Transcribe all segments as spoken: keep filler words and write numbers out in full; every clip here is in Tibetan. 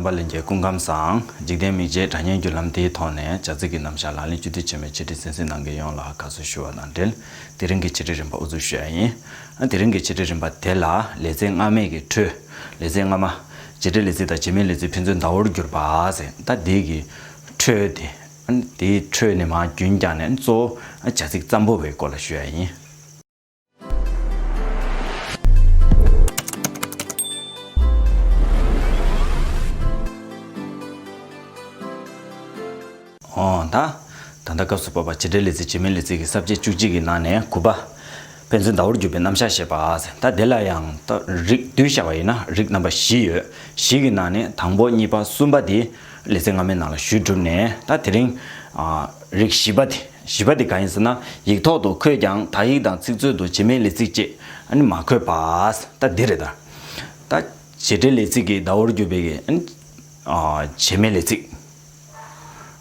པ་ལྷན་རྒྱས་སྐུ་ཁམས་བཟང་། འཇིག་རྟེན་མིག་འབྱེད་དྲ་བརྙན་བརྒྱུད་ལམ་དེའི་ཐོག་ནས་བྱ་ཚིག་གི་རྣམ་གཞག་ལག་ལེན་བཅུད་བསྡུས་བྱེད་མི་འཆད་ཁྲིད་གསན་གཟིགས་གནང་མཁན་ཡོངས་ལ་དགའ་བསུ་ཞུ་བ་དང་འབྲེལ། དེ་རིང་གི་འཆད་ཁྲིད་རིམ་པ་དབུ་འཛུགས་ཞུ་ཡ་ཡིན། ཨ། དེ་རིང་གི་འཆད་ཁྲིད་རིམ་པ་དེ་ལ་ལེ་ཚན་སྔ་མའི་གི་འཕྲོས། ལེ་ཚན་སྔ་མ། བྱེད་འབྲེལ་ལེ་ཚིག་དང་བྱེད་མེད་ལེ་ཚིག་ཕན་ཚུན་ཟླ་བོར་གྱུར་པ་ཟེར། ད་དེའི་གི་འཕྲོས་དེ། ཨ། དེའི་འཕྲོས་ནས་མར་རྒྱུན་བསྐྱངས་ནས་གཙོ་བོ་བྱ་ཚིག་ཙམ་པོ་བའི་སྐོར་ལ་ཞུ་ཡ་ཡིན། འོ་ད། ད་ལྟ་སྐབས་སུ་བབ་པ་བྱེད་འབྲེལ་ལེ་ཚིག་བྱེད་མེད་ལེ་ཚིག་གི་ས་བཅད་བཅུ་གཅིག་གི་ནང་ནས་དགུ་པ། ཕན་ཚུན་ཟླ་བོར་གྱུར་པའི་རྣམ་གཞག་བཤད་པ་ཟེར། ད་དེ་ལ་ཡང་ད་རིགས་བསྡུས་བཞག་པ་ཡིན་ན་རིགས་རྣམ་པ་བཞི་ཡོད། བཞི་གི་ནང་ནས་དང་པོ་གཉིས་པ་གསུམ་པ་དེ་ལེ་ཚན་སྔ་མའི་ནང་ལ་ཞུས་གྲུབ་ནས། ད་དེ་རིང་། ཨ། རིགས་བཞི་པ་དེ། བཞི་པ་དེ་གང་ཡིན་ཟེར་ན། ཡིག་ཐོག་ཏུ་འཁོད་ཀྱང་དག་ཡིག་དང་ཚིག་མཛོད་དུ་བྱེད་མེད་ལས་ཚིག་ཅེས་ཨ་ནི་མ་འཁོད་པ། ད་འདི་རེད་ད། ད་བྱེད་འབྲེལ་ལས་ཚིག་གི་ཟླ་བོར་གྱུར་པའི་གི་ཨ་ནི། ཨ། བྱེད་མེད་ལས་ཚིག་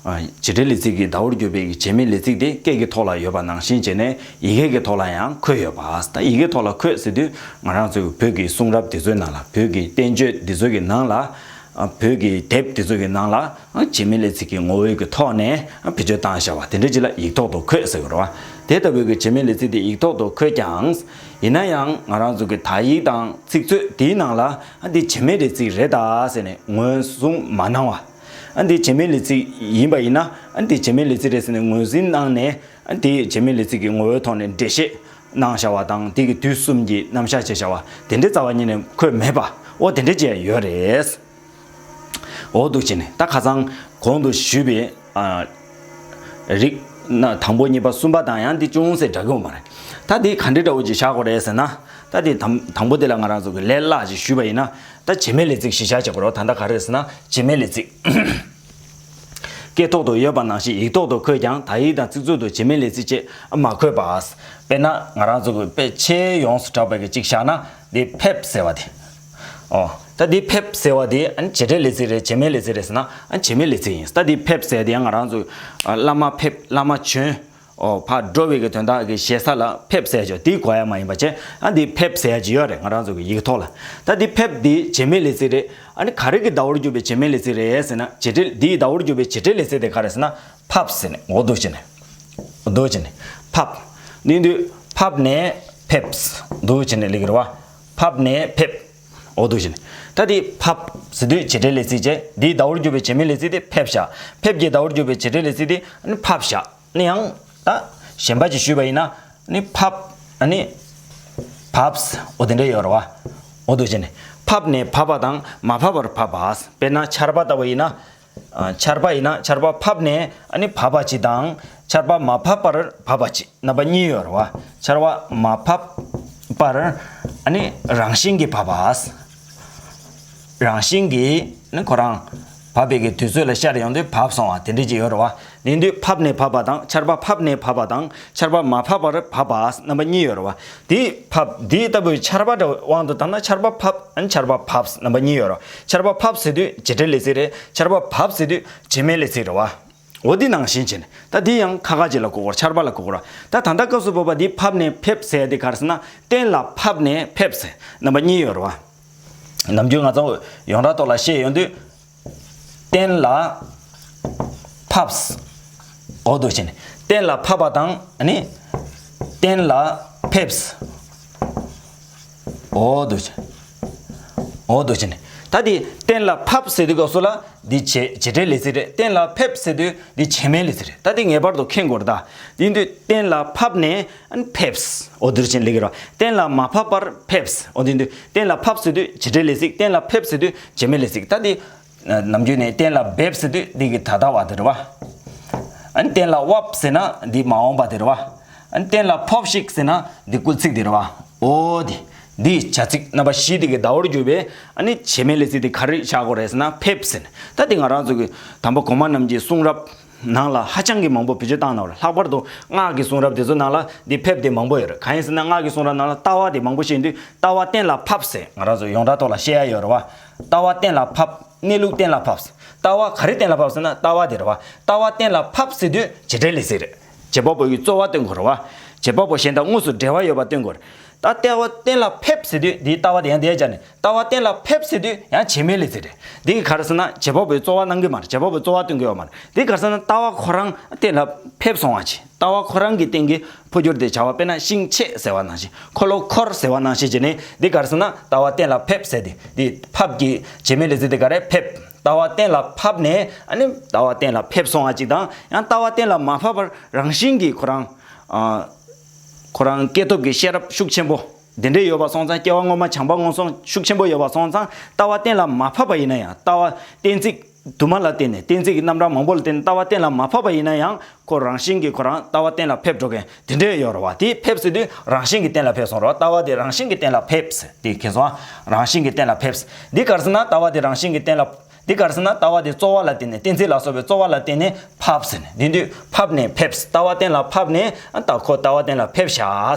ཨ། བྱེད་འབྲེལ་ལས་ཚིག་གི་ཟླ་བོར་གྱུར་པའི་གི་བྱེད་མེད་ལས་ཚིག་དེ་སྐད་ཀྱི་ཐོག་ལ་ཡོད་པ་ནང་བཞིན་བྱས་ནས་ཡི་གེ་གི་ཐོག་ལ་ཡང་འཁོད་ཡོད་པ། ད་ཡི་གེ་ཐོག་ལ་འཁོད་ཟེར་དུས་ང་རང་ཚོའི་བོད་ཀྱི་གསུང་རབ་དེ་ཚོའི་ནང་ལ། བོད་ཀྱི་བསྟན་བཅོས་དེ་ཚོའི་གི་ནང་ལ། ཨ། བོད་ཀྱི་དེབ་དེ་ཚོ་གི་ནང་ལ། ཨ། བྱེད་མེད་ལས་ཚིག་གི་ངོ་བོའི་གི་ཐོག་ནས། ཨ། བེད་སྤྱོད་བཏང་བཞག་པ་དེ་འདྲ་ཅིག་ལ་ཡིག་ཐོག་ཏུ་འཁོད་ཟེར་གི་རེད་བ། དེ་ལྟ་བུའི་གི་བྱེད་མེད་ལས་ཚིག་དེ་ཡིག་ཐོག་ཏུ་འཁོད་ཀྱང་། ཡིན་ན་ཡང་ང་རང་ཚོ་གི་དག་ཡིག་དང་ཚིག་མཛོད་དེའི་ནང་ལ། ཨ། འདི་བྱེད་མེད་ལས་ཚིག་རེད་ད་ཟེར་ནས་ངོས་བཟུང་མ་གནང་བ། ཨ། འདི་བྱེད་མེད་ལས་ཚིག་ཡིན་པ་ཡིན་ན། ཨ། འདི་བྱེད་མེད་ལས་ཚིག་རེད་ཟེར་ནས་ངོས་འཛིན་གནང་ནས། ཨ། འདི་བྱེད་མེད་ལས་ཚིག་གི་ངོ་བོའི་ཐོག་ནས་འགྲེལ་བཤད་གནང་བཞག་པ་དང་། འདི་གི་དུས་གསུམ་གྱི་རྣམ་གཞག་བྱས་བཞག་པ་དེ་འདྲའི་རྩ་བ་ཉིད་ནས་འཁོད་མེད་པ། འོ་དེ་འདྲ་ཅིག་ཡོད་རེད། འོ་འདུག་བྱས་ནས་ད་ཁ་སང་གོང་དུ་ཞུས་པའི། ཨ། རིགས་ན་དང་པོ་གཉིས་པ་གསུམ་པ་དང་ཡང་འདི་ཅུང་ཟད་འདྲ་གི་ཡོད་མ་རེད། ད་འདི་ག་འདྲའི་འདྲ་བོ་ཅིག་བཞག་དགོས་རེད་ཟེར་ན། ད་འདི་དང་དང་པོ་དེ་ལ་ང་རང་ཚོ་གི་ལས་སླ་ཅིག་ཞུས་པ་ཡིན་ན། ད་བྱེད་མེད་ལས་ཚིག་གཞི་བཞག་བྱེད་དགོས་རེད། ད་ལྟ་ག་རེ་རེད་ཟེར་ན། བྱེད་མེད་ལས་ཚིག་སྐད་ཐོག་ཏུ་ཡོད་པ་ནང་བཞིན་ཡིག་ཐོག་ཏུ་འཁོད་ཀྱང་དག་ཡིག་དང་ཚིག་མཛོད་དུ་བྱེད་མེད་ལས་ཚིག་ཅེས་མ་འཁོད་པ། དཔེར་ན་ང་རང་ཚོ་གི་དཔེ་ཆེས་ཡོངས་སུ་གྲགས་པའི་གི་གཅིག་བཞག་ན། འདི་ཕེབས་ཟེར་བ་དེ། ཨོ། ད་འདི་ཕེབས་ཟེར་བ་དེ་ཨ་ནི་བྱེད་འབྲེལ་ལས་ཚིག་རེད། བྱེད་མེད་ལས་ཚིག་རེད་ཟེར་ན། ཨ། བྱེད་མེད་ལས་ཚིག་ཡིན། ད་འདི་ཕེབས་ཟེར་དེ་ཡང་ང་རང་ཚོ། ཨ། བླ་མ་ཕེབས། བླ་མ་བྱོན། ཨོ། ཕར་འགྲོ་བའི་གི་དོན་དག་གི་ཞེ་ས་ལ་ཕེབས་ཟེར་ཡ་ཅིག་ཡོད། དེ་གོ་ཡ་མ་ཡིན་པ་བྱས། ཨ། འདི་ཕེབས་ཟེར་ཡ་ཅིག་ཡོད་རེད་ང་རང་ཚོ་གི་ཡིག་ཐོག་ལ། ད་འདི་ཕེབས་འདི་བྱེད་མེད་ལས་ཚིག་རེད། ཨ་ནི་ག་རེ་གི་ཟླ་བོར་གྱུར་པའི་བྱེད་མེད་ལས་ཚིག་རེད་ཟེར་ན། བྱེད་འབྲེལ་འདིའི་ཟླ་བོར་གྱུར་པའི་བྱེད་འབྲེལ་ལས་ཚིག་དེ་ག་རེ་ཟེར་ན། ཕབ་ཟེར་ནས། འོ་འདུག་བྱས་ནས། འོ་འདུག་བྱས་ནས། ཕབ། འདི་འདུག་ཕབ་ནས་ཕེབས། འདུག་བྱས་ནས་ལེགས་རེད་བ། ཕབ་ནས་ཕེབས། འོ་འདུག་བྱས་ནས། ད་འདི་ཕབ་ཟེར་དུས་བྱེད་འབྲེལ་ལས་ཚིག་བྱས། འདིའི་ཟླ་བོར་གྱུར་པའི་བྱེད་མེད་ལས་ཚིག་དེ་ཕེབས་བཞག་ཕེབས་ཀྱི་ཟླ་བོར་གྱུར་པའི་བྱེད་འབྲེལ་ལས་ཚིག་དེ་ཨ་ནི་ཕབ་བཞག་ནི་ཡང་། ད་གཞན་པ་ཅིག་ཞུས་པ་ཡིན་ན། ནི་ཕབ། ཨ་ནི་བབས། འོ་དེ་འདྲ་ཡོད་རེད་བ། འོ་འདུག་བྱས་ནས། ཕབ་ནས་བབས་པ་དང་མ་ཕབ་པར་བབས་པ། དཔེར་ན་ཆར་པ་ལྟ་བུ་ཡིན་ན། ཨ། ཆར་པ་ཡིན་ན་ཆར་པ་ཕབ་ནས་ཨ་ནི་བབས་པ་ཅིག་དང་། ཆར་པ་མ་ཕབ་པར་བབས་པ་ཅིག་རྣམ་པ་གཉིས་ཡོད་རེད་བ། ཆར་པ་མ་ཕབ་པར་ཨ་ནི་རང་བཞིན་གྱིས་བབས་པ། རང་བཞིན་གྱིས་ནི་ཁོ་རང་བབས་པའི་གི་དུས་ཚོད་ལ་ཤར་ཡོང་དུས་བབས་སོང་བ་དེ་འདྲ་ཅིག་ཡོད་རེད་བ། དེ་དུས་ཕབ་ནས་བབས་པ་དང་། ཆར་པ་ཕབ་ནས་བབས་པ་དང་། ཆར་པ་མ་ཕབ་པར་བབས་པ་རྣམ་པ་གཉིས་ཡོད་རེད་བ། དེ་ཕབ། དེ་ལྟ་བུའི་ཆར་པ་འདྲ་དབང་དུ་བཏང་ན་ཆར་པ་ཕབ། ཨ་ནི་ཆར་པ་བབས་རྣམ་པ་གཉིས་ཡོད་རེད་བ། ཆར་པ་ཕབ་ཟེར་དུས་བྱེད་འབྲེལ་ལས་ཚིག་རེད། ཆར་པ་བབས་ཟེར་དུས་བྱེད་མེད་ལས་ཚིག་རེད་བ། འོ་འདི་ནང་བཞིན་བྱས་ནས། ད་འདི་ཡང་ཁ་ཁ་ཅིག་ལ་གོ་དགོས། ཆར་པ་ལ་གོ་དགོས་ར། ད་ད་ལྟ་སྐབས་སུ་བབ་པ་འདི་ཕབ་ནས་ཕེབས་ཟེར་ཡ་འདི་ག་རེ་ཟེར་ན། གཏན་ལ་ཕབ་ནས་ཕེབས་ཟེར་རྣམ་པ་གཉིས་ཡོད་རེད་བ། ནམ་རྒྱུན་ང་ཚོ་ཡོངས་གྲགས་ཐོག་ལ་བཤད་ཡོང་དུས། གཏན་ལ་ཕབས། འོ་འདུག་བྱས་ནས། གཏན་ལ་ཕབ་པ་དང་ནི། གཏན་ལ་ཕེབས། འོ་འདུག་བྱས། འོ་འདུག་བྱས་ནས། ད་འདི་གཏན་ལ་ཕབ་ཟེར་དུས་སྐབས་སུ་ལ་འདི་བྱེད་བྱེད་འབྲེལ་ལས་ཚིག་རེད། གཏན་ལ་ཕེབས་ཟེར་དུས་འདི་བྱེད་མེད་ལས་ཚིག་རེད། ད་འདི་ངེས་པར་དུ་མཁྱེན་དགོས་རེད་ད། འདི་འདུག་གཏན་ལ་ཕབ་ནས་ཕེབས། འོ་འདུག་བྱས་ནས་ལེགས་ར། གཏན་ལ་མ་ཕབ་པར་ཕེབས། འོ་འདི་འདུག་གཏན་ལ་ཕབ་ཟེར་དུས་བྱེད་འབྲེལ་ལས་ཚིག་གཏན་ལ་ཕེབས་ཟེར་དུས་བྱེད་མེད་ལས་ཚིག་ད་འདི། ནམ་རྒྱུན་ནས་གཏན་ལ་འབེབས་ཟེར་དུས་འདི་གི་ད་ལྟ་བ་དེ་རེད་བ། ཨ་ནི་གཏན་ལ་དབབ་ཟེར་ན་འདི་མ་འོངས་པ་དེ་རེད་བ། ཨ་ནི་གཏན་ལ་ཕོབས་ཤིག་ཟེར་ན་འདི་སྐུལ་ཚིག་དེ་རེད་བ། འོ་དེ། འདི་བྱ་ཚིག་རྣམ་པ་བཞི་དེ་གི་ཟླ་བོར་གྱུར་པའི་ཨ་ནི་བྱེད་མེད་ལས་ཚིག་དེ་ག་རེ་བཞག་དགོས་རེད་ཟེར་ན་ཕེབས་ཟེར་ནས། ད་འདི་ང་རང་ཚོ་གི་དམ་པ་གོང་མ་རྣམས་ཀྱི་གསུང་རབ་ནང་ལ་ཧ་ཅང་གི་མང་པོ་བེད་སྤྱོད་བཏང་གནང་བ་རེད། ལྷག་པར་དུ་སྔགས་ཀྱི་གསུང་རབ་དེ་ཚོ་ནང་ལ་འདི་ཕེབས་དེ་མང་པོ་ཡོད་རེད། གང་ཡིན་ཟེར་ན་སྔགས་ཀྱི་གསུང་རབ་ནང་ལ་ལྟ་བ་དེ་མང་པོ་བཤད་དུས་ལྟ་བ་གཏན་ལ་ཕབ་ཟེར་ང་རང་ཚོ་ཡོངས་གྲགས་ཐོག་ལ་བཤད་ཡ་ཡོད་རེད་བ། ལྟ་བ་གཏན་ལ་ཕབ། གནས་ལུགས་གཏན་ལ་ཕབ། ལྟ་བ་ག་རེ་གཏན་ལ་ཕབ་ཟེར་ན་ལྟ་བ་དེ་རེད་བ། ལྟ་བ་གཏན་ལ་ཕབ་ཟེར་དུས་བྱེད་འབྲེལ་ལས་ཚིག་རེད། བྱེད་པ་པོ་ཡི་རྩོལ་བ་སྟོན་དགོས་རེད་བ། བྱེད་པ་པོ་གཞན་དང་དངོས་སུ་འབྲེལ་བ་ཡོད་པ་སྟོན་དགོས་རེད། ད་ལྟ་བ་གཏན་ལ་ཕེབས་ཟེར་དུས་འདིའི་ལྟ་བ་དེ་ཡང་དེ་སྦྱར་ནས་ལྟ་བ་གཏན་ལ་ཕེབས་ཟེར་དུས་ཡང་བྱེད་མེད་ལས་ཚིག་རེད། འདི་གི་ག་རེ་ཟེར་ན་བྱེད་པ་པོའི་རྩོལ་བ་གནང་གི་མ་རེད། བྱེད་པ་པོའི་རྩོལ་བ་སྟོན་གི་ཡོད་མ་རེད། འདི་ག་རེ་ཟེར་ན་ལྟ་བ་ཁོ་རང་གཏན་ལ་ཕེབས་སོང་བ་ཅིག་ལྟ་བ་ཁོ་རང་གི་སྟེང་གི་འཕོ་འགྱུར་དེ་བྱ་བ། དཔེར་ན་ཤིང་ཆད་ཟེར་བ་ནང་བཞིན། འཁོར་ལོ་འཁོར་ཟེར་བ་ནང་བཞིན་བྱས་ནས་འདི་ག་རེ་ཟེར་ན་ལྟ་བ་གཏན་ལ་ཕེབས་ཟེར་དེ། འདི་ཕབ་ཀྱི་བྱེད་མེད་ལས་ཚིག་དེ་ག་རེ་ཕེབས། ལྟ་བ་གཏན་ལ་ཕབ་ནས་ཨ་ནི་ལྟ་བ་གཏན་ལ་ཕེབས་སོང་བ་ཅིག་དང་། ཡང་ལྟ་བ་གཏན་ལ་མ་ཕབ་པར་རང་བཞིན་གྱིས་ཁོ་རང་ཨ། ཁོ་རང་སྐྱེས་ཐོབ་ཀྱི་ཤེས་རབ་ཤུགས་ཆེན་པོ་འདི་འདྲས་ཡོད་པ་སོང་ཙང་། སྐྱེ་བ་སྔོན་མ་བྱམས་པ་སྔོན་སོང་ཤུགས་ཆེན་པོ་ཡོད་པ་སོང་ཙང་ལྟ་བ་གཏན་ལ་མ་ཕབ་པ་ཡིན་ན་ཡང་། ལྟ་བ་གཏན་ཚིགས་དུ་མ་ལ་བརྟེན་ནས་གཏན་ཚིགས་ཀྱི་རྣམ་གྲངས་མང་པོ་ལ་བརྟེན་ནས་ལྟ་བ་གཏན་ལ་མ་ཕབ་པ་ཡིན་ན་ཡང་ཁོ་རང་བཞིན་གྱིས་ཁོ་རང་ལྟ་བ་གཏན་ལ་ཕེབས་འགྲོ་མཁན་དེ་འདྲས་ཡོད་རེད་བ། དེ་ཕེབས་ཟེར་དུས་རང་བཞིན་གྱིས་གཏན་ལ་ཕེབས་སོང་རེད་བ། ལྟ་བ་དེ་རང་བཞིན་གྱིས་གཏན་ལ་ཕེབས་ཟེར་དེ་མཁྱེན་སོང་ཨ། རང་བཞིན་གྱིས་གཏན་ལ་ཕེབས། འདི་ག་རེ་ཟེར་ན་ལྟ་བ་དེ་རང་བཞིན་གྱིས་གཏན་ལ། འདི་ག་རེ་ཟེར་ན་ལྟ་བ་དེ་རྩོལ་བ་ལ་བརྟེན་ནས། གཏན་ཚིགས་ལ་སོགས་པའི་རྩོལ་བ་ལ་བརྟེན་ནས་ཕབ་ཟེར་ནས། འདི་དུས་ཕབ་ནས་ཕེབས། ལྟ་བ་གཏན་ལ་ཕབ་ནས་ཨ་ད་ཁོ་ལྟ་བ་གཏན་ལ་ཕེབས་ཤག་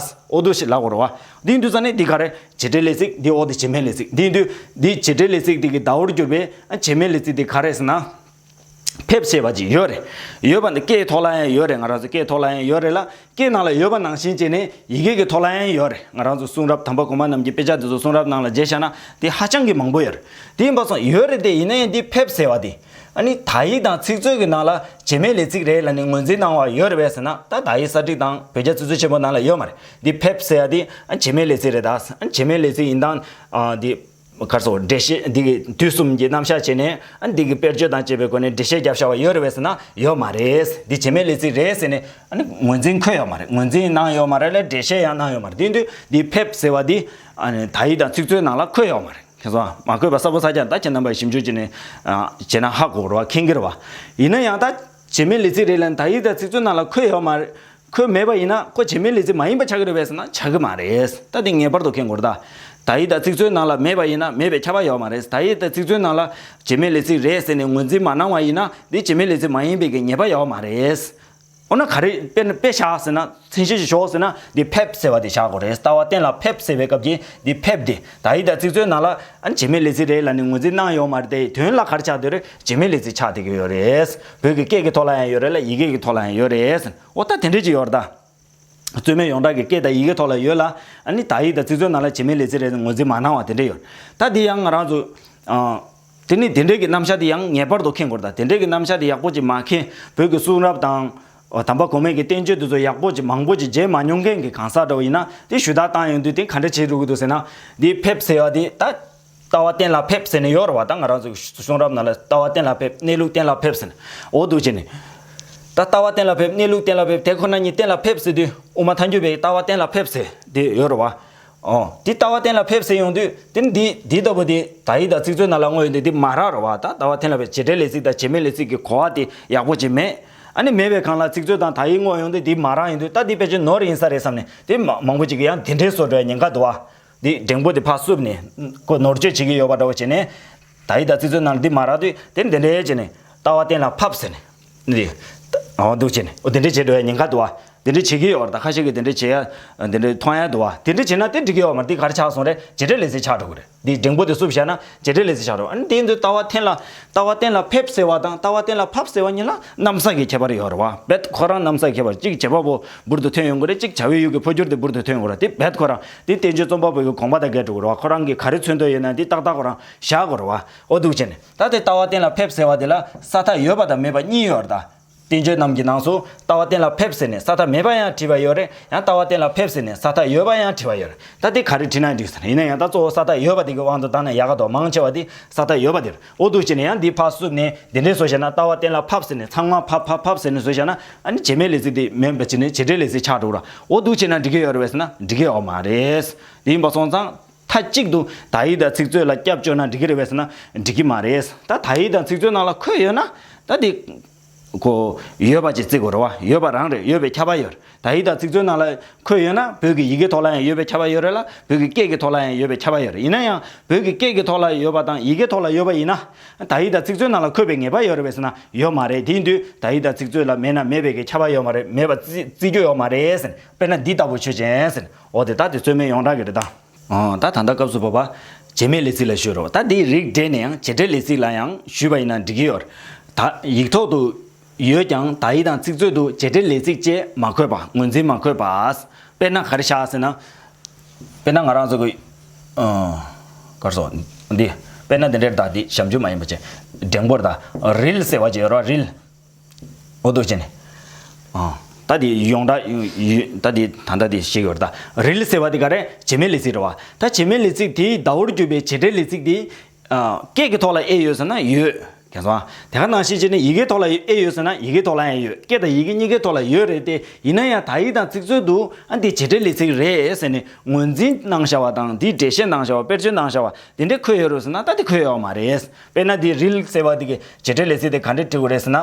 འོ་འདུག་ཞེས་ལབ་དགོས་རེད་བ། འདི་དུས་ཙ་ནས་འདི་ག་རེ། བྱེད་འབྲེལ་ལས་ཚིག་འདི་འོ་དེ་བྱེད་མེད་ལས་ཚིག་འདི་དུས་འདི་བྱེད་འབྲེལ་ལས་ཚིག་འདི་གི་ཟླ་བོར་གྱུར་པའི་ཨ་བྱེད་མེད་ལས་ཚིག་འདི་ག་རེ་ཟེར་ན། ཕེབས་ཞེས་པ་ཅིག་ཡོད་རེད། ཡོད་པ་འདི་སྐད་ཐོག་ལ་ཡང་ཡོད་རེད། ང་རང་ཚོ་སྐད་ཐོག་ལ་ཡང་ཡོད་རེད་ལ། སྐད་ནང་ལ་ཡོད་པ་ནང་བཞིན་བྱས་ནས་ཡི་གེ་གི་ཐོག་ལ་ཡང་ཡོད་རེད། ང་རང་ཚོ་གསུང་རབ་དམ་པ་གོང་མ་རྣམས་ཀྱི་དཔེ་ཆ་དེ་ཚོ་གསུང་རབ་ནང་ལ་མཇལ་བྱས་ན་དེ་ཧ་ཅང་གི་མང་པོ་ཡོད་རེད། དེ་ཡིན་པ་སོང་ཡོད་རེད་དེ། ཡིན་ན་ཡང་འདི་ཕེབས་ཟེར་བ་དེ་ཨ་ནི་དག་ཡིག་དང་ཚིག་མཛོད་ཀྱི་ནང་ལ་བྱེད་མེད་ལས་ཚིག་རེད་ལབ་ནས་ངོས་འཛིན་གནང་བ་ཡོད་རེད་པས་ཟེར་ན། ད་དག་ཡིག་གསར་བསྒྲིགས་དང་བོད་རྒྱ་ཚིག་མཛོད་ཆེན་པོ་ནང་ལ་ཡོད་མ་རེད། འདི་ཕེབས་ཟེར་ཡ་དེ་ཨ་བྱེད་མེད་ལས་ཚིག་རེད། ད་ཨ་བྱེད་མེད་ལས་ཚིག་ཡིན་སྟངས་ཨ་འདི། གར་སོགས་འགྲེལ་བཤད་འདི་གི་དུས་གསུམ་གྱི་རྣམ་གཞག་བྱས་ནས་ཨ་འདི་གི་དཔེར་བརྗོད་དང་བཅས་པའི་སྒོ་ནས་འགྲེལ་བཤད་རྒྱབ་བཞག་པ་ཡོད་རེད་པས་ཟེར་ན་ཡོད་མ་རེད། འདི་བྱེད་མེད་ལས་ཚིག་རེད་ཟེར་ནས་ཨ་ནི་ངོས་འཛིན་འཁོད་ཡོད་མ་རེད། ངོས་འཛིན་གནང་ཡོད་མ་རེད་ལ་འགྲེལ་བཤད་ཡང་གནང་ཡོད་མ་རེད། དེ་དུས་འདི་ཕེབས་ཟེར་བ་འདི་ཨ་ནི་དག་ཡིག་དང་ཚིག་མཛོད་ནང་ལ་འཁོད་ཡོད་མ་རེད། མཁྱེན་སོང་། མ་འཁོད་པ་གསལ་པོ་གསལ་རྐྱང་ད་ཁྱེད་རྣམ་པས་ཞིབ་འཇུག་བྱས་ནས་ཨ་བྱས་ན་ཧ་གོ་རེད་བ། མཁྱེན་གྱི་རེད་བ། ཡིན་ན་ཡང་ད་བྱེད་མེད་ལས་ཚིག་རེད་ལ་དག་ཡིག་དང་ཚིག་མཛོད་ནང་ལ་འཁོད་ཡོད་མ་རེད། འཁོད་མེད་པ་ཡིན་ན་ཁོ་བྱེད་མེད་ལས་ཚིག་མ་ཡིན་པ་ཆགས་ཀྱི་རེད་པས་ཟེར་ན་ཆགས་ཀྱི་མ་རེད། ད་དེ་ངེས་པར་དུ་མཁྱེན་དགོས་རེད་ད། དག་ཡིག་དང་ཚིག་མཛོད་ནང་ལ་མེད་པ་ཡིན་ན་མེད་པའི་ཁྱབ་པ་ཡོད་མ་རེད། དག་ཡིག་དང་ཚིག་མཛོད་ནང་ལ་བྱེད་མེད་ལས་ཚིག་རེད་ཟེར་ནས་ངོས་འཛིན་མ་གནང་བ་ཡིན་ན་དེ་བྱེད་མེད་ལས་ཚིག་མ་ཡིན་པའི་གི་ངེས་པ་ཡོད་མ་རེད། འོ་ན་ག་རེ་དཔེ་དཔེ་བཞག་ཟེར་ན། མཚན་གཞི་ཞིག་ཞོག་ཟེར་ན་འདི་ཕེབས་ཟེར་བ་དེ་བཞག་དགོས་རེད། ལྟ་བ་གཏན་ལ་ཕེབས་ཟེར་བའི་སྐབས་ཀྱི་འདི་ཕེབས་དེ་དག་ཡིག་དང་ཚིག་མཛོད་ནང་ལ་ཨ་བྱེད་མེད་ལས་ཚིག་རེད་ལབ་ནས་ངོས་འཛིན་གནང་ཡོད་མ་རེད་དེ། དོན་ལ་ག་རེ་ཆགས་བསྡད་རེད། བྱེད་མེད་ལས་ཚིག་ཆགས་བསྡད་ཀྱི་ཡོད་རེད། བོད་ཀྱི་སྐད་ཀྱི་ཐོག་ལ་ཡང་ཡོད་རེད་ལ་ཡི་གེ་གི་ཐོག་ལ་ཡང་ཡོད་རེད། འོ་ད་དེ་འདྲས་ཅིག་ཡོད་རེད་ད། རྩོད་མེད་ཡོངས་གྲགས་ཀྱི་སྐད་དང་ཡི་གེ་ཐོག་ལ་ཡོད་ལ། ཨ་ནི་དག་ཡིག་དང་ཚིག་མཛོད་ནང་ལ་བྱེད་མེད་ལས་ཚིག་རེད་ངོས་འཛིན་མ་གནང་བ་དེ་འདྲས་ཡོད། ད་དེ་ཡང་ང་རང་ཚོ་ཨ། དེ་ནི་དེ་འདྲས་ཀྱི་རྣམ་གཞག་དེ་ཡང་ངེས་པར་དུ་མཁྱེན་དགོས་རེད་ད། དེ་འདྲས་ཀྱི་རྣམ་གཞག་དེ་ཡག་པོ་ཅིག་མ་མཁྱེན། བོད་ཀྱི་གསུང་རབ་དང་ཨ་དམ་པ་གོང་མའི་གི་བསྟན་བཅོས་དེ་ཚོ་ཡག་པོ་ཅིག་མང་པོ་ཅིག་མཇལ་མ་མྱོང་མཁན་གྱི་གང་ཟག་འདྲ་བོ་ཡིན་ན་དེ་ཞུ་དག་བཏང་ཡོང་དུས་དེ་ག་འདྲ་བྱེད་འགྲོ་གི་འདུག་ཟེར་ན། འདི་ཕེབས་ཟེར་བ་དེ་ད། ལྟ་བ་གཏན་ལ་ཕེབས་ཟེར་ནས་ཡོད་རེད་བ། ད་ང་རང་ཚོའི་གཞུང་རབ་ནང་ལ་ལྟ་བ་གཏན་ལ་ཕེབས། གནས་ལུགས་གཏན་ལ་ཕེབས་ཟེར་ནས་འོ་འདུག་བྱས་ནས། ད་ལྟ་བ་གཏན་ལ་ཕེབས། གནས་ལུགས་གཏན་ལ་ཕེབས། དེ་ཁོ་ན་ཉིད་གཏན་ལ་ཕེབས་ཟེར་དུས་དབུ་མ་ཐལ་འགྱུར་བའི་ལྟ་བ་གཏན་ལ་ཕེབས་ཟེར་དེ་ཡོད་རེད་བ། ཨོ། འདི་ལྟ་བ་གཏན་ལ་ཕེབས་ཟེར་ཡོང་དུས་དེ་ནི་འདི་འདི་ལྟ་བུ་དེ་དག་ཡིག་དང་ཚིག་མཛོད་ནང་ལ་དངོས་ཡོད་དེ་འདི་མ་རག་རེད་བ། ད་ལྟ་བ་གཏན་ལ་ཕེབས། བྱེད་འབྲེལ་ལས་ཚིག་དང་བྱེད་མེད་ལས་ཚིག་གི་གོ་བ་དེ་ཡག་པོ་ཅིག་མེད། ཨ་ནི་མེད་པའི་སྒང་ལ་ཚིག་མཛོད་དང་དག་ཡིག་དངོས་ཡོང་དུས་འདི་མ་རག་ཡོང་དུས་ད་འདི་ཕལ་ཆེར་ནོར་ཡིན་ས་རེད་བསམ་ནས་དེ་མ་མང་པོ་ཅིག་གིས་ཡང་དེ་འདྲའི་བཟོ་འདྲ་ཉེན་ཁ་འདུག་བ། འདི་འགྲེང་བུ་འདི་ཕར་བསུབས་ནས་ཁོ་ནོར་བཅོས་བྱེད་ཀྱི་ཡོད་པ་འདྲ་བོ་བྱས་ནས། དག་ཡིག་དང་ཚིག་མཛོད་ནང་ལ་འདི་མ་རག་དུས་དེ་འདི་འདྲའི་བྱས་ནས་ལྟ་བ་གཏན་ལ་ཕབ་ཟེར་ནས་འདི་འོ་འདུག་བྱས་ནས་འོ་འདི་འདྲའི་བྱེད་འགྲོ་ཡ་ཉེན་ཁ་འདུག་བ། འདི་འདྲའི་བྱེད་ཀྱི་ཡོད་རེད་ད། ཁ་ཤས་ཀྱིས་འདི་འདྲའི་བྱེད་ཡ་འདི་འདྲའི་མཐོང་ཡ་འདུག་བ། འདི་འདྲའི་བྱེད་ན་དེ་འགྲིག་གི་ཡོད་མ་རེད། འདི་ག་རེ་ཆགས་སོང་རེད། བྱེད་འབྲེལ་ལས་ཚིག་ཆགས་འགྲོ་གི་རེད། འདི་འགྲེང་བུ་དེ་བསུབས་བཞག་ན་བྱེད་འབྲེལ་ལས་ཚིག་ཆགས་འགྲོ། ཨ་ནི་དེ་ཡིན་དུས་ལྟ་བ་གཏན་ལ་ལྟ་བ་གཏན་ལ་ཕེབས་ཟེར་བ་དང་ལྟ་བ་གཏན་ལ་ཕབ་ཟེར་བ་གཉིས་ལ་གནམ་ས་གི་ཁྱད་པར་ཡོད་རེད་བ། རྦད་ཁོ་རང་གནམ་ས་གི་ཁྱད་པར། གཅིག་བྱེད་པ་པོ་འབུར་དུ་ཐོན་ཡོང་གི་རེད། གཅིག་བྱ་བའི་ཡུལ་གྱི་འཕོ་འགྱུར་དེ་འབུར་དུ་ཐོན་ཡོང་གི་རེད། དེ་རྦད་ཁོ་རང་དེ་བསྟན་བཅོས་རྩོམ་པ་པོ་གི་དགོངས་པ་དང་འགལ་འགྲོ་གི་རེད་བ། ཁོ་རང་གིས་ག་རེ་མཚོན་འདོད་ཡོད་ན་དེ་ཏག་ཏག་ཁོ་རང་བཞག་དགོས་རེད་བ། འོ་འདུག་བྱས་ནས་ད་དེ་ལྟ་བ་གཏན་ལ་ཕེབས་ཟེར་བ་དེ་ལ་ས་མཐའ་ཡོད་པ་དང་མེད་པ་གཉིས་ཡོད་རེད་ད། བསྟན་བཅོས་རྣམས་ཀྱི་ནང་སུ་ལྟ་བ་གཏན་ལ་ཕེབས་ཟེར་ནས་ས་མཐའ་མེད་པ་ཡང་བྲིས་པ་ཡོད་རེད། ཡང་ལྟ་བ་གཏན་ལ་ཕེབས་ཟེར་ནས་ས་མཐའ་ཡོད་པ་ཡང་བྲིས་པ་ཡོད་རེད། ད་དེ་ག་རེ་བྲིས་ན་འགྲིག་ཟེར་ན། ཡིན་ན་ཡང་ད་གཙོ་བོ་ས་མཐའ་ཡོད་པ་དེ་གི་དབང་དུ་བཏང་ན་ཡག་ག་འདུག་མང་ཆེ་བ་དེ་ས་མཐའ་ཡོད་པ་དེ་རེད། འོ་འདུག་བྱས་ནས་ཡང་འདི་ཕར་བསུབས་ནས་འདི་འདྲས་བཟོས་བཞག་ན། ལྟ་བ་གཏན་ལ་ཕབ་ཟེར་ནས་ཚང་མ་ཕབ་ཕབ་ཕབ་ཟེར་ནས་བཟོས་བཞག་ན། ཨ་ནི་བྱེད་མེད་ལས་ཚིག་དེ་མིན་པ་བྱས་ནས་བྱེད་འབྲེལ་ལས་ཚིག་ཆགས་འགྲོ་གི་རེད། འོ་འདུག་བྱས་ན་འགྲིག་གི་ཡོད་རེད་པས་ཟེར་ན་འགྲིག་གི་ཡོད་མ་རེད། དེ་ཡིན་པ་སོང་ཙང་མཐའ་གཅིག་ཏུ་དག་ཡིག་དང་ཚིག་མཛོད་ལ་སྐྱབས་བཅོལ་ན་འགྲིག་གི་རེད་པས་ཟེར་ན་འགྲིག་གི་མ་རེད། ད་དག་ཡིག་དང་ཚིག་མཛོད་ནང་ལ་འཁོད་ཡོད་ན་ད་དེ་ཁོ་ཡོད་པ་ཅིག་བརྩི་དགོས་རེད་བ། ཡོད་པ་རང་རེད། ཡོད་པའི་ཁྱབ་པ་ཡོད་རེད། དག་ཡིག་དང་ཚིག་མཛོད་ནང་ལ་འཁོད་ཡོད་ན་བོད་ཀྱི་ཡི་གེ་ཐོག་ལ་ཡང་ཡོད་པའི་ཁྱབ་པ་ཡོད་རེད་ལ། བོད་ཀྱི་སྐད་ཀྱི་ཐོག་ལ་ཡང་ཡོད་པའི་ཁྱབ་པ་ཡོད་རེད། ཡིན་ན་ཡང་བོད་ཀྱི་སྐད་ཀྱི་ཐོག་ལ་ཡོད་པ་དང་ཡི་གེ་ཐོག་ལ་ཡོད་པ་ཡིན་ན། དག་ཡིག་དང་ཚིག་མཛོད་ནང་ལ་འཁོད་པའི་ངེས་པ་ཡོད་རེད་པས་ཟེར་ན་ཡོད་མ་རེད། དེ་ཡིན་དུས་དག་ཡིག་དང་ཚིག་མཛོད་ལ་མེད་ན་མེད་པའི་གི་ཁྱབ་པ་ཡོད་མ་རེད། མེད་པ་བརྩི་བརྩི་རྒྱུ་ཡོད་མ་རེད་ཟེར་ནས། དཔེར་ན་འདི་ལྟ་བུ་ཆོས་ཅན་ཟེར་ནས། འོ་དེ་ད་དེ་རྩོད་མེད་ཡོངས་གྲགས་ཀྱི་རེད་ད། ཨོ་ད་ད་ལྟ་སྐབས་སུ་བབ་པ་བྱེད་མེད་ལས་ཚིག་ལ་ཞུས་རོགས། ད་འདིའི་རིགས་འགྲེ་ནས་ཡང་བྱེད་འབྲེལ་ལས་ཚིག་ལ་ཡང་ཞུས་པ་ཡིན་ན་འགྲིག་གི་ཡོད་རེད། ད་ཡིག་ཐོག་ཏུ་ཡོད་ཀྱང་དག་ཡིག་དང་ཚིག་མཛོད་དུ་བྱེད་འབྲེལ་ལས་ཚིག་ཅེས་མ་འཁོད་པ། ངོས་འཛིན་མ་འཁོད་པ། དཔེར་ན་ག་རེ་བཞག་ཟེར་ན། དཔེར་ན་ང་རང་ཚོ་གི་ཨ་གར་སོ་འདི། དཔེར་ན་འདི་འདྲའི་ད་འདི་ཞབས་ཞུ་མ་ཡིན་པ་ཅན་འགྲེང་བུར་ད་རིལ་ཟེར་བ་ཅིག་ཡོད་ར། རིལ། འོ་འདུག་བྱས་ནས། ཨ། ད་དེ་ཡོངས་གྲགས་ཡོད། ད་དེ་ད་ལྟ་དེ་ཤེས་ཡོད་རེད་ད། རིལ་ཟེར་བ་དེ་ག་རེ། བྱེད་མེད་ལས་ཚིག་རེད་བ། ད་བྱེད་མེད་ལས་ཚིག་དེའི་ཟླ་བོར་གྱུར་པའི་བྱེད་འབྲེལ་ལས་ཚིག་དེ། ཨ། སྐད་ཀྱི་ཐོག་ལ་དབྱེ་ཡོད་ཟེར་ན་ཡོད། གལ་སྲིད་དེ་ག་ནང་བཞིན་བྱས་ནས་ཡི་གེའི་ཐོག་ལ་དབྱེ་ཡོད་ཟེར་ན་ཡི་གེའི་ཐོག་ལ་ཡང་ཡོད། སྐད་དང་ཡི་གེ་གཉིས་ཀའི་ཐོག་ལ་ཡོད་རེད་དེ། ཡིན་ན་ཡང་དག་ཡིག་དང་ཚིག་མཛོད་དུ་ཨ་འདི་བྱེད་འབྲེལ་ལས་ཚིག་རེད་ཟེར་ནས་ངོས་འཛིན་གནང་བཞག་པ་དང་། འདིའི་འགྲེལ་བཤད་གནང་བཞག་པ། དཔེར་བརྗོད་གནང་བཞག་པ་དེ་འདྲས་འཁོད་ཡོད་རེད་ཟེར་ན་ད་དེ་འཁོད་ཡོད་མ་རེད། དཔེར་ན་འདི་རིལ་ཟེར་བ་འདི་གི་བྱེད་འབྲེལ་ལས་ཚིག་དེ་ག་འདྲས་འབྲི་དགོས་རེད་ཟེར་ན།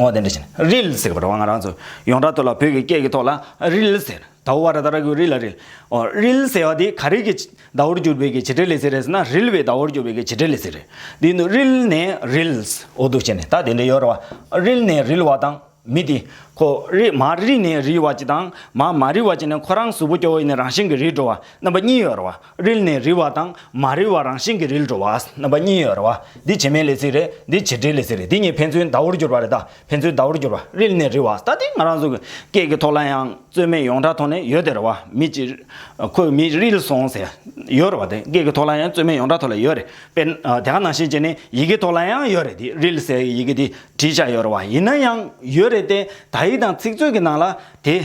འོ་དེ་འདྲ་བྱས་ན་རིལ་ཟེར་བ་རེད་བ། ང་རང་ཚོ་ཡོངས་གྲགས་ཐོག་ལ་བོད་ཀྱི་སྐད་ཀྱི་ཐོག་ལ་རིལ་ཟེར། ད་བ་ར་ད་ར་གི་རི་ལ་རིལ། འོ་རིལ་ཟེར་བ་དེ་ག་རེ་གི་ཟླ་བོར་གྱུར་པའི་གི་བྱེད་འབྲེལ་ལས་ཚིག་རེད་ཟེར་ན་རིལ་བའི་ཟླ་བོར་གྱུར་པའི་གི་བྱེད་འབྲེལ་ལས་ཚིག་རེད། འདི་ནི་རིལ་ནས་རིལ། འོ་འདུག་བྱས་ནས་ད་དེ་འདྲ་ཡོད་རེད་བ། རིལ་ནས་རིལ་བ་དང་། མི་དེ་ཁོ་རི་མ་རི་ནས་རི་བ་ཅིག་དང་། མ་མ་རི་བ་ཅིག་ནས་ཁོ་རང་གཟུགས་པོ་སྐྱོ་བོ་ཡིན་ནས་རང་བཞིན་གྱིས་རིལ་འགྲོ་བ་རྣམ་པ་གཉིས་ཡོད་རེད་བ། རིལ་ནས་རིལ་བ་དང་མ་རིལ་བ་རང་བཞིན་གྱིས་རིལ་འགྲོ་བ་རྣམ་པ་གཉིས་ཡོད་རེད་བ། འདི་བྱེད་མེད་ལས་ཚིག་རེད། འདི་བྱེད་འབྲེལ་ལས་ཚིག་རེད། འདི་གཉིས་ཕན་ཚུན་ཟླ་བོར་གྱུར་པ་རེད་ད། ཕན་ཚུན་ཟླ་བོར་གྱུར་པ། རིལ་ནས་རིལ་བ། ད་དེ་ང་རང་ཚོ་གི་སྐད་ཀྱི་ཐོག་ལ་ཡང་རྩོད་མེད་ཡོངས་གྲགས་ཐོག་ནས་ཡོད་དེ་རེད་བ། མི་གཅིག་ཁོས་མི་རིལ་སོང་ཟེར་ཡོད་རེད་བ། དེ་སྐད་ཀྱི་ཐོག་ལ་ཡང་རྩོད་མེད་ཡོངས་གྲགས་ཐོག་ལ་ཡོད་རེད། དཔེར་ན་དེ་ག་ནང་བཞིན་བྱས་ནས་ཡི་གེ་ཐོག་ལ་ཡང་ཡོད་རེད། དེ་རིལ་ཟེར་ཡི་གེ་དེ་བྲིས་བཞག་ཡོད་རེད་བ། ཡིན་ན་ཡང་ཡོད་རེད་དེ། དག་ཡིག་དང་ཚིག་མཛོད་ཀྱི་ནང་ལ་དེ་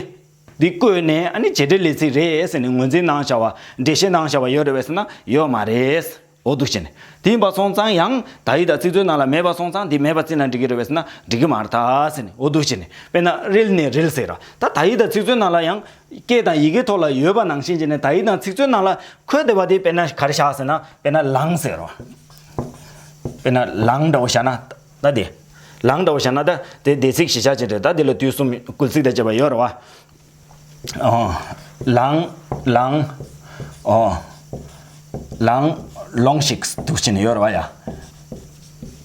འདི་བཀོད་ནས་ཨ་ནི་བྱེད་འབྲེལ་ལས་ཚིག་རེད་ཟེར་ནས་ངོས་འཛིན་གནང་བཞག་པ། འགྲེལ་བཤད་གནང་བཞག་པ་ཡོད་རེད་བས་ཟེར་ན་ཡོད་མ་རེད། འོ་འདུག་བྱས་ནས་དེ་ཡིན་པ་སོང་ཙང་། ཡང་དག་ཡིག་དང་ཚིག་མཛོད་ནང་ལ་མེད་པ་སོང་ཙང་། འདི་མེད་པ་བརྩིས་ན་འགྲིག་གི་རེད་བས་ཟེར་ན་འགྲིག་གི་མ་རེད་ད་ཟེར་ནས། འོ་འདུག་བྱས་ནས་དཔེར་ན་རིལ་ནས་རིལ་ཟེར་ར། ད་དག་ཡིག་དང་ཚིག་མཛོད་ནང་ལ་ཡང་སྐད་དང་ཡི་གེ་ཐོག་ལ་ཡོད་པ་ནང་བཞིན་བྱས་ནས་དག་ཡིག་དང་ཚིག་མཛོད་ནང་ལ་འཁོད་བསྡད་པ་དེ་དཔེར་ན་ག་རེ་བཞག་ཟེར་ན། དཔེར་ན་ལང་ཟེར་ར། དཔེར་ན་ལང་འདྲ་བོ་བཞག་ན། ད་དེ་ལང་འདྲ་བོ་བཞག་ན། ད་དེ་འདས་ཚིག་གཞིར་བཞག་བྱས་ཏེ། ད་དེ་ལ་དུས་གསུམ་སྐུལ་ཚིག་དང་བཅས་པ་ཡོད་རེད་བ། ཨོ། ལང་། ལང་། ཨོ། ལང་། ལོང་ཞིག་འདུག་བྱས་ནས་ཡོད་རེད་བ་ཡ།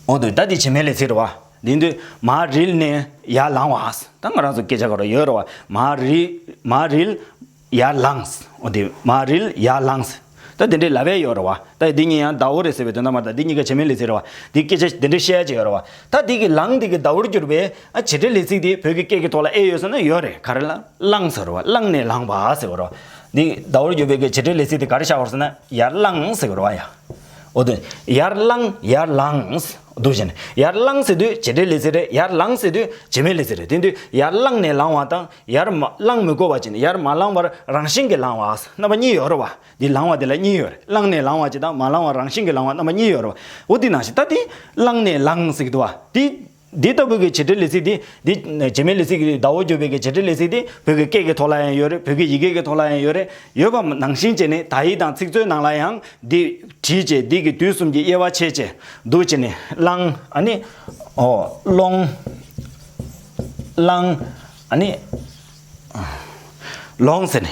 འོ་དུ་ད་དེ་བྱེད་མེད་ལས་ཚིག་རེད་བ། དེ་དུས་མ་རིལ་ནས་ཡར་ལང་བ། ད་ང་རང་ཚོ་སྐད་ཆ་ག་རེ་ཡོད་རེད་བ། མ་རི། མ་རིལ། ཡར་ལངས། འོ་དེ་མ་རིལ་ཡར་ལངས། ད་དེ་འདྲའི་ལབ་ཡས་ཡོད་རེད་བ། ད་འདི་གཉིས་ཡང་ཟླ་བོ་རེད་ཟེར་བའི་དོན་དག་མ་རེད། ད་འདི་གཉིས་ཀ་བྱེད་མེད་ལས་ཚིག་རེད་བ། འདི་སྐད་ཆ་དེ་འདྲའི་བཤད་ཡས་ཅིག་ཡོད་རེད་བ། ད་འདི་གི་ལང་འདི་གི་ཟླ་བོར་གྱུར་པའི་ཨ་བྱེད་འབྲེལ་ལས་ཚིག་དེ་བོད་ཀྱི་སྐད་ཀྱི་ཐོག་ལ་ཨེ་ཡོད་ཟེར་ན་ཡོད་རེད། ག་རེ་ལ། ལངས་ཟེར་རེད་བ། ལངས་ནས་ལངས་པ་ཟེར་བ་རེད་བ། འདི་ཟླ་བོར་གྱུར་པའི་གི་བྱེད་འབྲེལ་ལས་ཚིག་དེ་ག་རེ་བཞག་པ་རེད་ཟེར་ན་ཡར་ལངས་ཟེར་བ་རེད་བ་ཡ། འོ་དེ་ཡར་ལངས། ཡར་ལངས། འདུག་བྱས་ནས་ཡར་ལངས་ཟེར་དུས་བྱེད་འབྲེལ་ལས་ཚིག་རེད། ཡར་ལངས་ཟེར་དུས་བྱེད་མེད་ལས་ཚིག་རེད། དེ་དུས་ཡར་ལངས་ནས་ལངས་པ་དང་། ཡར་མ་ལངས་མི་དགོས་པ་བྱས་ནས་ཡར་མ་ལངས་པར་རང་བཞིན་གྱིས་ལངས་པ་རྣམ་པ་གཉིས་ཡོད་རེད་བ། འདི་ལངས་པ་འདི་ལ་གཉིས་ཡོད་རེད། ལངས་ནས་ལངས་པ་ཅིག་དང་། མ་ལངས་པར་རང་བཞིན་གྱིས་ལངས་པ་རྣམ་པ་གཉིས་ཡོད་རེད་བ། འོ་འདི་ནང་བཞིན་ད་འདི་ལངས་ནས་ལངས་ཟེར་གྱི་འདུག་བ། འདི་འདི་ལྟ་བུ་གི་བྱེད་འབྲེལ་ལས་ཚིག་འདི། འདི་བྱེད་མེད་ལས་ཚིག་གི་ཟླ་བོར་གྱུར་པའི་གི་བྱེད་འབྲེལ་ལས་ཚིག་འདི་བོད་ཀྱི་སྐད་ཀྱི་ཐོག་ལ་ཡང་ཡོད་རེད། བོད་ཀྱི་ཡི་གེ་གི་ཐོག་ལ་ཡང་ཡོད་རེད། ཡོད་པ་ནང་བཞིན་བྱས་ནས་དག་ཡིག་དང་ཚིག་མཛོད་ནང་ལ་ཡང་འདི་བྲིས་བྱས། འདི་གི་དུས་གསུམ་གྱི་དབྱེ་བ་ཕྱེ་བྱས་འདུག་བྱས་ནས་ལང་། ཨ་ནི། ཨོ། ལོང་། ལང་། ཨ་ནི། ལོང་ཟེར་ནས།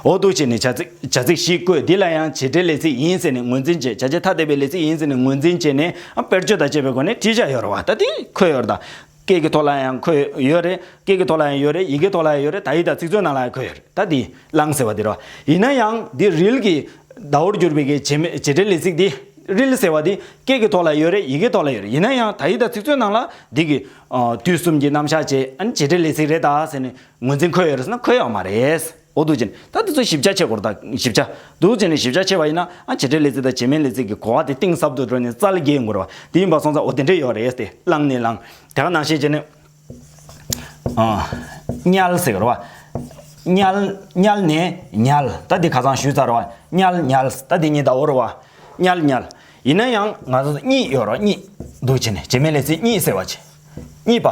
འོ་འདུག་བྱས་ནས་བྱ་ཚིག་བྱ་ཚིག་བཞི་བཀོད། འདི་ལ་ཡང་བྱེད་འབྲེལ་ལས་ཚིག་ཡིན་ཟེར་ནས་ངོས་འཛིན་བྱས། བྱ་བྱེད་ཐ་དད་པའི་ལས་ཚིག་ཡིན་ཟེར་ནས་ངོས་འཛིན་བྱས་ནས། ཨ། དཔེར་བརྗོད་དང་བཅས་པའི་སྒོ་ནས་བྲིས་བཞག་ཡོད་རེད་བ། ད་འདི་འཁོད་ཡོད་རེད་ད། སྐད་ཀྱི་ཐོག་ལ་ཡང་འཁོད་ཡོད་རེད། སྐད་ཀྱི་ཐོག་ལ་ཡང་ཡོད་རེད། ཡི་གེ་ཐོག་ལ་ཡང་ཡོད་རེད། དག་ཡིག་དང་ཚིག་མཛོད་ནང་ལ་ཡང་འཁོད་ཡོད་རེད། ད་འདི་ལང་ཟེར་བ་འདི་རེད་བ། ཡིན་ན་ཡང་འདི་རིལ་གྱི་ཟླ་བོར་གྱུར་པའི་གི་བྱེད་མེད་བྱེད་འབྲེལ་ལས་ཚིག་འདི། རིལ་ཟེར་བ་འདི་སྐད་ཀྱི་ཐོག་ལ་ཡོད་རེད། ཡི་གེ་ཐོག་ལ་ཡོད་རེད། ཡིན་ན་ཡང་དག་ཡིག་དང་ཚིག་མཛོད་ནང་ལ་འདི་གི། ཨ། དུས་གསུམ་གྱི་རྣམ་གཞག་བྱས། ཨ་ནི་བྱེད་འབྲེལ་ལས་ཚིག་རེད་ད་ཟེར་ནས་ངོས་འཛིན་འཁོད་ཡོད་རེད་ཟེར་ན་འཁོད་ཡོད་མ་རེད། འོ་འདུག་བྱས་ནས་ད་འདི་ཚོ་ཞིབ་ཆ་ཕྱེ་དགོས་རེད་ད། ཞིབ་ཆ་འདུག་བྱས་ནས་ཞིབ་ཆ་ཕྱེ་བ་ཡིན་ན། ཨ། བྱེད་འབྲེལ་ལས་ཚིག་དང་བྱེད་མེད་ལས་ཚིག་གི་གོ་བ་དེ་གཏིང་ཟབ་ཏུ་འགྲོ་ནས་རྩ་ལ་འགེལ་ཡོང་གི་རེད་བ། དེ་ཡིན་པ་སོང་ཙང་འོ་དེ་འདྲས་ཡོད་རེད་དེ། ལངས་ནས་ལངས། དེ་ག་ནང་བཞིན་བྱས་ནས། ཨ། དམྱལ་ཟེར་གི་རེད་བ། དམྱལ། དམྱལ་ནས་ཉལ། ད་འདི་ཁ་སང་ཞུས་ཚར་རེད་བ། དམྱལ་ཉལ། ད་འདི་གཉིས་ཟླ་བོ་རེད་བ། དམྱལ་ཉལ། ཡིན་ན་ཡང་ང་ཚོ་གཉིད་ཡོད་རེད་བ། གཉིད། འདུག་བྱས་ནས་བྱེད་མེད་ལས་ཚིག་གཉིད་ཟེར་བ་བྱས། གཉིད་པ།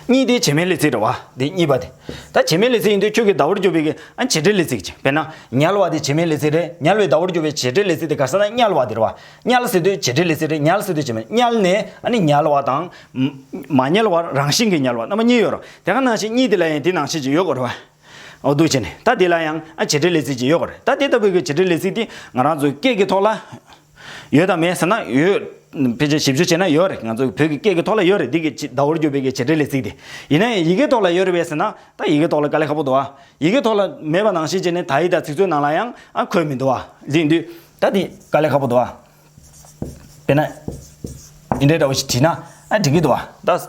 གཉིད་དེ་བྱེད་མེད་ལས་ཚིག་རེད་བ། འདི་གཉིད་པ་དེ། ད་བྱེད་མེད་ལས་ཚིག་ཡིན་དུས་ཁྱོད་ཀྱི་ཟླ་བོར་གྱུར་པའི་གི། ཨ། བྱེད་འབྲེལ་ལས་ཚིག་ཅིག་དཔེར་ན་ཉལ་བ་དེ་བྱེད་མེད་ལས་ཚིག་རེད། ཉལ་བའི་ཟླ་བོར་གྱུར་པའི་བྱེད་འབྲེལ་ལས་ཚིག་དེ་ག་རེ་ཟེར་ན་དམྱལ་བ་དེ་རེད་བ། དམྱལ་ཟེར་དུས་བྱེད་འབྲེལ་ལས་ཚིག་རེད། ཉལ་ཟེར་དུས་བྱེད་མེད། དམྱལ་ནས། ཨ་ནི་ཉལ་བ་དང་། མ་དམྱལ་བ་རང་བཞིན་གྱིས་ཉལ་བ་རྣམ་པ་གཉིས་ཡོད་རེད། དེ་ག་ནང་བཞིན་གཉིད་དེ་ལ་ཡང་དེ་ནང་བཞིན་ཅིག་ཡོད་དགོས་རེད་བ། འོ་འདུག་བྱས་ནས་ད་དེ་ལ་ཡང་། ཨ། བྱེད་འབྲེལ་ལས་ཚིག་ཅིག་ཡོད་དགོས་རེད། ད་དེ་ལྟ་བུའི་གི་བྱེད་འབྲེལ་ལས་ཚིག་དེ་ང་རང་ཚོའི་སྐད་ཀྱི་ཐོག་ལ་ཡོད་དམ་མེད་ཟེར་ན་ཡོད། ཕལ་ཆེར་ཞིབ་འཇུག་བྱས་ན་ཡོད་རེད། ང་ཚོའི་བོད་ཀྱི་སྐད་ཀྱི་ཐོག་ལ་ཡོད་རེད། འདི་གི་ཟླ་བོར་གྱུར་པའི་གི་བྱེད་འབྲེལ་ལས་ཚིག་དེ། ཡིན་ན་ཡང་ཡི་གེ་ཐོག་ལ་ཡོད་རེད་པས་ཟེར་ན། ད་ཡི་གེ་ཐོག་ལ་དཀའ་ལས་ཁག་པོ་འདུག་བ། ཡི་གེ་ཐོག་ལ་མེད་པ་ནང་བཞིན་བྱས་ནས་དག་ཡིག་དང་ཚིག་མཛོད་ནང་ལ་ཡང་། ཨ། འཁོད་མི་འདུག་བ། དེ་ཡིན་དུས་ད་དེ་དཀའ་ལས་ཁག་པོ་འདུག་བ། དཔེར་ན་འདི་འདྲའི་འདྲ་བོ་ཞིག་བྲིས་ན། ཨ། འགྲིག་གི་འདུག་བ། ད་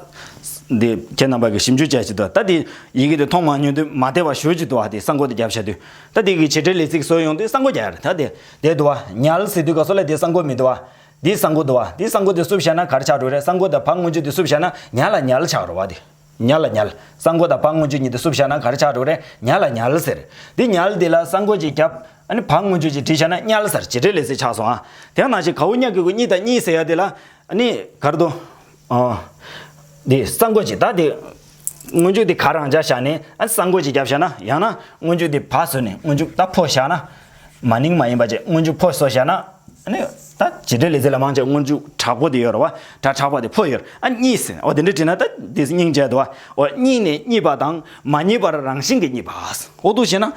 འདི་ཁྱེད་རྣམ་པ་གིས་ཞིབ་འཇུག་བྱ་ཅིག་འདུག་ད་འདི་ཡི་གེ་འདི་མཐོང་མ་མྱོང་དུས་མ་བདེ་བ་ཞེ་ཅིག་འདུག་བ། དེ་གསང་སྒོ་དེ་རྒྱབ་བཞག་དུས་ད་འདི་གི་བྱེད་འབྲེལ་ལས་ཚིག་བཟོ་ཡོང་དུས་གསང་སྒོ་རྒྱག་ཡ་རེད། ད་དེ་དེ་འདུག་བ། ཉལ་ཟེར་དུས་ག་སོ་ལ་དེ་གསང་སྒོ་མི་འདུག་བ། འདི་གསང་སྒོ་འདུག་བ། འདི་གསང་སྒོ་དེ་བསུབ་བཞག་ན་ག་རེ་ཆགས་འགྲོ་རེད། གསང་སྒོ་དང་བ་སྔོན་འཇུག་དེ་བསུབ་བཞག་ན་ཉལ་ལ་ཉལ་ཆགས་འགྲོ་བ། དེ་ཉལ་ལ་ཉལ། གསང་སྒོ་དང་བ་སྔོན་འཇུག་གཉིས་དེ་བསུབ་བཞག་ན་ག་རེ་ཆགས་འགྲོ་རེད། ཉལ་ལ་ཉལ་ཟེར། འདི་ཉལ་འདི་ལ་གསང་སྒོ་ཅིག་རྒྱབ། ཨ་ནི་བ་སྔོན་འཇུག་ཅིག་བྲིས་བཞག་ན་ཉལ་ཟེར་བྱེད་འབྲེལ་ལས་ཚིག་ཆགས་སོང་ཨ། དེ་ནང་བཞིན་གའུ་ཉ་གི་གུ་གཉིད་དང་གཉིད་ཟེར་ཡ་དེ་ལ། ཨ་ནི་ག་རེ་འདུག་ཨ། འདི་གསང་སྒོ་ཅིག་ད་དེ་སྔོན་འཇུག་དེ་ག་རང་འཇགས་བཞག་ནས་ཨ་གསང་སྒོ་ཅིག་རྒྱབ་བཞག་ན། ཡང་ན་སྔོན་འཇུག་དེ་བ་བཟོས་ནས་སྔོན་འཇུག་ད་ཕོ་བཞག་ན། མ་ནིང་མ་ཡིན་པ་ཅིག་སྔོན་འཇུག་ཕོ་བཟོས་བཞག་ན། ཨ་ནི་ད་བྱེད་འབྲེལ་ལས་ཚིག་ལ་མང་ཆེ་སྔོན་འཇུག་དྲག་པོ་དེ་ཡོད་རེད་བ། སྒྲ་དྲག་པ་དེ་ཕོ་ཡོད། ཨ་གཉིད་ཟེར། འོ་དེ་འདྲ་བྲིས་ན་ད་དེ་སྙིང་རྗེ་འདུག་བ། འོ་གཉིད་ནས་གཉིད་པ་དང་མ་གཉིད་པར་རང་བཞིན་གྱིས་གཉིད་པ། འོ་འདུག་བྱས་ན།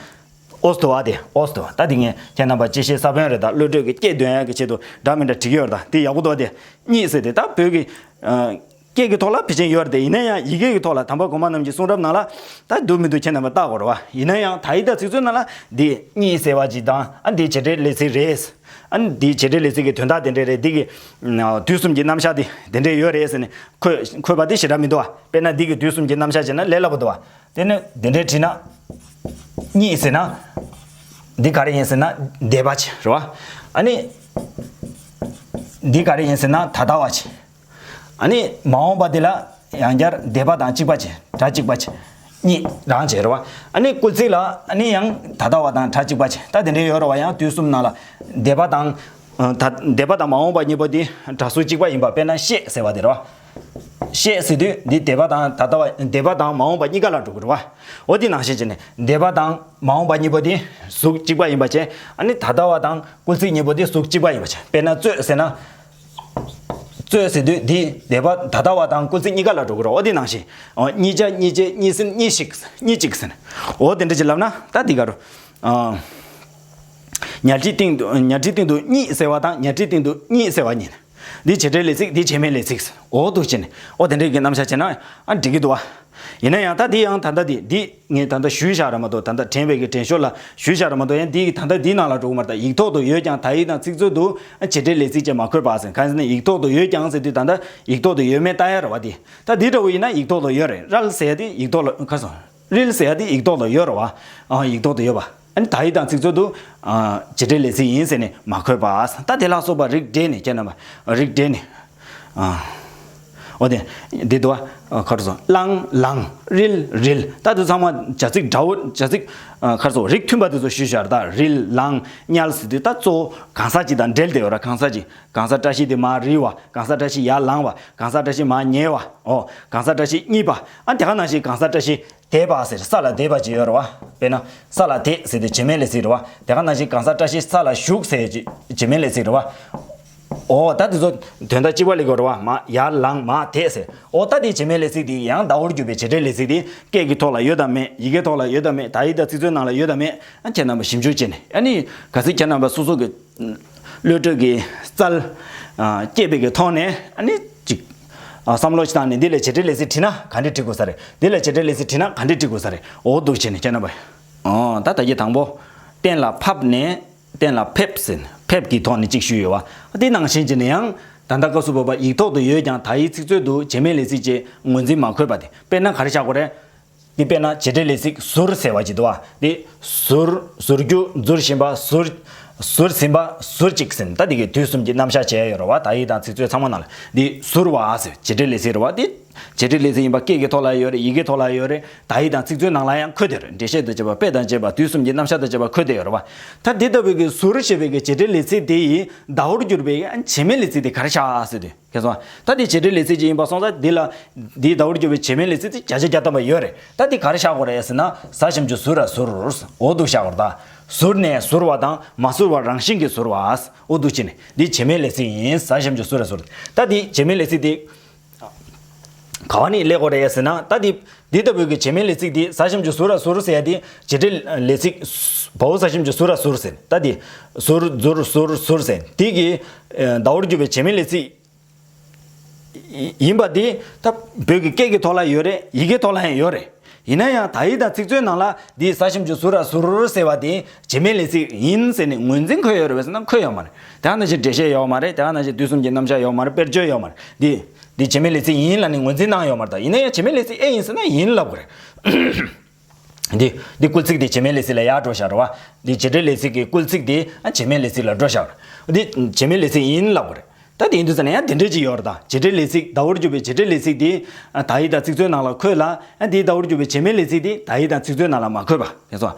ཨོ་སྟོ་བ་དེ་ཨོ་སྟོ་བ། ད་དེ་ངས་ཁྱེད་རྣམ་པ་སྤྱི་བཤད་ས་བོན་རེད། ད་བློ་གྲོས་ཀྱི་སྐྱེད་འདོན་ཡག་གི་ཆེད་དུ་འདྲ་མི་འདྲ་བྲིས་ཀྱི་ཡོད་རེད། ད་དེ་ཡག་པོ་འདུག་བ། དེ་གཉིད་ཟེར་དེ་ད་བོད་ཀྱི་ཨ། སྐད་ཀྱི་ཐོག་ལ་ཕལ་ཆེར་ཡོད་རེད་དེ། ཡིན་ན་ཡང་ཡི་གེ་གི་ཐོག་ལ་དམ་པ་གོང་མ་རྣམས་ཀྱི་གསུང་རབ་ནང་ལ་ད་འདུག་མི་འདུག་ཁྱེད་རྣམ་པ་བལྟ་དགོས་རེད་བ། ཡིན་ན་ཡང་དག་ཡིག་དང་ཚིག་མཛོད་ནང་ལ་འདི་གཉིད་ཟེར་བ་ཅིག་དང་། ཨ་འདི་བྱེད་འབྲེལ་ལས་ཚིག་རེད། ཨ་འདི་བྱེད་འབྲེལ་ལས་ཚིག་གི་དོན་དག་དེ་འདྲས་རེད། འདི་གི་དུས་གསུམ་གྱི་རྣམ་གཞག་དེ་དེ་འདྲས་ཡོད་རེད་ཟེར་ནས་འཁོད་འཁོད་པ་དེ་ཞེ་དྲག་མི་འདུག་བ། དཔེར་ན་འདི་གི་དུས་གསུམ་གྱི་རྣམ་གཞག་བྱས་ན་ལས་སླ་པོ་འདུག་བ། དེ་ནས་དེ་འདྲས་བྲིས་ན། གཉིད་ཟེར་ན། འདི་ག་རེ་ཡིན་ཟེར་ན་འདས་པ་ཅིག་རེད་བ། ཨ་ནི། འདི་ག་རེ་ཡིན་ཟེར་ན་ད་ལྟ་བ་ཅིག་ཨ་ནི་མ་འོངས་པ་འདི་ལ་ཡང་བསྐྱར་འདས་པ་དང་གཅིག་པ་བྱས། སྒྲ་གཅིག་པ་བྱས། གཉིད་རང་བྱས་རེད་བ། ཨ་ནི་སྐུལ་ཚིག་ལ་ཨ་ནི་ཡང་ད་ལྟ་བ་དང་སྒྲ་གཅིག་པ་བྱས། ད་དེ་འདྲའི་ཡོད་རེད་བ། ཡང་དུས་གསུམ་ནང་ལ་འདས་པ་དང་། ད་འདས་པ་དང་མ་འོངས་པ་གཉིས་པོ་འདི་སྒྲ་གཟུགས་གཅིག་པ་ཡིན་པ། དཔེར་ན་ཤེས་ཟེར་བ་དེ་རེད་བ། ཤེས་ཟེར་དུས་འདི་འདས་པ་དང་ད་ལྟ་བ། འདས་པ་དང་མ་འོངས་པ་གཉིས་ཀ་ལ་འགྲོ་གི་རེད་བ། འོ་འདི་ནང་བཞིན་བྱས་ནས་འདས་པ་དང་མ་འོངས་པ་གཉིས་པོ་འདི་གཟུགས་གཅིག་པ་ཡིན་པ་བྱས། ཨ་ནི་ད་ལྟ་བ་དང་སྐུལ་ཚིག་གཉིས་པོ་འདི་གཟུགས་གཅིག་པ་ཡིན་པ་བྱས། དཔེར་ན་རྩོད་ཟེར་ན། རྩོད་ཟེར་དུས་འདི་འདས་པ་ད་ལྟ་བ་དང་སྐུལ་ཚིག་གཉིས་ཀ་ལ་འགྲོ་གི་རེད། འོ་འདི་ནང་བཞིན། ཨོ་གཉིས་ཆ་གཉིས་བྱས་གཉིས་ཟིན་གཉིས་ཤིག་གཉིས་གཅིག་ཟིན། འོ་དེ་འདྲ་ཅིག་ལབ་ན་ད་འདི་ག་རུ། ཨ། ཉལ་ཁྲིའི་སྟེང་དུ། ཉལ་ཁྲིའི་སྟེང་དུ་གཉིད་ཟེར་བ་དང་ཉལ་ཁྲིའི་སྟེང་དུ་གཉིད་ཟེར་བ་གཉིས། འདི་བྱེད་འབྲེལ་ལས་ཚིག་འདི་བྱེད་མེད་ལས་ཚིག་འོ་འདུག་བྱས་ནས་འོ་དེ་འདྲའི་གི་རྣམ་གཞག་བྱས་ན་ཨ་འགྲིག་གི་འདུག་བ། ཡིན་ན་ཡང་ད་འདི་ཡང་ད་ལྟ་འདི་འདི་ངས་ད་ལྟ་ཞུས་བཞག་ར་མ་གཏོགས། ད་ལྟ་དྲན་པའི་གི་དྲན་ཤོར་ལ་ཞུས་བཞག་ར་མ་གཏོགས། ཡང་འདི་ད་ལྟ་འདི་ནང་ལ་འགྲོ་གི་མ་རེད། ད་ཡིག་ཐོག་ཏུ་ཡོད་ཀྱང་དག་ཡིག་དང་ཚིག་མཛོད་དུ་ཨ་བྱེད་འབྲེལ་ལས་ཚིག་ཅེས་མ་འཁོད་པ་ཟེར། གང་ཟེར་ན་ཡིག་ཐོག་ཏུ་ཡོད་ཀྱང་ཟེར་དུས་ད་ལྟ་ཡིག་ཐོག་ཏུ་ཡོད་མེད་ལྟ་ཡ་རེད་བ། དེ་ད་འདི་འདྲ་བོ་ཡིན་ན་ཡིག་ཐོག་ཏུ་ཡོད་རེད། རལ་ཟེར་ཡ་དེ་ཡིག་ཐོག་ལ་ག་སོང་། རིལ་ཟེར་ཡ་དེ་ཡིག་ཐོག་ཏུ་ཡོད་རེད་བ། ཨ་ཡིག་ཐོག་ཏུ་ཡོད་པ། ཨ་ནི་དག་ཡིག་དང་ཚིག་མཛོད་དུ་ཨ་བྱེད་འབྲེལ་ལས་ཚིག་ཡིན་ཟེར་ནས་མ་འཁོད་པ། ད་དེ་ལ་སོགས་པ་རིགས་འགྲེ་ནས། ཁྱེད་རྣམ་པ་རིགས་འགྲེ་ནས། ཨ་འོ་དེ་འདི་འདུག་བ། ཁ་རུ་སོང་། བླངས། ལངས། རིལ། རིལ། ད་དེ་ཚང་མ་བྱ་ཚིག་འདྲ་བོ། བྱ་ཚིག་ཁ་རུ་སོང་། རིགས་མཐུན་པ་དེ་ཚོ་ཞུས་བཞག་རེད། ད་རིལ། ལངས། ཉལ་ཟེར་དུས་ད་གཙོ་བོ་གང་ཟག་ཅིག་དང་འབྲེལ་བསྡད་ཡོད་ར། གང་ཟག་ཅིག་གང་ཟག་བཀྲ་ཤིས་དེ་མར་རིལ་བ། གང་ཟག་བཀྲ་ཤིས་ཡར་ལངས་བ། གང་ཟག་བཀྲ་ཤིས་མར་ཉལ་བ། ཨོ་གང་ཟག་བཀྲ་ཤིས་གཉིད་པ། ཨ་དེ་ག་ནང་བཞིན་གང་ཟག་བཀྲ་ཤིས་དེད་པ་ཟེར། ས་ལ་དེད་པ་ཅིག་ཡོད་རེད་བ། དཔེར་ན་ས་ལ་དེད་ཟེར་དེ་བྱེད་མེད་ལས་ཚིག་རེད་བ། དེ་ག་ནང་བཞིན་གང་ཟག་བཀྲ་ཤིས་ས་ལ་བཞུགས་ཟེར་ཅིག་བྱེད་མེད་ལས་ཚིག་རེད་བ། ཨོ་ད་དེ་ཚོ་དོན་དག་གཅིག་པ་ལས་གོ་རེད་བ། མར་ཡར་ལངས། མར་དེད་ཟེར། ཨོ་ད་དེ་བྱེད་མེད་ལས་ཚིག་དེ་ཡང་ཟླ་བོར་གྱུར་པའི་བྱེད་འབྲེལ་ལས་ཚིག་དེ་སྐད་ཀྱི་ཐོག་ལ་ཡོད་དམ་མེད། ཡི་གེ་ཐོག་ལ་ཡོད་དམ་མེད། དག་ཡིག་དང་ཚིག་མཛོད་ནང་ལ་ཡོད་དམ་མེད། ཨ་ཁྱེད་རྣམ་པ་ཞིབ་འཇུག་བྱས་ནས། ཨ་ནི་གལ་སྲིད་ཁྱེད་རྣམ་པ་སོ་སོ་གི་བློ་གྲོས་ཀྱི་རྩལ་སྐྱེད་པའི་གི་ཐོག་ནས་ཨ་ནི་ཅིག་བསམ་བློ་ཞིག་བཏང་ནས་འདི་ལ་བྱེད་འབྲེལ་ལས་ཚིག་བྲིས་ན་ག་འདྲས་བྲིས་དགོས་ས་རེད། འདི་ལ་བྱེད་འབྲེལ་ལས་ཚིག་བྲིས་ན་ག་འདྲས་བྲིས་དགོས་ས་རེད། འོ་འདུག་བྱས་ནས་ཁྱེད་རྣམ་པ། ཨོ་ད་ད་གི་དང་པོ་གཏན་ལ་ཕབ་ནས་གཏན་ལ་ཕེབས་ཟེར་ནས་ཕེབས་ཀྱི་ཐོག་ནས་ཅིག་ཞུས་ཡོད་བ། དེ་ནང་བཞིན་བྱས་ནས་ཡང་ད་ལྟ་སྐབས་སུ་བབ་པ་ཡིག་ཐོག་ཏུ་ཡོད་ཀྱང་དག་ཡིག་ཚིག་མཛོད་དུ་བྱེད་མེད་ལས་ཚིག་ཅེས་ངོས་འཛིན་མ་འཁོད་པ་དེ། དཔེར་ན་ག་རེ་བཞག་དགོས་རེད། འདི་དཔེར་ན་བྱེད་འབྲེལ་ལས་ཚིག་ཟུར་ཟེར་བ་ཅིག་འདུག་བ། འདི་ཟུར། ཟུར་རྒྱུ། ཟུར་བཞིན་པ། ཟུར། ཟུར་ཟིན་པ། ཟུར་གཅིག་ཟེར། ད་འདི་གི་དུས་གསུམ་གྱི་རྣམ་གཞག་བྱས་ཡོད་རེད་བ། དག་ཡིག་དང་ཚིག་མཛོད་ཚང་མ་ནང་ལ། འདི་ཟུར་བ་ཟེར་བྱེད་འབྲེལ་ལས་ཚིག་རེད་བ། འདི་བྱེད་འབྲེལ་ལས་ཚིག་ཡིན་པ་སྐད་ཀྱི་ཐོག་ལ་ཡོད་རེད། ཡི་གེ་ཐོག་ལ་ཡོད་རེད། དག་ཡིག་དང་ཚིག་མཛོད་ནང་ལ་ཡང་འཁོད་བསྡད་ཡོད་རེད། འགྲེལ་བཤད་དང་བཅས་པ། དཔེ་དང་བཅས་པ། དུས་གསུམ་གྱི་རྣམ་གཞག་དང་བཅས་པ་འཁོད་བསྡད་ཡོད་རེད་བ། ད་འདི་ལྟ་བུའི་གི་ཟུར་ཞེས་པའི་གི་བྱེད་འབྲེལ་ལས་ཚིག་དེ་ཡིས་ཟླ་བོར་གྱུར་པའི་བྱེད་མེད་ལས་ཚིག་དེ་ག་རེ་བཞག་ཟེར་དུས། ཁྱེད་སོང་། ད་འདི་བྱེད་འབྲེལ་ལས་ཚིག་ཅིག་ཡིན་པ་སོང་ཙང་འདི་ལ། འདིའི་ཟླ་བོར་གྱུར་པའི་བྱེད་མེད་ལས་ཚིག་དེ་བརྒྱ་ཆ་བརྒྱ་ཐམ་པ་ཡོད་རེད། ད་འདི་ག་རེ་བཞག་དགོས་རེད་ཟེར་ན། ཟ་ཞབས་ཀྱུ་ཟུར་ར་ཟུར། འོ་འདུག་བཞག་དགོས་རེད། ད་ཟུར་ནས་ཟུར་བ་དང་མ་ཟུར་བ་རང་བཞིན་གྱིས་ཟུར་བ། འོ་འདུག་བྱས་ནས་འདི་བྱེད་མེད་ལས་ཚིག་ཡིན། ཟ་ཞབས་ཀྱུ་ཟུར་ར་ཟུར། ད་འདི་བྱེད་མེད་ལས་ཚིག་དེ་ག་བ་ནས་སླེབས་དགོས་རེད་ཟེར་ན། ད་འདི་འདི་ལྟ་བུའི་གི་བྱེད་མེད་ལས་ཚིག་འདི་ཟ་ཞབས་ཀྱུ་ཟུར་ར་ཟུར་ཟེར་ཡ་འདི་བྱེད་འབྲེལ་ལས་ཚིག་བའོ་ཟ་ཞབས་ཀྱུ་ཟུར་ར་ཟུར་ཟེར། ད་འདི་ཟུར་ཟུར་ཟུར་ཟུར་ཟེར་འདི་གི་ཟླ་བོར་གྱུར་པའི་བྱེད་མེད་ལས་ཚིག་ཡིན་པ་འདི་ད་བོད་ཀྱི་སྐད་ཀྱི་ཐོག་ལ་ཡོད་རེད། ཡི་གེ་ཐོག་ལ་ཡང་ཡོད་རེད། ཡིན་ན་ཡང་དག་ཡིག་དང་ཚིག་མཛོད་ནང་ལ་འདི་ས་ཞབས་ཀྱུ་ཟུ་ར་ཟུར་ཟེར་བ་དེ་བྱེད་མེད་ལས་ཚིག་ཡིན་ཟེར་ནས་ངོས་འཛིན་འཁོད་ཡོད་རེད་པས་ཟེར་ན་འཁོད་ཡོད་མ་རེད། དེ་ག་ནང་བཞིན་འགྲེལ་བཤད་ཡོད་མ་རེད། དེ་ག་ནང་བཞིན་དུས་གསུམ་གྱི་རྣམ་གཞག་ཡོད་མ་རེད། དཔེར་བརྗོད་ཡོད་མ་རེད། འདི་འདི་བྱེད་མེད་ལས་ཚིག་ཡིན་ལབ་ནས་ངོས་འཛིན་གནང་ཡོད་མ་རེད། ད་ཡིན་ན་ཡང་བྱེད་མེད་ལས་ཚིག་ཨེ་ཡིན་ཟེར་ན་ཡིན་ལབ་དགོས་རེད། འདི་འདི་སྐུལ་ཚིག་དེ་བྱེད་མེད་ལས་ཚིག་ལ་ཡར་འགྲོ་བཞག་རེད་བ། འདི་བྱེད་འབྲེལ་ལས་ཚིག་གི་སྐུལ་ཚིག་དེ་ཨ་བྱེད་མེད་ལས་ཚིག་ལ་འགྲོ་བཞག་རེད། འདི་བྱེད་མེད་ལས་ཚིག་ཡིན་ལབ་དགོས་རེད། ད་དེ་ཡིན་དུས་ཙ་ན་ཡང་དེ་འདྲ་ཅིག་ཡོད་རེད། ད་བྱེད་འབྲེལ་ལས་ཚིག་ཟླ་བོར་གྱུར་པའི་བྱེད་འབྲེལ་ལས་ཚིག་དེ་ཨ་དག་ཡིག་དང་ཚིག་མཛོད་ནང་ལ་འཁོད་ལ། ཨ་དེའི་ཟླ་བོར་གྱུར་པའི་བྱེད་མེད་ལས་ཚིག་དེ་དག་ཡིག་དང་ཚིག་མཛོད་ནང་ལ་མ་འཁོད་པ། དེ་ཚོ་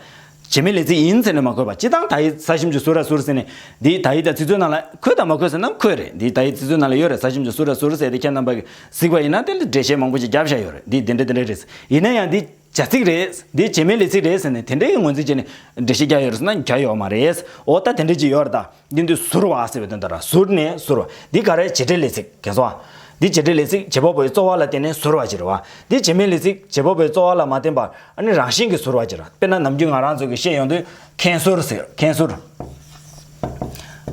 བྱེད་མེད་ལས་ཚིག་ཡིན་ཟེར་ནས་མ་འཁོད་པ། སྤྱིར་བཏང་དག་ཡིག་ས་ཞབས་ཀྱུ་ཟུ་ར་ཟུར་ཟེར་ནས་འདི་དག་ཡིག་དང་ཚིག་མཛོད་ནང་ལ་འཁོད་དང་མ་འཁོད་ཟེར་ན་འཁོད་རེད། འདི་དག་ཡིག་ཚིག་མཛོད་ནང་ལ་ཡོད་རེད། ས་ཞབས་ཀྱུ་ཟུ་ར་ཟུར་ཟེར་དེ་ཁྱེད་རྣམ་པ་གིས་གཟིགས་པ་ཡིན་ན་དེ་ལ་འགྲེལ་བཤད་མང་པོ་ཞིག་བརྒྱབ་བཞག་ཡོད་རེད། འདི་དེ་འདྲ་དེ་འདྲ་རེད། ཡིན་ན་ཡང་འདི་བྱ་ཚིག་རེད། འདི་བྱེད་མེད་ལས་ཚིག་རེད་ཟེར་ནས་དེ་འདྲའི་ངོས་འཛིན་བྱས་ནས་འགྲེལ་བཤད་རྒྱག་ཡོད་རེད་ཟེར་ན་རྒྱག་ཡོད་མ་རེད། འོ་ད་དེ་འདྲ་ཅིག་ཡོད་རེད་ད། འདི་འདི་ཟུར་བ་ཟེར་བའི་དོན་དག་ར། ཟུར་ནས་ཟུར་བ། འདི་ག་རེ་བྱེད་འབྲེལ་ལས་ཚིག་གན་སོང་ཨ། འདི་བྱེད་འབྲེལ་ལས་ཚིག་བྱེད་པ་པོའི་རྩོལ་བ་ལ་བརྟེན་ནས་ཟུར་བ་ཅིག་རེད་བ། འདི་བྱེད་མེད་ལས་ཚིག་བྱེད་པ་པོའི་རྩོལ་བ་ལ་མ་བརྟེན་པར་ཨ་ནི་རང་བཞིན་གྱིས་ཟུར་བ་ཅིག་རེད། དཔེར་ན་ནམ་རྒྱུན་ང་རང་ཚོ་གིས་བཤད་ཡོང་དུས་མཁན་ཟུར་ཟེར། མཁན་ཟུར།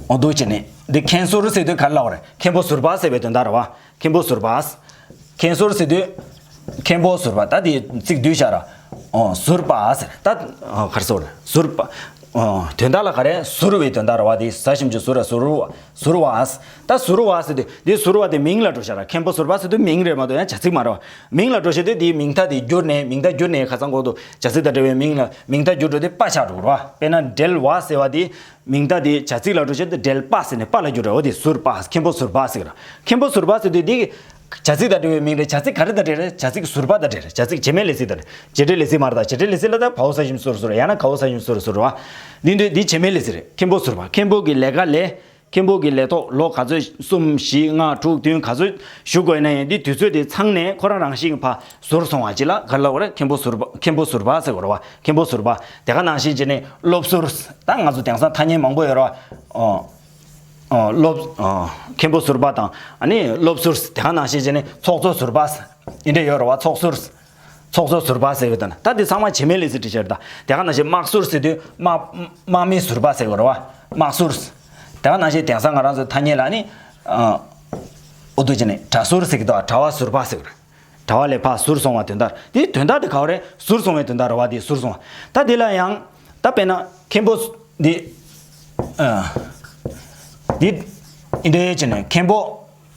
འོ་འདུག་བྱས་ནས་འདི་མཁན་ཟུར་ཟེར་དུས་ག་རེ་ལབ་པ་རེད། མཁན་པོ་ཟུར་པ་ཟེར་བའི་དོན་དག་རེད་བ། མཁན་པོ་ཟུར་པ། མཁན་ཟུར་ཟེར་དུས། མཁན་པོ་ཟུར་པ། ད་དེ་ཚིག་བསྡུས་བཞག་ར། ཨོ་ཟུར་པ་ཟེར། ད་ཨོ་ག་རེ་ཟེར་དགོས་རེད། ཟུར་པ། ཨོ་དོན་དག་ལ་ག་རེ་ཟུར་བའི་དོན་དག་རེད་བ། དེ་ས་ཞབས་ཀྱུ་ཟུ་ར་ཟུར་བ། ཟུར་བ། ད་ཟུར་བ་ཟེར་དུས་དེ་ཟུར་བ་དེ་མིང་ལ་འགྲོ་བཞག་ར། མཁན་པོ་ཟུར་པ་ཟེར་དུས་མིང་རེད་མ་གཏོགས་ཡང་བྱ་ཚིག་མ་རེད་བ། མིང་ལ་འགྲོ་བཞག་དུས་དེའི་མིང་མཐའ་དེ་བསྒྱུར་ནས་མིང་མཐའ་བསྒྱུར་ནས་ཁ་སང་གོང་དུ་བྱ་ཚིག་དང་འབྲེལ་བའི་མིང་ལ་མིང་མཐའ་བསྒྱུར་འགྲོ་དུས་པ་ཆགས་འགྲོ་གི་རེད་བ། དཔེར་ན་འབྲེལ་བ་ཟེར་བ་དེ། མིང་མཐའ་དེ་བྱ་ཚིག་ལ་འགྲོ་བྱེད་དུ་འབྲེལ་པ་ཟེར་ནས་པ་ལ་བསྒྱུར་རེད། འོ་དེ་ཟུར་པ། མཁན་པོ་ཟུར་པ་ཟེར་གི་རེད། མཁན་པོ་ཟུར་པ་ཟེར་དུས་འདི་བྱ་ཚིག་དང་འབྲེལ་བའི་མིང་རེད། བྱ་ཚིག་ག་རེ་དང་འབྲེལ་རེད། བྱ་ཚིག་ཟུར་པ་དང་འབྲེལ་རེད། བྱ་ཚིག་བྱེད་མེད་ལས་ཚིག་དང་རེད། བྱེད་འབྲེལ་ལས་ཚིག་མ་རེད། ད་བྱེད་འབྲེལ་ལས་ཚིག་ལ་ད་བའོ་ས་ཞབས་ཀྱུ་ཟུར་ཟུར་ཡང་ན་གའོ་ས་ཞབས་ཀྱུ་ཟུར་ཟུར་རེད་བ། འདི་འདི་འདི་བྱེད་མེད་ལས་ཚིག་རེད། མཁན་པོ་ཟུར་པ། མཁན་པོ་གི་ལས་ཀ་ལས། མཁན་པོ་གི་ལས་ཐོག་ལོ་ག་ཚོད་གསུམ་བཞི་ལྔ་དྲུག་བདུན་ག་ཚོད་ཞུགས་དགོས་ན་ཡང་འདི་དུས་ཚོད་དེ་ཚང་ནས་ཁོ་རང་རང་བཞིན་གྱི་ཕར་ཟུར་སོང་བ་ཅིག་ལ་ག་རེ་ལབ་དགོས་རེད། མཁན་པོ་ཟུར་པ། མཁན་པོ་ཟུར་པ་ཟེར་དགོས་རེད་བ། མཁན་པོ་ཟུར་པ། དེ་ག་ནང་བཞིན་བྱས་ནས་སློབ་ཟུར། ད་ང་ཚོ་དེང་སང་ཐ་སྙད་མང་པོ་ཡོད་རེད་བ། ཨོ། ཨོ་སློབ། ཨོ་མཁན་པོ་ཟུར་པ་དང་ཨ་ནི་སློབ་ཟུར། དེ་ག་ནང་བཞིན་བྱས་ནས་ཚོགས་གཙོ་ཟུར་པ། འདི་འདྲ་ཡོད་རེད་བ། ཚོགས་ཟུར། ཚོགས་གཙོ་ཟུར་པ་ཟེར་ཡོད་དང་། ད་འདི་ཚང་མ་བྱེད་མེད་ལས་ཚིག་བྲིས་བྱས་རེད་ད། དེ་ག་ནང་བཞིན་དམག་ཟུར་ཟེར་དུས་དམག་དམག་མི་ཟུར་པ་ཟེར་དགོས་རེད་བ། དམག་ཟུར། དེ་ག་ནང་བཞིན་དེང་སང་ང་རང་ཚོ་ཐ་སྙད་ལ་ནི། ཨོ་འདུག་བྱས་ནས་གྲྭ་ཟུར་ཟེར་གི་འདུག་གྲྭ་བ་ཟུར་པ་ཟེར་གི་རེད། གྲྭ་བ་ལས་ཕར་ཟུར་སོང་བ་དོན་དག་དེ། དོན་དག་དེ་ག་བ་རེད། ཟུར་སོང་བའི་དོན་དག་རེད་བ། དེ་ཟུར་སོང་བ། ད་དེ་ལ་ཡང་ད་དཔེར་ན་མཁན་པོ་འདི། ཨ་འདི་འདྲ་བྱས་ནས་མཁན་པོ།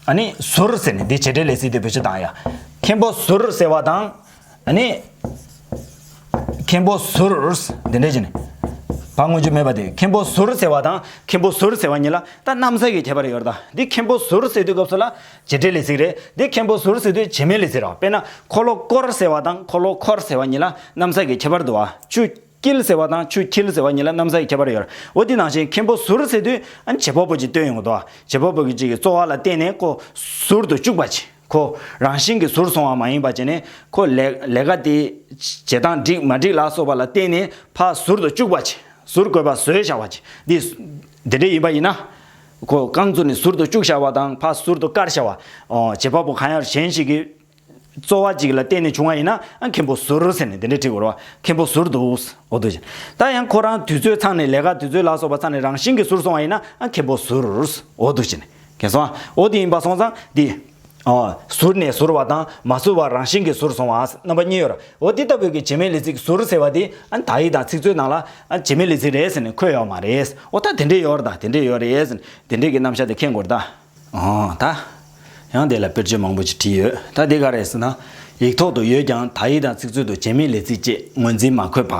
ཨ་ནི་ཟུར་ཟེར་ནས་འདི་བྱེད་འབྲེལ་ལས་ཚིག་དེ་བེད་སྤྱོད་བཏང་ཡ། མཁན་པོ་ཟུར་ཟེར་བ་དང་། ཨ་ནི། མཁན་པོ་ཟུར། འདི་འདྲ་བྱས་ནས། བ་མངོན་གྱུར་མེད་པ་དེ། མཁན་པོ་ཟུར་ཟེར་བ་དང་མཁན་པོ་ཟུར་ཟེར་བ་གཉིས་ལ་ད་གནམ་ས་གི་ཁྱད་པར་ཡོད་རེད་ད། འདི་མཁན་པོ་ཟུར་ཟེར་དུས་སྐབས་སུ་ལ་བྱེད་འབྲེལ་ལས་ཚིག་རེད། འདི་མཁན་པོ་ཟུར་ཟེར་དུས་བྱེད་མེད་ལས་ཚིག་རེད་བ། དཔེར་ན་ཁོ་ལོ་སྐོར་ཟེར་བ་དང་ཁོ་ལོ་འཁོར་ཟེར་བ་གཉིས་ལ་གནམ་ས་གི་ཁྱད་པར་འདུག་བ། ཆུ། དཀྱིལ་ཟེར་བ་དང་ཆུ་འཁྱིལ་ཟེར་བ་གཉིས་ལ་གནམ་ས་ཡི་ཁྱད་པར་ཡོད་རེད། འོ་དེ་ནང་བཞིན་མཁན་པོ་ཟུར་ཟེར་དུས་ཨ་ནི་བྱེད་པ་པོ་ཅིག་སྟོན་ཡོང་གི་འདུག་བ། བྱེད་པ་པོ་གི་ཅིག་གི་རྩོལ་བ་ལ་བརྟེན་ནས་ཁོ་ཟུར་དུ་བཅུག་པ་ཅིག་ཁོ་རང་བཞིན་གྱིས་ཟུར་སོང་བ་མ་ཡིན་པ་བྱས་ནས་ཁོ་ལས་ལས་ཀ་དེ་བྱེད་སྟངས་འགྲིག་མ་འགྲིག་ལ་སོགས་པ་ལ་བརྟེན་ནས་ཕར་ཟུར་དུ་བཅུག་པ་ཅིག་ཟུར་དགོས་པ་བཟོས་བཞག་པ་ཅིག་འདི་འདི་འདྲ་ཡིན་པ་ཡིན་ན། ཁོ་རྐང་བཙུགས་ནས་ཟུར་དུ་བཅུག་བཞག་པ་དང་ཕར་ཟུར་དུ་བཀར་བཞག་པ། ཨོ་བྱེད་པ་པོ་གང་ཡང་གཞན་ཞིག་གིས། རྩོལ་བ་ཅིག་ལ་བརྟེན་ནས་བྱུང་བ་ཡིན་ན་ཨ་མཁན་པོ་ཟུར་ཟེར་ནས་འདི་འདྲ་བྲིས་དགོས་རེད་བ། མཁན་པོ་ཟུར་འདུག་འོ་འདུག་ཅེ། ད་ཡང་ཁོ་རང་དུས་ཚོད་ཚང་ནས་ལས་ཀ་དུས་ཚོད་ལ་སོགས་པ་ཚང་ནས་རང་བཞིན་གྱིས་ཟུར་སོང་བ་ཡིན་ན་ཨ་མཁན་པོ་ཟུར། འོ་འདུག་ཅེ་ནས་མཁན་སོང་ཨ། འོ་དེ་ཡིན་པ་སོང་ཙང་འདི། ཨོ། ཟུར་ནས་ཟུར་བ་དང་མ་ཟུར་བ་རང་བཞིན་གྱིས་ཟུར་སོང་བ་རྣམ་པ་གཉིས་ཡོད་རེད། འོ་འདི་ལྟ་བུའི་གི་བྱེད་མེད་ལས་ཚིག་ཟུར་ཟེར་བ་དེ་ཨ་དག་ཡིག་དང་ཚིག་མཛོད་ནང་ལ་ཨ་བྱེད་མེད་ལས་ཚིག་རེད་ཟེར་ནས་འཁོད་ཡོད་མ་རེད། འོ་ད་དེ་འདྲས་ཡོད་རེད། ད་དེ་འདྲས་ཡོད་རེད་ཟེར་ནས་དེ་འདྲས་ཀྱི་རྣམ་གཞག་དེ་མཁྱེན་དགོས་རེད་ད། ཨོ་ད། ཡང་དེ་ལ་དཔེར་བརྗོད་མང་པོ་ཅིག་བྲིས་ཡོད། ད་དེ་ག་རེད་ཟེར་ན། ཡིག་ཐོག་ཏུ་ཡོད་ཀྱང་དག་ཡིག་དང་ཚིག་མཛོད་དུ་བྱེད་མེད་ལས་ཚིག་ཅེས་ངོས་འཛིན་མ་འཁོད་པ།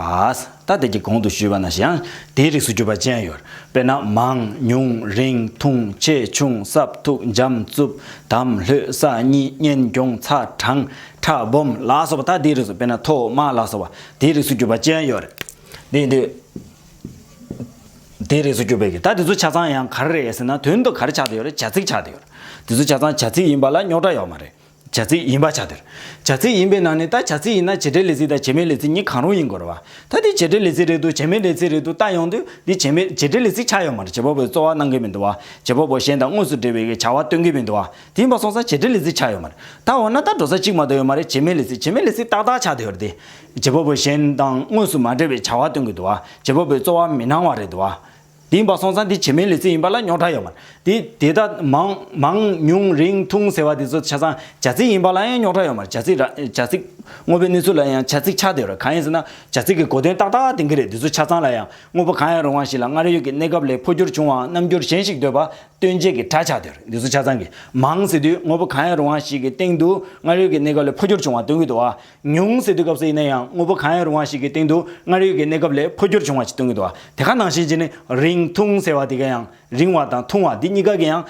ད་དེ་གྱི་གོང་དུ་ཞུས་པ་ནང་བཞིན་ཡང་དེའི་རིགས་སུ་གྱུར་པ་ཅན་ཡོད། དཔེར་ན་མང་ཉུང་རིང་ཐུང་ཆེ་ཆུང་སྲབ་མཐུག་འཇམ་རྩུབ་དམ་ལྷོད་ས་གཉིས་སྙན་གྱོང་ཚ་གྲང་ཁྲ་སྦོམ་ལ་སོགས་པ། ད་དེའི་རིགས་སུ་དཔེར་ན་མཐོ་དམའ་ལ་སོགས་པ་དེའི་རིགས་སུ་གྱུར་པ་ཅན་ཡོད། དེ་དུས། དེའི་རིགས་སུ་གྱུར་པའི་གི་ད་དེ་ཚོ་ཆ་ཚང་ཡང་ག་རེ་རེད་ཟེར་ན་དོན་དུ་ག་རེ་ཆགས་བསྡད་ཡོད་རེད། བྱ་ཚིག་ཆགས་བསྡད་ཡོད་རེད། དེ་ཚོ་ཆ་ཚང་བྱ་ཚིག་ཡིན་པ་ལ་རྙོག་དྲ་ཡོད་མ་རེད། བྱ་ཚིག་ཡིན་པ་ཆགས་བསྡད་ཡོད་རེད། བྱ་ཚིག་ཡིན་པའི་ནང་ནས་ད་བྱ་ཚིག་ཡིན་ན་བྱེད་འབྲེལ་ལས་ཚིག་དང་བྱེད་མེད་ལས་ཚིག་གཉིས་གང་རུང་ཡིན་དགོས་རེད་བ། ད་དེ་བྱེད་འབྲེལ་ལས་ཚིག་རེད་འདུག་བྱེད་མེད་ལས་ཚིག་རེད་འདུག་ལྟ་ཡོང་དུས་འདི་བྱེད་མེད་བྱེད་འབྲེལ་ལས་ཚིག་ཆགས་ཡོད་མ་རེད། བྱེད་པ་པོའི་རྩོལ་བ་གནང་གི་མི་འདུག་བ། བྱེད་པ་པོ་གཞན་དང་དངོས་སུ་འབྲེལ་བའི་གི་བྱ་བ་སྟོན་གི་མི་འདུག་བ། དེ་ཡིན་པ་སོང་ཙང་བྱེད་འབྲེལ་ལས་ཚིག་ཆགས་ཡོད་མ་རེད། ད་འོ་ན་ད་འགྲོ་ས་གཅིག་མ་གཏོགས་ཡོད་མ་རེད། བྱེད་མེད་ལས་ཚིག་བྱེད་མེད་ལས་ཚིག་ཏག་ཏག་ཆགས་བསྡད་ཡོད་རེད་དེ། བྱེད་པ་པོ་གཞན་དང་དངོས་སུ་མ་འབྲེལ་བའི་བྱ་བ་སྟོན་གི་འདུག་བ། བྱེད་པ་པོའི་རྩོལ་བ་མི་སྣང་བ་རེད་འདུག་བ། དེ་ཡིན་པ་སོང་ཙང་འདི་བྱེད་མེད་ལས་ཚིག་ཡིན་པ་ལ་རྙོག་དྲ་ཡོད་མ་རེད། དེ་དེ་ལྟར་མང་མང་ཉུང་རིང་ཐུང་ཟེར་བ་དེ་ཚོ་ཆ་ཚང་བྱ་ཚིག་ཡིན་པ་ལ་ཡང་རྙོག་དྲ་ཡོད་མ་རེད། བྱ་ཚིག་ར་བྱ་ཚིག་ དངོས་པོའི་གནས་ཚུལ་ལ་ཡང་བྱ་ཚིག་ཆགས་བསྡད་ཡོད་རེད། གང་ཡིན་ཟེར་ན་བྱ་ཚིག་གི་གོ་དོན་ཏག་ཏག་ལྡན་གྱི་རེད། འདི་ཚོ་ཆ་ཚང་ལ་ཡང་དངོས་པོ་གང་ཡང་རུང་བ་ཞིག་ལ་སྔར་ཡོད་ཀྱི་གནས་སྐབས་ལས་འཕོ་འགྱུར་བྱུང་བའམ་རྣམ་འགྱུར་གཞན་ཞིག་འདོད་པ་སྟོན་བྱེད་ཀྱི་སྒྲ་ཆགས་བསྡད་ཡོད་རེད། འདི་ཚོ་ཆ་ཚང་གི། མང་ཟེར་དུས་དངོས་པོ་གང་ཡང་རུང་བ་ཞིག་གི་སྟེང་དུ་སྔར་ཡོད་ཀྱི་གནས་སྐབས་ལས་འཕོ་འགྱུར་བྱུང་བ་སྟོན་གྱི་འདུག་བ། ཉུང་ཟེར་དུས་སྐབས་སུ་ཡིན་ན་ཡང་དངོས་པོ་གང་ཡང་རུང་བ་ཞིག་གི་སྟེང་དུ་སྔར་ཡོད་ཀྱི་གནས་སྐབས་ལས་འཕོ་འགྱུར་བྱུང་བ་ཞིག་སྟོན་གྱི་འདུག་བ། དེ་ག་ནང་བཞིན་བྱས་ནས་རིང་ཐུང་ཟེར་བ་དེ་ག་ཡང་རིང་བ་དང་ཐུང་བ་འདི་གཉིས་ཀ་གི་ཡང་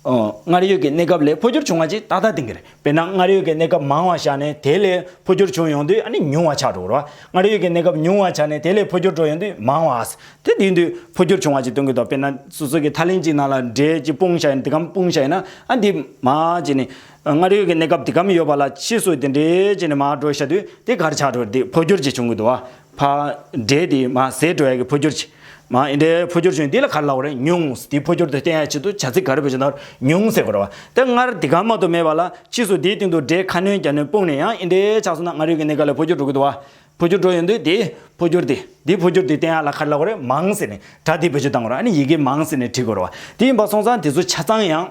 ཨོ། སྔར་ཡོད་ཀྱི་གནས་སྐབས་ལས་འཕོ་འགྱུར་བྱུང་བ་ཅིག་ཏག་ཏག་བསྟན་གྱི་རེད། དཔེར་ན་སྔར་ཡོད་ཀྱི་གནས་སྐབས་མང་བ་བཞག་ནས་དེ་ལས་འཕོ་འགྱུར་བྱུང་ཡོང་དུས་ཨ་ནི་ཉུང་བ་ཆགས་འགྲོ་གི་རེད་བ། སྔར་ཡོད་ཀྱི་གནས་སྐབས་ཉུང་བ་ཆགས་ནས་དེ་ལས་འཕོ་འགྱུར་འགྲོ་ཡོང་དུས་མང་བ། དེ་དེ་དུས་འཕོ་འགྱུར་བྱུང་བ་ཅིག་སྟོན་གྱི་འདུག་དཔེར་ན་སོ་སོ་གི་ཐག་ལེན་ཅིག་ནང་ལ་འབྲས་ཅིག་སྤུངས་བཞག་ཡིན། འདི་གམ་སྤུངས་བཞག་ཡིན་ན་ཨ་འདི་མ་བྱས་ནས་སྔར་ཡོད་ཀྱི་གནས་སྐབས་འདི་གམ་ཡོད་པ་ལ་ཕྱིས་སུ་དེ་འདྲས་བྱས་ནས་མར་འགྲོ་བཞག་དུས་དེ་ག་རེ་ཆགས་འགྲོ་རེད། དེ་འཕོ་འགྱུར་ཅིག་བྱུང་གི་འདུག་བ། ཕ། འབྲས་དེ་མར་ཟད་འགྲོ་ཡ་གི་འཕོ་འགྱུར་ཅིག་མར་འདི་འདྲའི་འཕོ་འགྱུར་བྱུང་འདི་ལ་ག་རེ་ལབ་དགོས་རེད། ཉུང་། འདི་འཕོ་འགྱུར་དེ་བསྟན་ཡ་ཆེད་དུ་བྱ་ཚིག་ག་རེ་བེད་སྤྱོད་གནང་རེད། ཉུང་ཟེར་དགོས་རེད་བ། དེ་སྔར་འདི་ག་མ་གཏོགས་མེད་པ་ལ་ཕྱིས་སུ་འདིའི་སྟེང་དུ་འབྲས་ཁ་སྣོན་གྱ་སྣོན་སྤུངས་ནས་ཡང་འདི་འདྲའི་ཆགས་སོང་ན་སྔར་ཡོད་ཀྱི་གནས་སྐབས་ལ་འཕོ་འགྱུར་འགྲོ་གི་འདུག་བ། འཕོ་འགྱུར་འགྲོ་ཡོང་དུས་འདི་འཕོ་འགྱུར་དེ་འདི་འཕོ་འགྱུར་དེ་བསྟན་ཡ་ལ་ག་རེ་ལབ་དགོས་རེད། མང་ཟེར་ནས་སྒྲ་དེ་བེད་སྤྱོད་གཏང་དགོས་རེད། ཨ་ནི་ཡི་གེ་མང་ཟེར་ནས་བྲི་དགོས་རེད་བ། དེ་ཡིན་པ་སོང་ཙང་དེ་ཚོ་ཆ་ཚང་ཡང་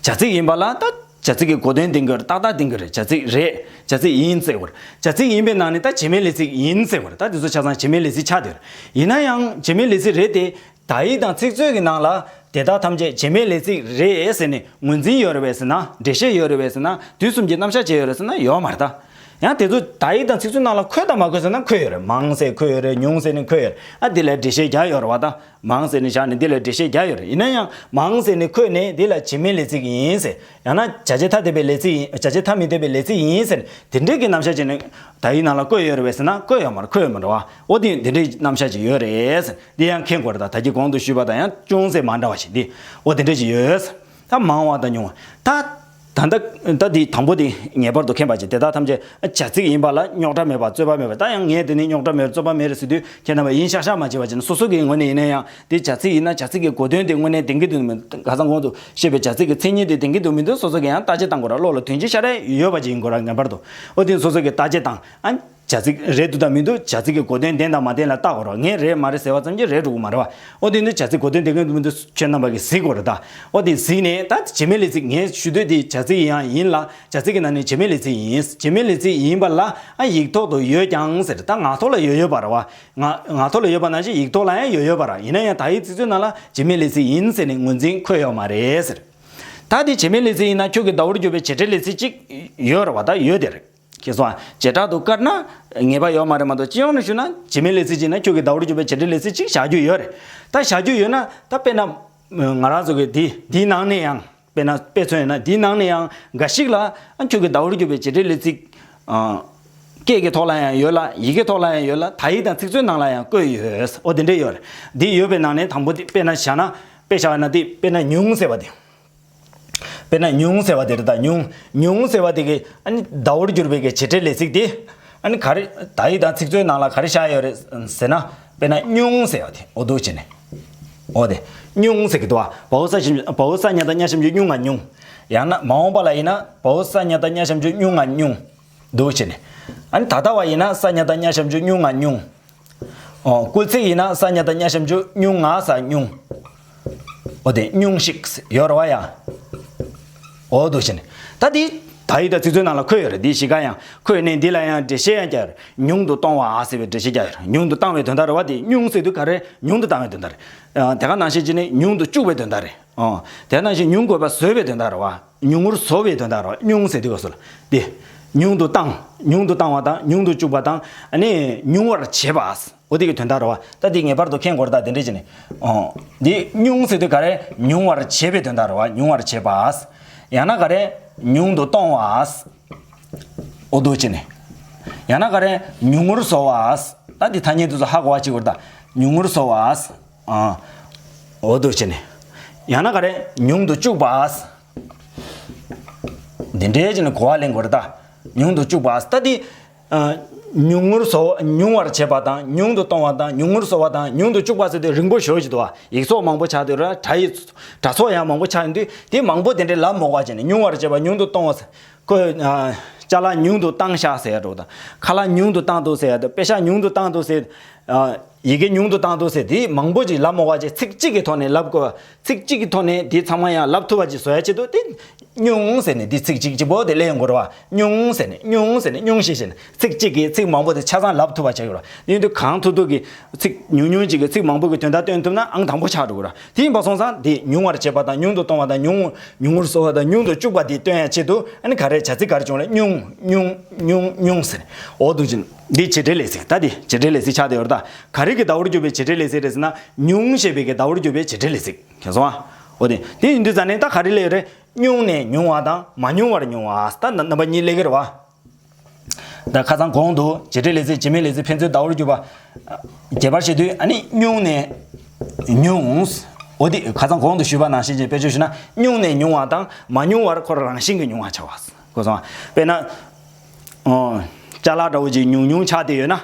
བྱ་ཚིག་ཡིན་པ་ལ་ད་བྱ་ཚིག་གི་གོ་དོན་ལྡན་གྱི་རེད། ཏག་ཏག་ལྡན་གྱི་རེད། བྱ་ཚིག་རེད། བྱ་ཚིག་ཡིན་ཟེར་དགོས་རེད། བྱ་ཚིག་ཡིན་པའི་ནང་ནས་ད་བྱེད་མེད་ལས་ཚིག་ཡིན་ཟེར་དགོས་རེད། ད་དེ་ཚོ་ཆ་ཚང་བྱེད་མེད་ལས་ཚིག་ཆགས་བསྡད་ཡོད་རེད། ཡིན་ན་ཡང་བྱེད་མེད་ལས་ཚིག་རེད་དེ། དག་ཡིག་དང་ཚིག་མཛོད་ཀྱི་ནང་ལ་དེ་དག་ཐམས་ཅད་བྱེད་མེད་ལས་ཚིག་རེད་ཟེར་ནས་ངོས་འཛིན་ཡོད་རེད་པས་ཟེར་ན། འགྲེལ་བཤད་ཡོད་རེད་པས་ཟེར་ན། དུས་གསུམ་གྱི་རྣམ་གཞག་བྱས་ཡོད་རེད་ཟེར་ན་ཡོད་མ་རེད་ད། ཡང་དེ་ཚོ་དག་ཡིག་དང་ཚིག་མཛོད་ནང་ལ་འཁོད་དང་མ་འཁོད་ཟེར་ན་འཁོད་ཡོད་རེད། མང་ཟེར་འཁོད་ཡོད་རེད། ཉུང་ཟེར་ནས་འཁོད་ཡོད་རེད། ཨ་འདི་ལ་འགྲེལ་བཤད་རྒྱག་ཡོད་རེད་བ་ད། མང་ཟེར་ནས་བཞག་ནས་འདི་ལ་འགྲེལ་བཤད་རྒྱག་ཡོད་རེད། ཡིན་ན་ཡང་མང་ཟེར་ནས་འཁོད་ནས་འདི་ལ་བྱེད་མེད་ལས་ཚིག་ཡིན་ཟེར། ཡང་ན་བྱ་བྱེད་ཐ་དད་པའི་ལས་ཚིག་ཡིན། བྱ་བྱེད་ཐ་མི་དད་པའི་ལས་ཚིག་ཡིན་ཟེར། དེ་འདྲའི་གི་རྣམ་གཞག་བྱས་ནས་དག་ཡིག་ནང་ལ་བཀོད་ཡོད་རེད་པས་ཟེར་ན་བཀོད་ཡོད་མ་རེད། འཁོད་ཡོད་མ་རེད་བ། འོ་དེ་འདི་འདྲའི་རྣམ་གཞག་ཅིག་ཡོད་རེད་ཟེར། འདི་ཡང་མཁྱེན་དགོས་རེད་ད། ད་གིན་གོང་དུ་ཞུས་པ་དང་ཡང་ཅུང་ཟད་མ་འདྲ་བ་ཞིག་འདི། འོ་དེ་འདྲ་ཞིག་ཡོད། ད་མང་བ་དང་ཉུང་བ། ད་ད་ད་ད་འདི་དང་པོ་དེ་ངེས་པར་དུ་མཁྱེན་པ་ཅིག་དེ་དག་ཐམས་ཅད་བྱ་ཚིག་ཡིན་པ་ལ་རྙོག་དྲ་མེད་པ་རྩོད་པ་མེད་པ། ད་ཡང་ངས་དེ་ནི་རྙོག་དྲ་མེད་རྩོད་པ་མེད་རེད་ཟེར་དུས་ཁྱེད་རྣམ་པ་ཡིན་ཤག་ཤག་མ་བྱེད་པ་བྱས་ན། སོ་སོ་གི་ངོས་ནས་ཡིན་ན་ཡང་དེ་བྱ་ཚིག་ཡིན་ན་བྱ་ཚིག་གི་གོ་དོན་དེ་དངོས་གནས་ལྡན་གྱི་འདུག་མི་འདུག་ཁ་སང་གོང་དུ་བཤད་པའི་བྱ་ཚིག་གི་མཚན་ཉིད་དེ་ལྡན་གྱི་འདུག་མི་འདུག་སོ་སོ་གི་ཡང་བརྟག་དཔྱད་བཏང་དགོས་ར། བློ་ལ་དོན་སྤྱི་ཤར་ཡོད་པ་ཅིག་ཡིན་དགོས་ར། ངེས་པར་དུ་འོ་དེ་སོ་སོ་གི་བརྟག་དཔྱད་བཏང་། ཨ། བྱ་ཚིག་རེད་འདུག་དང་མི་འདུག་བྱ་ཚིག་གི་གོ་དོན་ལྡན་དང་མ་ལྡན་ལ་བལྟ་དགོས་རེད། ངས་རེད་མ་རེད་ཟེར་བ་ཙམ་གྱིས་རེད་འགྲོ་གི་མ་རེད་བ། འོ་དེ་ནི་བྱ་ཚིག་གོ་དོན་ལྡན་གྱི་འདུག་མི་འདུག་ཁྱོད་རྣམ་པ་གིས་གཟིགས་དགོས་རེད་ད། འོ་དེ་གཟིགས་ནས་ད་བྱེད་མེད་ལས་ཚིག་ངས་ཞུ་འདོད་དེ་བྱ་ཚིག་ཡང་ཡིན་ལ། བྱ་ཚིག་གི་ནང་ནས་བྱེད་མེད་ལས་ཚིག་ཡིན། བྱེད་མེད་ལས་ཚིག་ཡིན་པ་ལ་ཨ་ཡིག་ཐོག་ཏུ་ཡོད་ཀྱང་ཟེར། ད་ངག་ཐོག་ལ་ཡོད་ཡོད་པ་རེད་བ། ངག་ངག་ཐོག་ལ་ཡོད་པ་ནང་བཞིན་ཡིག་ཐོག་ལ་ཡང་ཡོད་ཡོད་པ་རེད། ཡིན་ན་ཡང་དག་ཡིག་ཚིག་མཛོད་ནང་ལ་བྱེད་མེད་ལས་ཚིག་ཡིན་ཟེར་ནས་ངོས་འཛིན་འཁོད་ཡོད་མ་རེད་ཟེར། ད་དེ་བྱེད་མེད་ལས་ཚིག་ཡིན་ན་ཁྱོད་ཀྱི་ཟླ་བོར་གྱུར་པའི་བྱེད་འབྲེལ་ལས་ཚིག་ཅིག་ཡོད་རེད་བ། ད་ཡོད་དེ་རེད། ཁྱེད་ཚོ་བྱེ་བྲག་ཏུ་བཀར་ན་ངེས་པ་ཡོད་མ་རེད་མ་གཏོགས། སྤྱི་ཡོངས་ནས་ཞུས་ན་བྱེད་མེད་ལས་ཚིག་ཅིག་ན་ཁྱོད་ཀྱི་ཟླ་བོར་གྱུར་པའི་བྱེད་འབྲེལ་ལས་ཚིག་ཅིག་བཞག་རྒྱུ་ཡོད་རེད། ད་བཞག་རྒྱུ་ཡོད་ན་ད་དཔེར་ན་ང་རང་ཚོ་གི་འདི་འདིའི་ནང་ནས་ཡང་དཔེར་ན་དཔེ་མཚོན་ཡིན་ན་འདིའི་ནང་ནས་ཡང་འགའ་ཞིག་ལ་ཨ་ཁྱོད་ཀྱི་ཟླ་བོར་གྱུར་པའི་བྱེད་འབྲེལ་ལས་ཚིག་ཨ་སྐད་ཀྱི་ཐོག་ལ་ཡང་ཡོད་ལ། ཡི་གེ་ཐོག་ལ་ཡང་ཡོད་ལ། དག་ཡིག་དང་ཚིག་མཛོད་ནང་ལ་ཡང་བཀོད་ཡོད། འོ་དེ་འདྲ་ཡོད་རེད། འདི་ཡོད་པའི་ནང་ནས་དང་པོ་དེ་དཔེར་ན་བཞག་ན་དཔེ་བཞག་ན་དེ་དཔེར་ན་ཉུང་ཟེར་བ་དེ། དཔེར་ན་ཉུང་ཟེར་བ་དེ་རེད་ད། ཉུང་ཉུང་ཟེར་བ་དེ་གི་ཨ་ནི་ཟླ་བོར་གྱུར་པའི་གི་བྱེད་འབྲེལ་ལས་ཚིག་དེ་ཨ་ནི་ག་རེ་དག་ཡིག་དང་ཚིག་མཛོད་ནང་ལ་ག་རེ་བཞག་ཡོད་རེད་ཟེར་ན། དཔེར་ན་སྙུང་ཟེར་བ་དེ། འོ་འདུག་བྱས་ནས། འོ་དེ་སྙུང་ཟེར་གི་འདུག་བ། བའོ་ས་ཞབས་བའོ་ས་ཉ་བཏགས་སྙ་ཞབས་ཀྱུ་སྙུ་ང་སྙུང་། ཡང་ན་མ་འོངས་པ་ལ་ཡིན་ན་བའོ་ས་ཉ་བཏགས་སྙ་ཞབས་ཀྱུ་སྙུ་ང་སྙུང་། འདུག་བྱས་ནས། ཨ་ནི་ད་ལྟ་བ་ཡིན་ན་ས་ཉ་བཏགས་སྙ་ཞབས་ཀྱུ་སྙུ་ང་སྙུང་། ཨོ། སྐུལ་ཚིག་ཡིན་ན་ས་ཉ་བཏགས་སྙ་ཞབས་ཀྱུ་སྙུ་ང་ས་སྙུང་། འོ་དེ་སྙུང་ཤིག་ཡོད་རེད་བ་ཡ། འོ་འདུག་བྱས་ནས། ད་འདི་དག་ཡིག་དང་ཚིག་མཛོད་ནང་ལ་འཁོད་ཡོད་རེད། འདི་གཞིས་ཀ་ཡང་འཁོད་ནས་འདི་ལ་ཡང་འགྲེལ་བཤད་ཡང་རྒྱག་ཡོད་རེད། ཉུང་དུ་གཏོང་བ་ཟེར་བའི་འགྲེལ་བཤད་རྒྱག་ཡོད་རེད། ཉུང་དུ་བཏང་བའི་དོན་དག་རེད་བ། དེ་སྙུང་ཟེར་དུས་ག་རེ་ཉུང་དུ་བཏང་བའི་དོན་དག་རེད། ཨ་དེ་ག་ནང་བཞིན་བྱས་ནས་ཉུང་དུ་བཅུག་པའི་དོན་དག་རེད། ཨོ། དེ་ནང་བཞིན་ཉུང་དགོས་པ་བཟོ་བའི་དོན་དག་རེད་བ། ཉུང་ངུར་བཟོ་བའི་དོན་དག་རེད་བ། སྙུང་ཟེར་དུས་སྐབས་སུ་ལ། དེ། ཉུང་དུ་བཏང་། ཉུང་དུ་བཏང་བ་དང་ཉུང་དུ་བཅུག་པ་དང་ཨ་ནི་ཉུང་བར་བྱེད་པ། འོ་དེ་གི་དོན་དག་རེད་བ། ད་དེ་ངེས་པར་དུ་མཁྱེན་དགོས་རེད་ད། དེ་འདྲ་བྱས་ནས། ཨོ། འདི་སྙུང་ཟེར་དུས་ག་རེ་ཉུང་བར་བྱེད་པའི་དོན་དག་རེད་བ། ཉུང་བར་བྱེད་པ། ཡང་ན་ག་རེ་ཉུང་དུ་གཏོང་བ། འོ་འདུག་བྱས་ནས། ཡང་ན་ག་རེ་ཉུང་ངུར་བཟོ་བ། ད་འདི་ཐ་སྙད་དེ་ཚོ་ཧ་གོ་བ་བྱེད་དགོས་རེད་ད། ཉུང་ངུར་བཟོ་བ། ཨ། འོ་འདུག་བྱས་ནས། ཡང་ན་ག་རེ་ཉུང་དུ་བཅུག་པ། འདི་འདྲའི་བྱས་ནས་གོ་བ་ལེན་དགོས་རེད་ད། ཉུང་དུ་བཅུག་པ། ད་འདི། ཨ། ཉུང་ངུར་བཟོ་ཉུང་བར་བྱེད་པ་དང་ཉུང་དུ་གཏོང་བ་དང་ཉུང་དུ་བཅུག་པ་ཟེར་དུས་རིང་པོ་ཞེ་པོ་ཅིག་འདུག་བ། ཡིག་ཚོགས་མང་པོ་ཆགས་དུས་ར། སྒྲ་ཡི་སྒྲ་ཚོགས་ཡང་མང་པོ་ཆགས་ཡོང་དུས་དེ་མང་པོ་དེ་འདྲའི་ལབ་མ་དགོས་པ་བྱས་ནས། ཉུང་བར་བྱེད་པ། ཉུང་དུ་གཏོང་བ་ཟེར། ཁོས། ཨ། ཅ་ལག་ཉུང་དུ་བཏང་ཤག་ཟེར་ཡ་འདྲ་བོ་དང་། ཁ་ལག་ཉུང་དུ་བཏང་འདུག་ཟེར་ཡ་དང་། པེ་ཤག་ཉུང་དུ་བཏང་འདུག་ཟེར། ཨ། ཡི་གེ་ཉུང་དུ་བཏང་འདུག་ཟེར། དེ་མང་པོ་ཅིག་ལབ་མ་དགོས་པ་བྱས། ཚིག་གཅིག་གི་ཐོག་ནས་ལབ་དགོས་པ། ཚིག་གཅིག་གི་ཐོག་ནས་དེ་ཚང་མ་ཡང་ལབ་ཐུབ་པ་ཅིག་བཟོ་ཡ་ཆེད་དུ་དེ། སྙུང་ཟེར་ནས་འདི་ཚིག་གཅིག་གཅིག་པོ་དེ་ལས་ཡོང་དགོས་རེད་བ། སྙུང་ཟེར་ནས་སྙུང་ཟེར་ནས་སྙུང་ཞེས་བྱས་ནས་ཚིག་གཅིག་གིས་ཚིག་མང་པོ་དེ་ཆ་ཚང་ལབ་ཐུབ་པ་བྱ་དགོས་རེད་བ། དེ་ཡིན་དུས་གང་ཐུབ་ཐུབ་ཀྱིས་ཚིག་ཉུང་ཉུང་གཅིག་གིས་ཚིག་མང་པོ་གི་དོན་དག་སྟོན་ཐུབ་ན་ཨང་དང་པོ་ཆགས་འགྲོ་གི་རེད། དེ་ཡིན་པ་སོང་ཙང་དེ་ཉུང་བར་བྱེད་པ་དང་ཉུང་དུ་གཏོང་བ་དང་ཉུང་ཉུང་ངུར་གསོ་བ་དང་ཉུང་དུ་བཅུག་པ་དེ་སྟོན་ཡ་ཆེད་དུ་ཨ་ནི་ག་རེ་བྱ་ཚིག་ག་རེ་བྱུང་རེད། སྙུང་སྙུང་སྙུང་སྙུང་ཟེར་ནས། འོ་འདུག་ཅིང་འདི་བྱེད་འབྲེལ་ལས་ཚིག་ད་འདི་བྱེད་འབྲེལ་ལས་ཚིག་ཆགས་བསྡད་ཡོད་རེད། ད་ག་རེ་གི་ཟླ་བོར་གྱུར་པའི་བྱེད་འབྲེལ་ལས་ཚིག་རེད་ཟེར་ན་ཉུང་ཞེས་པའི་གི་ཟླ་བོར་གྱུར་པའི་བྱེད་འབྲེལ་ལས་ཚིག་མཁྱེན་སོང་ཨ། འོ་དེ་དེ་ཡིན་དུས་ཙང་ནས་ད་ག་རེ་ལས་ཡོད་རེད། སྙུང་ནས་ཉུང་བ་དང་མ་ཉུང་བར་ཉུང་བ། ད་རྣམ་པ་གཉིས་སླེབས་ཀྱི་རེད་བ། ད་ཁ་སང་གོང་དུ་བྱེད་འབྲེལ་ལས་ཚིག་བྱེད་མེད་ལས་ཚིག་ཕན་ཚུན་ཟླ་བོར་གྱུར་པ། རྒྱས་པར་བཤད་དུས་ཨ་ནི་སྙུང་ནས་ཉུང་། འོ་དེ་ཁ་སང་གོང་དུ་ཞུས་པ་ནང་བཞིན་གྱི་དཔེ་བརྗོད་ཞུས་ན་སྙུང་ནས་ཉུང་བ་དང་མ་ཉུང་བར་ཁོ་རང་རང་བཞིན་གྱིས་ཉུང་བ་བྱ་བ། གོ་སོང་ཨ། དཔེར་ན། ཨོ། ཅ་ལག་འདྲ་བོ་ཅིག་ཉུང་ཉུང་ཆགས་བསྡད་ཡོད་ན།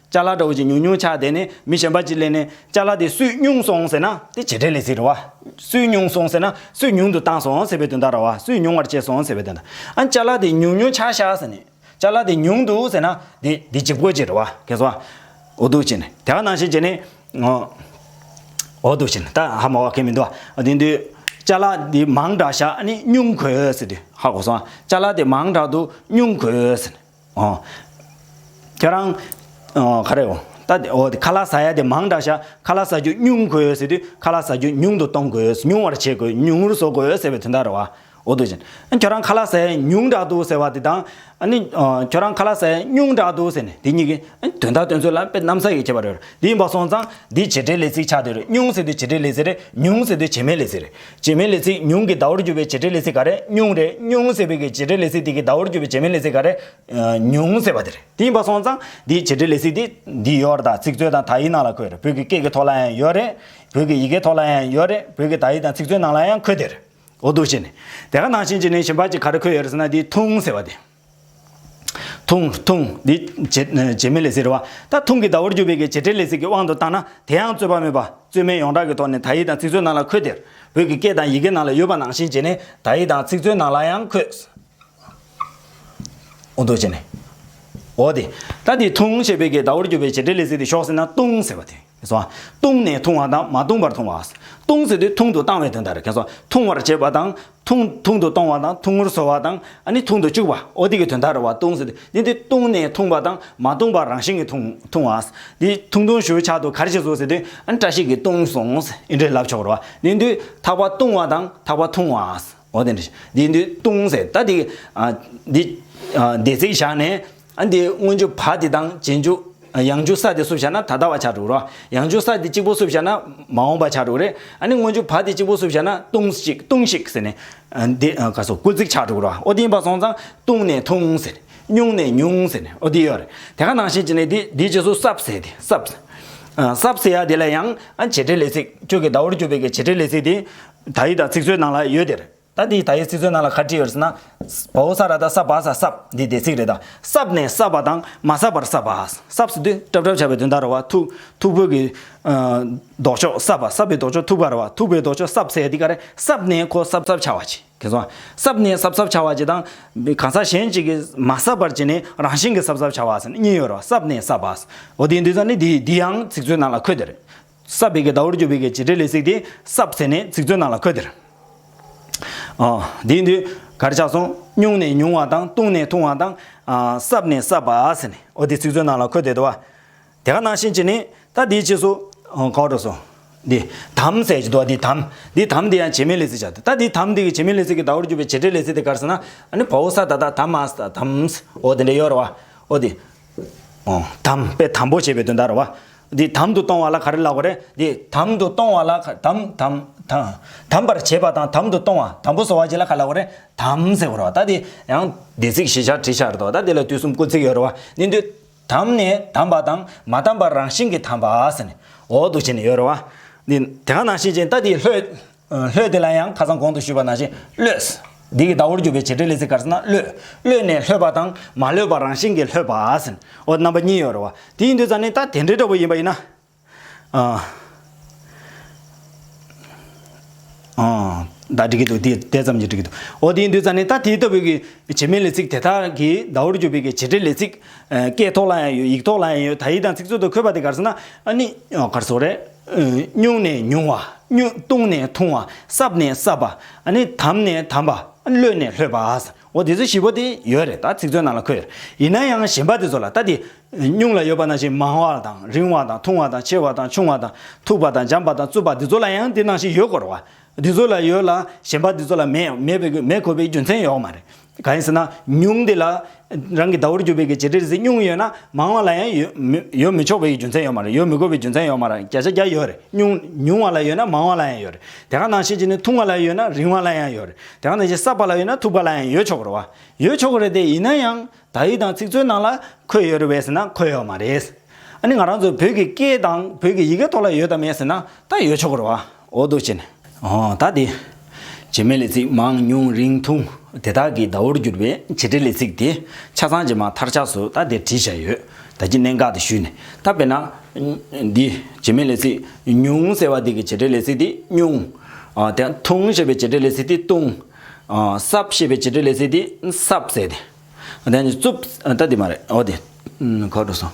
ཅ་ལག་འདྲ་བོ་ཅིག་ཉུང་ཉུང་ཆགས་བསྡད་ནས་མི་གཞན་པ་ཅིག་སླེབས་ནས་ཅ་ལག་དེ་སུས་སྙུང་སོང་ཟེར་ན་དེ་བྱེད་འབྲེལ་ལས་ཚིག་རེད་བ། སུས་སྙུང་སོང་ཟེར་ན་སུས་ཉུང་དུ་བཏང་སོང་ཟེར་བའི་དོན་དག་རེད་བ། སུས་ཉུང་བར་བྱས་སོང་ཟེར་བའི་དོན་དག་ཨ་ཅ་ལག་དེ་ཉུང་ཉུང་ཆགས་ཤག་ཟེར་ནས་ཅ་ལག་དེ་ཉུང་འདུག་ཟེར་ན་དེ་དེ་ལྗིད་པོ་ཅིག་རེད་བ། མཁྱེན་སོང་ཨ། འོ་འདུག་བྱས་ནས་དེ་ག་ནང་བཞིན་བྱས་ནས་ཨོ། འོ་འདུག་བྱས་ནས་ད་ཧ་མ་བ་གས་མི་འདུག་ཨ། དེ་དུས་ཅ་ལག་དེ་མང་དྲགས་ཤག་ཨ་ནི་སྙུང་དགོས་ཟེར་དུས་ཧ་གོ་སོང་ཨ། ཅ་ལག་དེ་མང་དྲགས་འདུག་སྙུང་དགོས་ཟེར་ནས། ཨོ། ཁྱོད་རང་། ཨོ་ག་རེ་ཨོ། ད་དེ་ཨོ་དེ་ཁ་ལག་ཟ་ཡ་དེ་མང་དྲགས་ཤག་ཁ་ལག་ཟ་རྒྱུ་ཉུང་དགོས་ཟེར་དུས་ཁ་ལག་ཟ་རྒྱུ་ཉུང་དུ་གཏོང་དགོས། ཉུང་བར་བྱེད་དགོས། ཉུང་ངུར་བཟོ་དགོས་ཟེར་བའི་དོན་དག་རེད་བ། ཨོ་འདུག་བྱས་ནས་ཁྱོད་རང་ཁ་ལག་ཟ་ཡ་ཉུང་དྲགས་འདུག་ཟེར་བ་དེ་དང་། ཨ་ནི་ཨོ་ཁྱོད་རང་ཁ་ལག་ཟ་ཡ་ཉུང་དྲགས་འདུག་ཟེར་ནས་དེ་གཉིས་ཀྱི་ཨ་ནི་དོན་དག་སྟོན་ཚུལ་ལ་དཔེ་གནམ་ས་ཡི་ཁྱད་པར་ཡོད་རེད། དེ་ཡིན་པ་སོང་ཙང་འདི་བྱེད་འབྲེལ་ལས་ཚིག་ཆགས་བསྡད་རེད། སྙུང་ཟེར་དུས་བྱེད་འབྲེལ་ལས་ཚིག་རེད། ཉུང་ཟེར་དུས་བྱེད་མེད་ལས་ཚིག་རེད། བྱེད་མེད་ལས་ཚིག་ཉུང་གི་ཟླ་བོར་གྱུར་པའི་བྱེད་འབྲེལ་ལས་ཚིག་ག་རེ། སྙུང་རེད། སྙུང་ཟེར་བའི་གི་བྱེད་འབྲེལ་ལས་ཚིག་དེ་གི་ཟླ་བོར་གྱུར་པའི་བྱེད་མེད་ལས་ཚིག་ག་རེ། ཉུང་ཟེར་བ་དེ་རེད། དེ་ཡིན་པ་སོང་ཙང་འདིའི་བྱེད་འབྲེལ་ལས་ཚིག་འདི་འདི་ཡོད་རེད། ད་ཚིག་མཛོད་དང་དག་ཡིག་ནང་ལ་འཁོད་རེད། བོད་ཀྱི་སྐད་ཀྱི་ཐོག་ལ་ཡང་ཡོད་རེད། བོད་ཀྱི་ཡི་གེའི་ཐོག་ལ་ཡང་ཡོད་རེད། བོད་ཀྱི་དག་ཡིག་དང་ཚིག་མཛོད་ནང་ལ་ཡང་འཁོད་བསྡད་རེད། འོ་འདུག་བྱས་ནས་དེ་ག་ནང་བཞིན་བྱས་ནས་གཞན་པ་ཅིག་ག་རེ་འཁོད་ཡོད་རེད་ཟེར་ན་འདི་འཐུང་ཟེར་བ་དེ། འཐུང་འཐུང་འདི་བྱེད་བྱེད་མེད་ལས་ཚིག་རེད་བ། ད་འཐུང་གི་ཟླ་བོར་གྱུར་པའི་གི་བྱེད་འབྲེལ་ལས་ཚིག་གི་དབང་དུ་བཏང་ན་དེ་ཡང་རྩོད་པ་མེད་པ། རྩོད་མེད་ཡོངས་གྲགས་ཀྱི་ཐོག་ནས་དག་ཡིག་དང་ཚིག་མཛོད་ནང་ལ་འཁོད་དེ། བོད་ཀྱི་སྐད་དང་ཡི་གེ་ནང་ལ་ཡོད་པ་ནང་བཞིན་བྱས་ནས་དག་ཡིག་དང་ཚིག་མཛོད་ནང་ལ་ཡང་འཁོད། འོ་འདུག་བྱས་ནས། འོ་དེ། ད་དེ་འཐུང་ཞེས་པའི་གི་ཟླ་བོར་གྱུར་པའི་བྱེད་འབྲེལ་ལས་ཚིག་དེ་ཞོག་ཟེར་ན་བཏུང་ཟེར་བ་དེ། སོང་། བཏུང་ནས་འཐུང་བ་དང་མ་བཏུང་བར་འཐུང་བ། བཏུང་ཟེར་དུས་འཐུང་དུ་བཏང་བའི་དོན་དག་རེད། མཁྱེན་སོང་། འཐུང་བར་བྱེད་པ་དང་། འཐུང་འཐུང་དུ་གཏོང་བ་དང་འཐུང་ངུར་བཟོ་བ་དང་ཨ་ནི་འཐུང་དུ་བཅུག་པ་འོ་དེ་གི་དོན་དག་རེད་བ། བཏུང་ཟེར་དུས་འདི་འདི་བཏུང་ནས་འཐུང་བ་དང་མ་བཏུང་བར་རང་བཞིན་གྱིས་འཐུང་འཐུང་བ། འདི་ཐུང་ཐུང་ཞུ་ཆགས་འདུག་ག་རེ་བྱས་སོང་ཟེར་དུས་ཨ་ནི་བཀྲ་ཤིས་ཀྱིས་བཏུང་སོང་ཟེར་འདི་འདྲས་ལབ་ཆོག་རེད་བ། འདི་འདི་ཐག་པ་བཏུང་བ་དང་ཐག་པ་འཐུང་བ། འོ་དེ་འདྲ། འདི་འདི་བཏུང་ཟེར་ད་འདི་ཨ་འདི་ཨ་འདས་ཚིག་བཞག་ནས་ཨ་འདི་སྔོན་འཇུག་བ་འདི་དང་རྗེས་འཇུག་ཡང་འཇུག་ས་དེ་སུབ་བཞག་ན་ད་ལྟ་བ་ཆགས་འགྲོ་རོ། ཡང་འཇུག་ས་དེ་གཅིག་པོ་སུབ་བཞག་ན་མ་འོངས་པ་ཆགས་འགྲོ་རེད། ཨ་ནི་སྔོན་འཇུག་བ་དེ་གཅིག་པོ་སུབ་བཞག་ན་བཏུང་ཞིག་བཏུང་ཞིག་ཟེར་ནས་ཨ་འདི་ཨ་ག་སོ་སྐུལ་ཚིག་ཆགས་འགྲོ་རོ། འོ་དེ་ཡིན་པ་སོང་ཙང་བཏུང་ནས་འཐུང་ཟེར་ནས་སྙུང་ནས་ཉུང་ཟེར་ནས་འོ་དེ་ཡོད་རེད། དེ་ག་ནང་བཞིན་བྱས་ནས་འདི་འདི་རྗེས་སུ་སྲབ་ཟེར་དེ་སྲབ་ཨ་སྲབ་ཟེར་ཡ་དེ་ལ་ཡང་ཨ་བྱེད་འབྲེལ་ལས་ཚིག་ཁྱོད་ཀྱི་ཟླ་བོར་གྱུར་པའི་གི་བྱེད་འབྲེལ་ལས་ཚིག་དེ་དག་ཡིག་དང་ཚིག་མཛོད་ནང་ལ་ཡོད་དེ་རེད། ད་འདི་ད་ཡི་ཚིག་མཛོད་ནང་ལ་ག་བྲིས་ཡོད་ཟེར་ན། བའོ་ས་ར་ད་ས་བ་ས་སྲབ་འདི་འདས་ཚིག་རེད་ད། སྲབ་ནས་སྲབ་པ་དང་མ་སྲབ་པར་སྲབ་པ། སྲབ་ཟེར་དུས་སྲབ་སྲབ་བྱ་བའི་དོན་དག་རེད་བ། མཐུག་མཐུག་པོ་གི་ཨ་ལྡོག་ཕྱོགས་སྲབ་པ། སྲབ་པའི་ལྡོག་ཕྱོགས་མཐུག་པ་རེད་བ། མཐུག་པའི་ལྡོག་ཕྱོགས་སྲབ་ཟེར་ཡ་འདི་ག་རེ། སྲབ་ནས་ཁོ་སྲབ་སྲབ་བྱ་བ་ཅིག་གི་སོང་། སྲབ་ནས་སྲབ་སྲབ་བྱ་བ་ཅིག་དང་། གང་ཟག་གཞན་ཅིག་གིས་མ་སྲབ་པར་བྱས་ནས་རང་བཞིན་གྱིས་སྲབ་སྲབ་བྱ་བ་ཟེར་ནས་གཉིས་ཡོད་རེད་བ། སྲབ་ནས་སྲབ་པ། འོ་དེ་འདི་ཙམ་ནི་འདི་འདི་ཡང་ཚིག་མཛོད་ནང་ལ་འཁོད་དེ་རེད། སྲབ་པའི་གི་ཟླ་བོར་གྱུར་པའི་གི་བྱེད་འབྲེལ་ལས་ཚིག་དེ་སྲབ་ཟེར་ནས་ཚིག་མཛོད་ནང་ལ་འཁོད་དེ་རེད། ཨ། དེ་ཡིན་དུས་ག་རེ་ཆགས་སོང་། སྙུང་ནས་ཉུང་བ་དང་བཏུང་ནས་ཐུང་བ་དང་། ཨ། སྲབ་ནས་སྲབ་པ་ཟེར་ནས་འོ་དེ་ཚིག་མཛོད་ནང་ལ་འཁོད་དེ་འདུག་བ། དེ་ག་ནང་བཞིན་བྱས་ནས་ད་དེའི་རྗེས་སུ། ཨ། ག་རེ་སོང་། འདི། དམ་ཟེར་གྱི་འདུག་བ། འདི་དམ། འདི་དམ་འདི་ཡང་བྱེད་མེད་ལས་ཚིག་ཆགས་འདུག་ད་འདི་དམ་འདི་གི་བྱེད་མེད་ལས་ཚིག་གི་ཟླ་བོར་གྱུར་པའི་བྱེད་འབྲེལ་ལས་ཚིག་དེ་ག་རེ་ཟེར་ན། ཨ་ནི་བའོ་ས་ད་ད་དམ་མ་ས་ད་དམ་ས། འོ་དེ་འདྲ་ཡོད་རེད་བ། འོ་དེ། ཨོ། དམ་དཔེ་དམ་པོ་བྱེད་པའི་དོན་དག་རེད་བ། འདི་དམ་དུ་གཏོང་བ་ལ་ག་རེ་ལབ་དགོས་རེད། འདི་དམ་དུ་གཏོང་བ་ལ་ག་དམ་དམ་དམ་དམ་པར་བྱེད་པ་དང་དམ་དུ་གཏོང་བ། དམ་པོ་བཟོ་བ་ཅིག་ལ་ག་ལབ་དགོས་རེད། དམ་ཟེར་དགོས་རེད་བ། ད་འདི་ཡང་འདས་ཚིག་བཞི་ཆ་བྲིས་བཞག་རེད་དོ། ད་འདི་ལ་དུས་གསུམ་སྐུལ་ཚིག་ཡོད་རེད་བ། འདི་འདི་དམ་ནས་དམ་པ་དང་མ་དམ་པ་རང་བཞིན་གྱིས་དམ་པ་ཟེར་ནས་འོ་འདུག་བྱས་ནས་ཡོད་རེད་བ། འདི་དེ་ག་ནང་བཞིན་བྱས་ད་འདི་ལྷོད། ལྷོད་དེ་ལ་ཡང་ཁ་སང་གོང་དུ་ཞུས་པ་ནང་བཞིན་གློད། འདི་གི་ཟླ་བོར་གྱུར་པའི་བྱེད་འབྲེལ་ལས་ཚིག་ག་རེ་ཟེར་ན་གློད། གློད་ནས་ལྷོད་པ་དང་མ་ལྷོད་པ་རང་བཞིན་གྱིས་ལྷོད་པ་ཟེར། འོ་རྣམ་པ་གཉིས་ཡོད་རེད་བ། དེ་ཡིན་དུས་ཙང་ནས་ད་དེ་འདྲའི་འདྲ་པོ་ཡིན་པ་ཡིན་ན། ཨ། ཨ། ད་འགྲིག་གི་འདུག་དེ་དེ་ཙམ་གྱིས་འགྲིག་གི་འདུག་འོ་དེ་ཡིན་དུས་ཙང་ནས་ད་དེ་ལྟ་བུའི་གི་བྱེད་མེད་ལས་ཚིག་དེ་དག་གི་ཟླ་བོར་གྱུར་པའི་གི་བྱེད་འབྲེལ་ལས་ཚིག་སྐད་ཐོག་ལ་ཡང་ཡོད། ཡིག་ཐོག་ལ་ཡང་ཡོད། དག་ཡིག་དང་ཚིག་མཛོད་དུ་འཁོད་པ་དེ་ག་རེ་ཟེར་ན་ཨ་ནི་ག་རེ་ཟེར་དགོས་རེད། སྙུང་ནས་ཉུང་བ། སྙུང་བཏུང་ནས་ཐུང་བ། སྲབ་ནས་སྲབ་པ། ཨ་ནི་དམ་ནས་དམ་པ། གློད་ནས་ལྷོད་པ། འོ་དེ་ཚོ་བཞི་པོ་དེ་ཡོད་རེད། ད་ཚིག་མཛོད་ནང་ལ་འཁོད་ཡོད་རེད། ཡིན་ན་ཡང་གཞན་པ་དེ་ཚོ་ལ་ད་དེ་སྙུང་ལ་ཡོད་པ་ནང་བཞིན་མང་བ་དང་རིང་བ་དང་ཐུང་བ་དང་ཆེ་བ་དང་ཆུང་བ་དང་མཐུག་པ་དང་འཇམ་པ་དང་རྩུབ་པ་དེ་ཚོ་ལ་ཡང་དེ་ནང་བཞིན་ཡོད་དགོས་རེད་བ། འདི་ཚོ་ལ་ཡོད་ལ་གཞན་པ་འདི་ཚོ་ལ་མེད་མེད་པའི་མེད་དགོས་པའི་རྒྱུ་མཚན་ཡོད་མ་རེད། གང་ཡིན་ཟེར་ན་ཉུང་འདི་ལ་རང་གི་ཟླ་བོར་གྱུར་པའི་གི་བྱེད་འབྲེལ་ལས་ཚིག་ཉུང་ཡོད་ན་མང་བ་ལ་ཡང་ཡོད་མི་ཡོད་མི་ཆོག་པའི་རྒྱུ་མཚན་ཡོད་མ་རེད། ཡོད་མི་དགོས་པའི་རྒྱུ་མཚན་ཡོད་མ་རེད། བརྒྱ་ཆ་བརྒྱ་ཡོད་རེད། ཉུང་ཉུང་བ་ལ་ཡོད་ན་མང་བ་ལ་ཡང་ཡོད་རེད། དེ་ག་ནང་བཞིན་བྱས་ནས་ཐུང་བ་ལ་ཡོད་ན་རིང་བ་ལ་ཡང་ཡོད་རེད། དེ་ག་ནང་བཞིན་སྲབ་པ་ལ་ཡོད་ན་མཐུག་པ་ལ་ཡང་ཡོད་ཆོག་གི་རེད་བ། ཡོད་ཆོག་གི་རེད་དེ། ཡིན་ན་ཡང་དག་ཡིག་དང་ཚིག་མཛོད་ནང་ལ་འཁོད་ཡོད་རེད་བས་ཟེར་ན་འཁོད་ཡོད་མ་རེད། ཨ་ནི་ང་རང་ཚོ་བོད་ཀྱི་སྐད་དང་བོད་ཀྱི་ཡི་གེ་ཐོག་ལ་ཡོད་དམ་མེད་ཟེར་ན་ད་ཡོད་ཆོག་གི་རེད་བ། འོ་འདུག་བྱས་ནས། ཨོ་ད་དེ། བྱེད་མེད་ལས་ཚིག་མང་ཉུང་རིང་ཐུང་དེ་དག་གི་ཟླ་བོར་གྱུར་པའི་བྱེད་འབྲེལ་ལས་ཚིག་དེ་ཆ་ཚང་རྗེས་མ་མཐར་ཆགས་སུ་ད་དེ་བྲིས་བཞག་ཡོད། ད་ཅི་གནད་འགག་དེ་ཞུས་ནས་ད་དཔེར་ན། འདི་བྱེད་མེད་ལས་ཚིག་ཉུང་ཟེར་བ་དེ་གི་བྱེད་འབྲེལ་ལས་ཚིག་དེ་ཉུང་། ཨ་དེ་ཐུང་ཞེས་པའི་བྱེད་འབྲེལ་ལས་ཚིག་དེ་ཐུང་། ཨ་སྲབ་ཞེས་པའི་བྱེད་འབྲེལ་ལས་ཚིག་དེ་སྲབ་ཟེར་ཏེ། དེ་ནི་རྩུབ་ད་དེ་མ་རེད། འོ་དེ། ཁོ་འགྲོ་སོང་།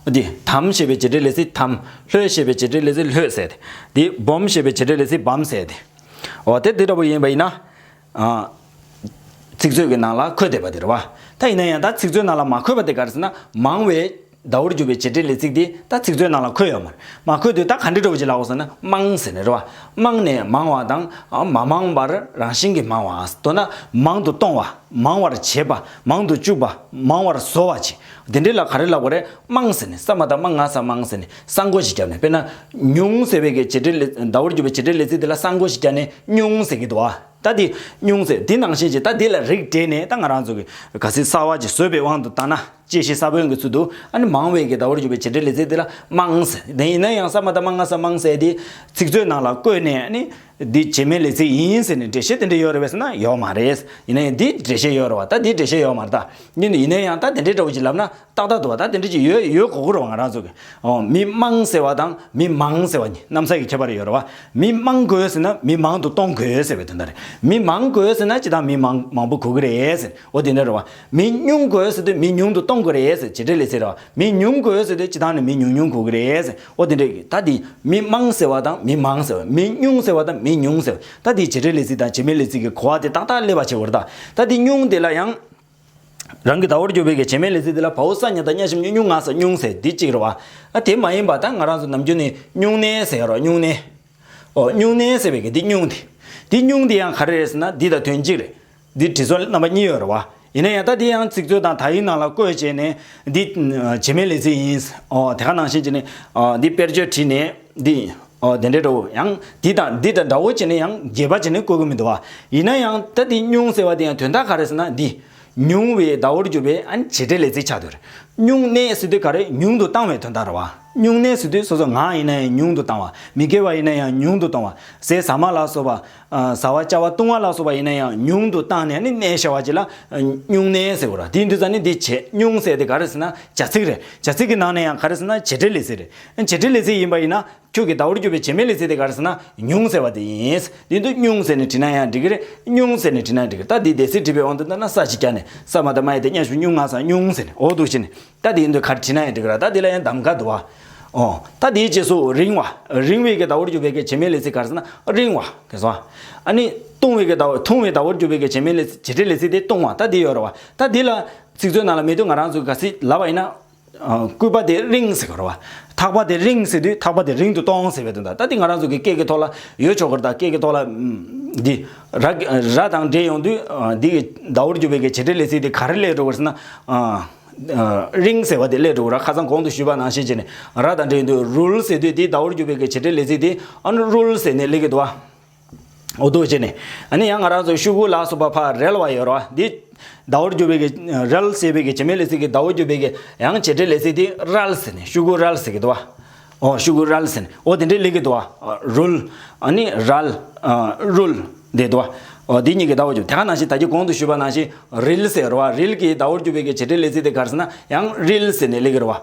འོ་དེ་དམ་ཞེས་པའི་བྱེད་འབྲེལ་ལས་ཚིག་དམ། ལྷོད་ཞེས་པའི་བྱེད་འབྲེལ་ལས་ཚིག་ལྷོད་ཟེར་ཏེ། དེ་སྦོམ་ཞེས་པའི་བྱེད་འབྲེལ་ལས་ཚིག་སྦམ་ཟེར་ཏེ། འོ་དེ་དེ་འདྲ་པོ་ཡིན་པ་ཡིན་ན། ཨ། ཚིག་མཛོད་ཀྱི་ནང་ལ་འཁོད་བསྡད་པ་དེ་རེད་བ། ད་ཡིན་ན་ཡང་ད་ཚིག་མཛོད་ནང་ལ་མ་འཁོད་པ་དེ་ག་རེ་ཟེར་ན་མང་བའི་ཟླ་བོར་གྱུར་པའི་བྱེད་འབྲེལ་ལས་ཚིག་དེ་ད་ཚིག་མཛོད་ནང་ལ་འཁོད་ཡོད་མ་རེད། མ་འཁོད་དུས་ད་ག་འདྲ་འདྲ་པོ་ཅིག་ལབ་དགོས་ཟེར་ན་མང་ཟེར་ནས་རེད་བ། མང་ནས་མང་བ་དང་། ཨ་མ་མང་བར་རང་བཞིན་གྱིས་མང་བ། མདོར་ན་མང་དུ་གཏོང་བ། མང་བར་བྱེད་པ། མང་དུ་བཅུག་པ། མང་བར་བཟོ་བ་བྱེད། དེ་འདྲ་ལ་ག་རེ་ལབ་དགོས་རེད། མང་ཟེར་ནས་ས་མ་བཏགས་སྨ་ང་ས་མང་ཟེར་ནས་ས་མགོ་ཞིག་བརྒྱབ་ནས། དཔེར་ན་ཉུང་ཟེར་བའི་གི་བྱེད་འབྲེལ་ལས་ཟླ་བོར་གྱུར་པའི་བྱེད་འབྲེལ་ལས་ཚིག་དེ་ལ་ས་མགོ་ཞིག་བརྒྱབ་ནས་ཉུང་ཟེར་གྱི་འདུག་བ། ད་དེ་ཉུང་ཟེར་དེ་ནང་བཞིན་གྱི་ད་དེ་ལ་རིགས་བསྒྲེས་ནས་ད་ང་རང་ཚོ་གི་ག་ཚོད་གསར་བ་ཅིག་བཟོས་པའི་དབང་དུ་བཏང་ན། དཔྱད་གཞི་གསར་བའི་གི་ཚུལ་དུ་ཨ་ནི་མང་བའི་གི་ཟླ་བོར་གྱུར་པའི་བྱེད་འབྲེལ་ལས་ཚིག་དེ་ལ་མང་ཟེར། དེ་ཡིན་ན་ཡང་ས་མ་བཏགས་སྨ་ང་ས་མང་ཟེར་དེ་ཚིག་མཛོད་ནང་ལ་བཀོད་ནས་ཨ་ནི་འདི་བྱེད་མེད་ལས་ཚིག་ཡིན་ཟེར་ནས་འགྲེལ་བཤད་དེ་འདྲ་ཡོད་རེད་པས་ཟེར་ན་ཡོད་མ་རེད། ཡིན་ན་ཡང་འདི་འགྲེལ་བཤད་ཡོད་རེད་བ། ད་འདི་འགྲེལ་བཤད་ཡོད་མ་རེད། ད་ཡིན་ན་ཡང་ད་དེ་འདྲའི་འདྲ་བོ་ཅིག་ལབ་ན། ཏག་ཏག་འདུག་བ། ད་དེ་འདྲ་ཅིག་ཡོད་ཡོད་གོ་གི་རེད་བ། ང་རང་ཚོ་གི་ཨོ་མི་དམངས་ཟེར་བ་དང་མི་མང་ཟེར་བ་གཉིས་གནམ་ས་ཀྱི་ཁྱད་པར་ཡོད་རེད་བ། མི་དམངས་དགོས་ཟེར་ན་མི་མང་དུ་གཏོང་དགོས་ཟེར་བའི་དོན་དག་རེད། མི་མང་དགོས་ཟེར་ན་སྤྱིར་བཏང་མི་མང་མང་པོ་དགོས་ཀྱི་རེད་ཟེར། ཨོ་དེ་འདྲ་རེད་བ། མི་ཉུང་དགོས་ཟེར་དུས་མི་ཉུང་དུ་གཏོང་དགོས་རེད་ཟེར། བྱེད་འབྲེལ་ལས་ཚིག་རེད་བ། མི་ཉུང་དགོས་ཟེར་དུས་སྤྱིར་བཏང་ནས་མི་ཉུང་ཉུང་དགོས་ཀྱི་རེད་ཟེར། ཨོ་དེ་འདྲ་གི་ད་དེ་མི་དམངས་ཟེར་བ་དང་མི་མང་ཟེར་བ། མི་ཉུང་ཟེར་བ་དང་མི་ཉུང་ཟེར་བ། ད་དེ་བྱེད་འབྲེལ་ལས་ཚིག་དང་བྱེད་མེད་ལས་ཚིག་གི་གོ་བ་དེ་ཏག་ཏག་སླེབས་པ་བྱེད་དགོས་རེད། ད་ད་དེ་ཉུང་དེ་ལ་ཡང་། རང་གི་ཟླ་བོར་གྱུར་པའི་གི་བྱེད་མེད་ལས་ཚིག་འདི་ལ་བའོ་ས་ཉ་བཏགས་སྨྱ་ཞབས་ཀྱུ་སྨྱུ་ང་ས་སྨྱུང་ཟེར་འདི་གཅིག་རེད་བ། ཨ་དེ་མ་ཡིན་པ་ད་ང་རང་ཚོ་ནམ་རྒྱུན་ནས་སྨྱུང་གནས་ཟེར་ཡ་རོ། སྨྱུང་གནས། ཨོ་སྨྱུང་གནས་ཟེར་བའི་གི་འདི་སྨྱུང་དེ། འདི་སྨྱུང་དེ་ཡང་ག་རེ་རེད་ཟེར་ན་འདི་དང་དོན་གཅིག་རེད། འདི་བྲིས་སྲོལ་རྣམ་པ་གཉིས་ཡོད་རེད་བ། ཡིན་ན་ཡང་ད་འདི་ཡང་ཚིག་མཛོད་དང་དག་ཡིག་ནང་ལ་བཀོད་བྱས་ནས་འདི་བྱེད་མེད་ལས་ཚིག་ཡིན། ཨོ་དེ་ག་ནང་བཞིན་བྱས་ནས་འདི་དཔེར་བརྗོད་བྲིས་ནས་འདི། ཨོ་དེ་འདྲའི་འདྲ་བོ་ཡང་འདི་དང་འདི་དང་འདྲ་བོ་བྱས་ནས་ཡང་རྒྱས་པ་བྱས་ནས་བཀོད་ཀྱི་མི་འདུག་བ། ཡིན་ན་ཡང་ད་འདི་སྨྱུང་ཟེར་བ་དེ་ཡང་དོན་དག་ག་རེ་ཟེར་ན་འདི། ཉུང་བའི་ཟླ་བོར་གྱུར་པའི་ཨ་ནི་བྱེད་འབྲེལ་ལས་ཚིག་ཆགས་འདུག་རེད། སྨྱུང་གནས་ཟེར་དུས་ག་རེ་ཉུང་དུ་བཏང་བའི་དོན་དག་རེད་བ། སྨྱུང་གནས་ཟེར་དུས་སོ་སོ་ངག་ཡིན་ན་ཡང་ཉུང་དུ་བཏང་བ། མི་དགེ་བ་ཡིན་ན་ཡང་ཉུང་དུ་གཏོང་བ། ཟས་ཟ་མ་ལ་སོགས་པ། ཟ་བ་བཅའ་བ་བཏུང་བ་ལ་སོགས་པ་ཡིན་ན་ཡང་ཉུང་དུ་བཏང་ནས་ཨ་ནི་གནས་བྱ་བ་ཅིག་ལ་སྨྱུང་གནས་ཟེར་བ་རེད། དེ་ཡིན་དུས་ཙང་ནི་འདི་བྱེད་སྨྱུང་ཟེར་དེ་ག་རེ་ཟེར་ན་བྱ་ཚིག་རེད། བྱ་ཚིག་གི་ནང་ནས་ཡང་ག་རེ་ཟེར་ན་བྱེད་འབྲེལ་ལས་ཚིག་རེད། བྱེད་འབྲེལ་ལས་ཚིག་ཡིན་པ་ཡིན་ན། ཁྱོད་ཀྱི་ཟླ་བོར་གྱུར་པའི་བྱེད་མེད་ལས་ཚིག་དེ་ག་རེ་ཟེར་ན་ཉུང་ཟེར་བ་དེ་ཡིན། དེ་དུས་སྨྱུང་ཟེར་ནས་བྲིས་ན་ཡང་འགྲིག་གི་རེད། སྨྱུང་ཟེར་ནས་བྲིས་ན་འགྲིག་གི་རེད། ད་འདི་སྡེ་ཚིག་བྲིས་པའི་དབང་དུ་བཏང་ན་ས་གཅིག་རྒྱག་ནས་ས་མ་བཏགས་སྨ་ཡ་བཏགས་སྨྱ་ཞབས་ཀྱུ་སྨྱུ་ང་ས་སྨྱུང་ཟེར་ནས་འོ་འདུག་བྱས་ནས་ད་དེ་ཡིན་དུས་ག་རེ་བྲིས་ན་ཡང་འགྲིག་གི་རེད། ད་དེ་ལ་ཡང་གདམ་ག་འདུག་བ། ཨོ། ད་དེའི་རྗེས་སུ་རིང་བ། རིང་བའི་གི་ཟླ་བོར་གྱུར་པའི་གི་བྱེད་མེད་ལས་ཚིག་ག་རེ་ཟེར་ན་རིང་བ་ག་ཟེར་བ། ཨ་ནི་ཐུང་བའི་གི་ཟླ་བོ་ཐུང་བའི་ཟླ་བོར་གྱུར་པའི་གི་བྱེད་མེད་ལས་ཚིག་བྱེད་འབྲེལ་ལས་ཚིག་དེ་ཐུང་བ་ད་དེ་ཡོད་རེད་བ། ད་དེ་ལ་ཚིག་མཛོད་ནང་ལ་མེད་དུས་ང་རང་ཚོས་ག་ཚོད་ལབ་པ་ཡིན་ན། ཨ། སྐུད་པ་དེ་རིང་ཟེར་གི་རེད་བ། ཐག་པ་དེ་རིང་ཟེར་དུས་ཐག་པ་དེ་རིང་དུ་གཏོང་ཟེར་བའི་དོན་དག་ད་དེ་ང་རང་ཚོ་གི་སྐད་ཀྱི་ཐོག་ལ་ཡོད་ཆོག་གི་རེད། ད་སྐད་ཀྱི་ཐོག་ལ་ཨམ། འདི་ར་ར་དང་འབྲེལ་ཡོང་དུས་ཨ། འདི་གི་ཟླ་བོར་གྱུར་པའི་གི་བྱེད་འབྲེལ་ལས་ཚིག་དེ་ག་རེ་སླེབས་འགྲོ་གི་རེད་ཟེར་ན། ཨ། ཨ། རིང་ཟེར་བ་དེ་སླེབས་འགྲོ་གི་རེད། ཁ་སང་གོང་དུ་ཞུས་པ་ནང་བཞིན་བྱས་ནས་ར་དང་འབྲེལ་ཡོང་དུས་རུལ་ཟེར་དུས་དེ་ཟླ་བོར་གྱུར་པའི་གི་བྱེད་འབྲེལ་ལས་ཚིག་དེ་ཨ་ནི་རུལ་ཟེར་ནས་སླེབས་ཀྱི་འདུག་བ། འོ་འདུག་བྱས་ནས། ཨ་ནི་ཡང་ང་རང་ཚོ་ཤུ་གུ་ལ་སོགས་པ་ཕར་རལ་བ་ཡོད་རེད་བ། འདི་ཟླ་བོར་གྱུར་པའི་གི་རལ་ཟེར་བའི་གི་བྱེད་མེད་ལས་ཚིག་གི་ཟླ་བོར་གྱུར་པའི་གི་ཡང་བྱེད་འབྲེལ་ལས་ཚིག་དེ་རལ་ཟེར་ནས་ཤུ་གུ་རལ་ཟེར་གི་འདུག་བ། ཨོ་ཤུ་གུ་རལ་ཟེར་ནས་ཨོ་དེ་འདྲའི་སླེབས་ཀྱི་འདུག་བ། རུལ། ཨ་ནི་རལ། རུལ། དེ་འདུག་བ། ཨོ་དེ་གཉིས་ཀྱི་ཟླ་བོར་གྱུར། དེ་ག་ནང་བཞིན་ད་གིན་གོང་དུ་ཞུས་པ་ནང་བཞིན་རིལ་ཟེར་རེད་བ། རིལ་གྱི་ཟླ་བོར་གྱུར་པའི་གི་བྱེད་འབྲེལ་ལས་ཚིག་དེ་ག་རེ་ཟེར་ན་ཡང་རིལ་ཟེར་ནས་སླེབས་ཀྱི་རེད་བ།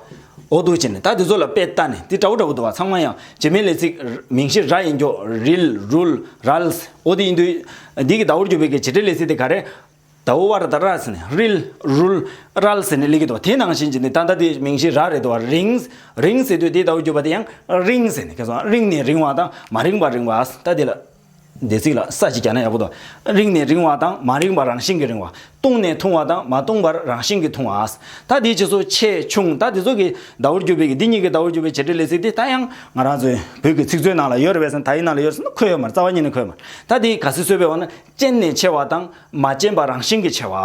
འོ་འདུག་བྱས་ནས་ད་དེ་ཚོ་ལ་དཔེ་ལྟ་ནས་དེ་འདྲ་བོ་འདྲ་བོ་འདུག་བ། ཚང་མ་ཡང་བྱེད་མེད་ལས་ཚིག་མིང་གཞི་ར་ཡིན་ཀྱོག་རིལ། རུལ། རལ། འོ་དེ་ཡིན་དུས་འདི་གི་ཟླ་བོར་གྱུར་པའི་གི་བྱེད་འབྲེལ་ལས་ཚིག་དེ་ག་རེ། ཟླ་བ་བར་ད་ར་ཟེར་ནས་རིལ་རུལ་རལ་ཟེར་ནས་སླེབས་ཀྱི་འདུག་དེ་ནང་བཞིན་གྱི་ནི་ད་ལྟ་དེ་མིང་གཞི་ར་རེད་འདུག་རིང་། རིང་ཟེར་དུས་དེ་ཟླ་བ་བརྒྱུད་པ་དེ་ཡང་རིང་ཟེར་ནས་ཁ་སང་རིང་ནས་རིང་བ་དང་མ་རིང་བ་རིང་བ། ད་དེ་ལ་འདས་ཚིག་ལ་ས་ཅིག་རྒྱག་ན་ཡག་པོ་འདུག་རིང་ནས་རིང་བ་དང་མ་རིང་བ་རང་བཞིན་གྱིས་རིང་བ། ཐུང་ནས་ཐུང་བ་དང་མ་ཐུང་བར་རང་བཞིན་གྱིས་ཐུང་བ། ད་དེའི་རྗེས་སུ་ཆེ་ཆུང་ད་དེ་ཚོ་གི་ཟླ་བ་བརྒྱུད་པའི་གི་འདི་གཉིས་ཀྱི་ཟླ་བ་བརྒྱུད་པའི་བྱེད་སྒྲའི་ལས་ཚིག་དེ་ད་ཡང་ང་རང་ཚོའི་བོད་ཀྱི་ཚིག་མཛོད་ནང་ལ་ཡོད་རེད་པས་ཟེར་ན་དག་ཡིག་ནང་ལ་ཡོད་རེད་ཟེར་ན་འཁོད་ཡོད་མ་རེད། རྩ་བ་ཉིད་ནས་འཁོད་ཡོད་མ་རེད། ད་དེ་ག་ཚོད་བཟོས་པའི་འོག་ན་སྐྱེན་ནས་ཆེ་བ་དང་མ་སྐྱེན་པ་རང་བཞིན་གྱིས་ཆེ་བ།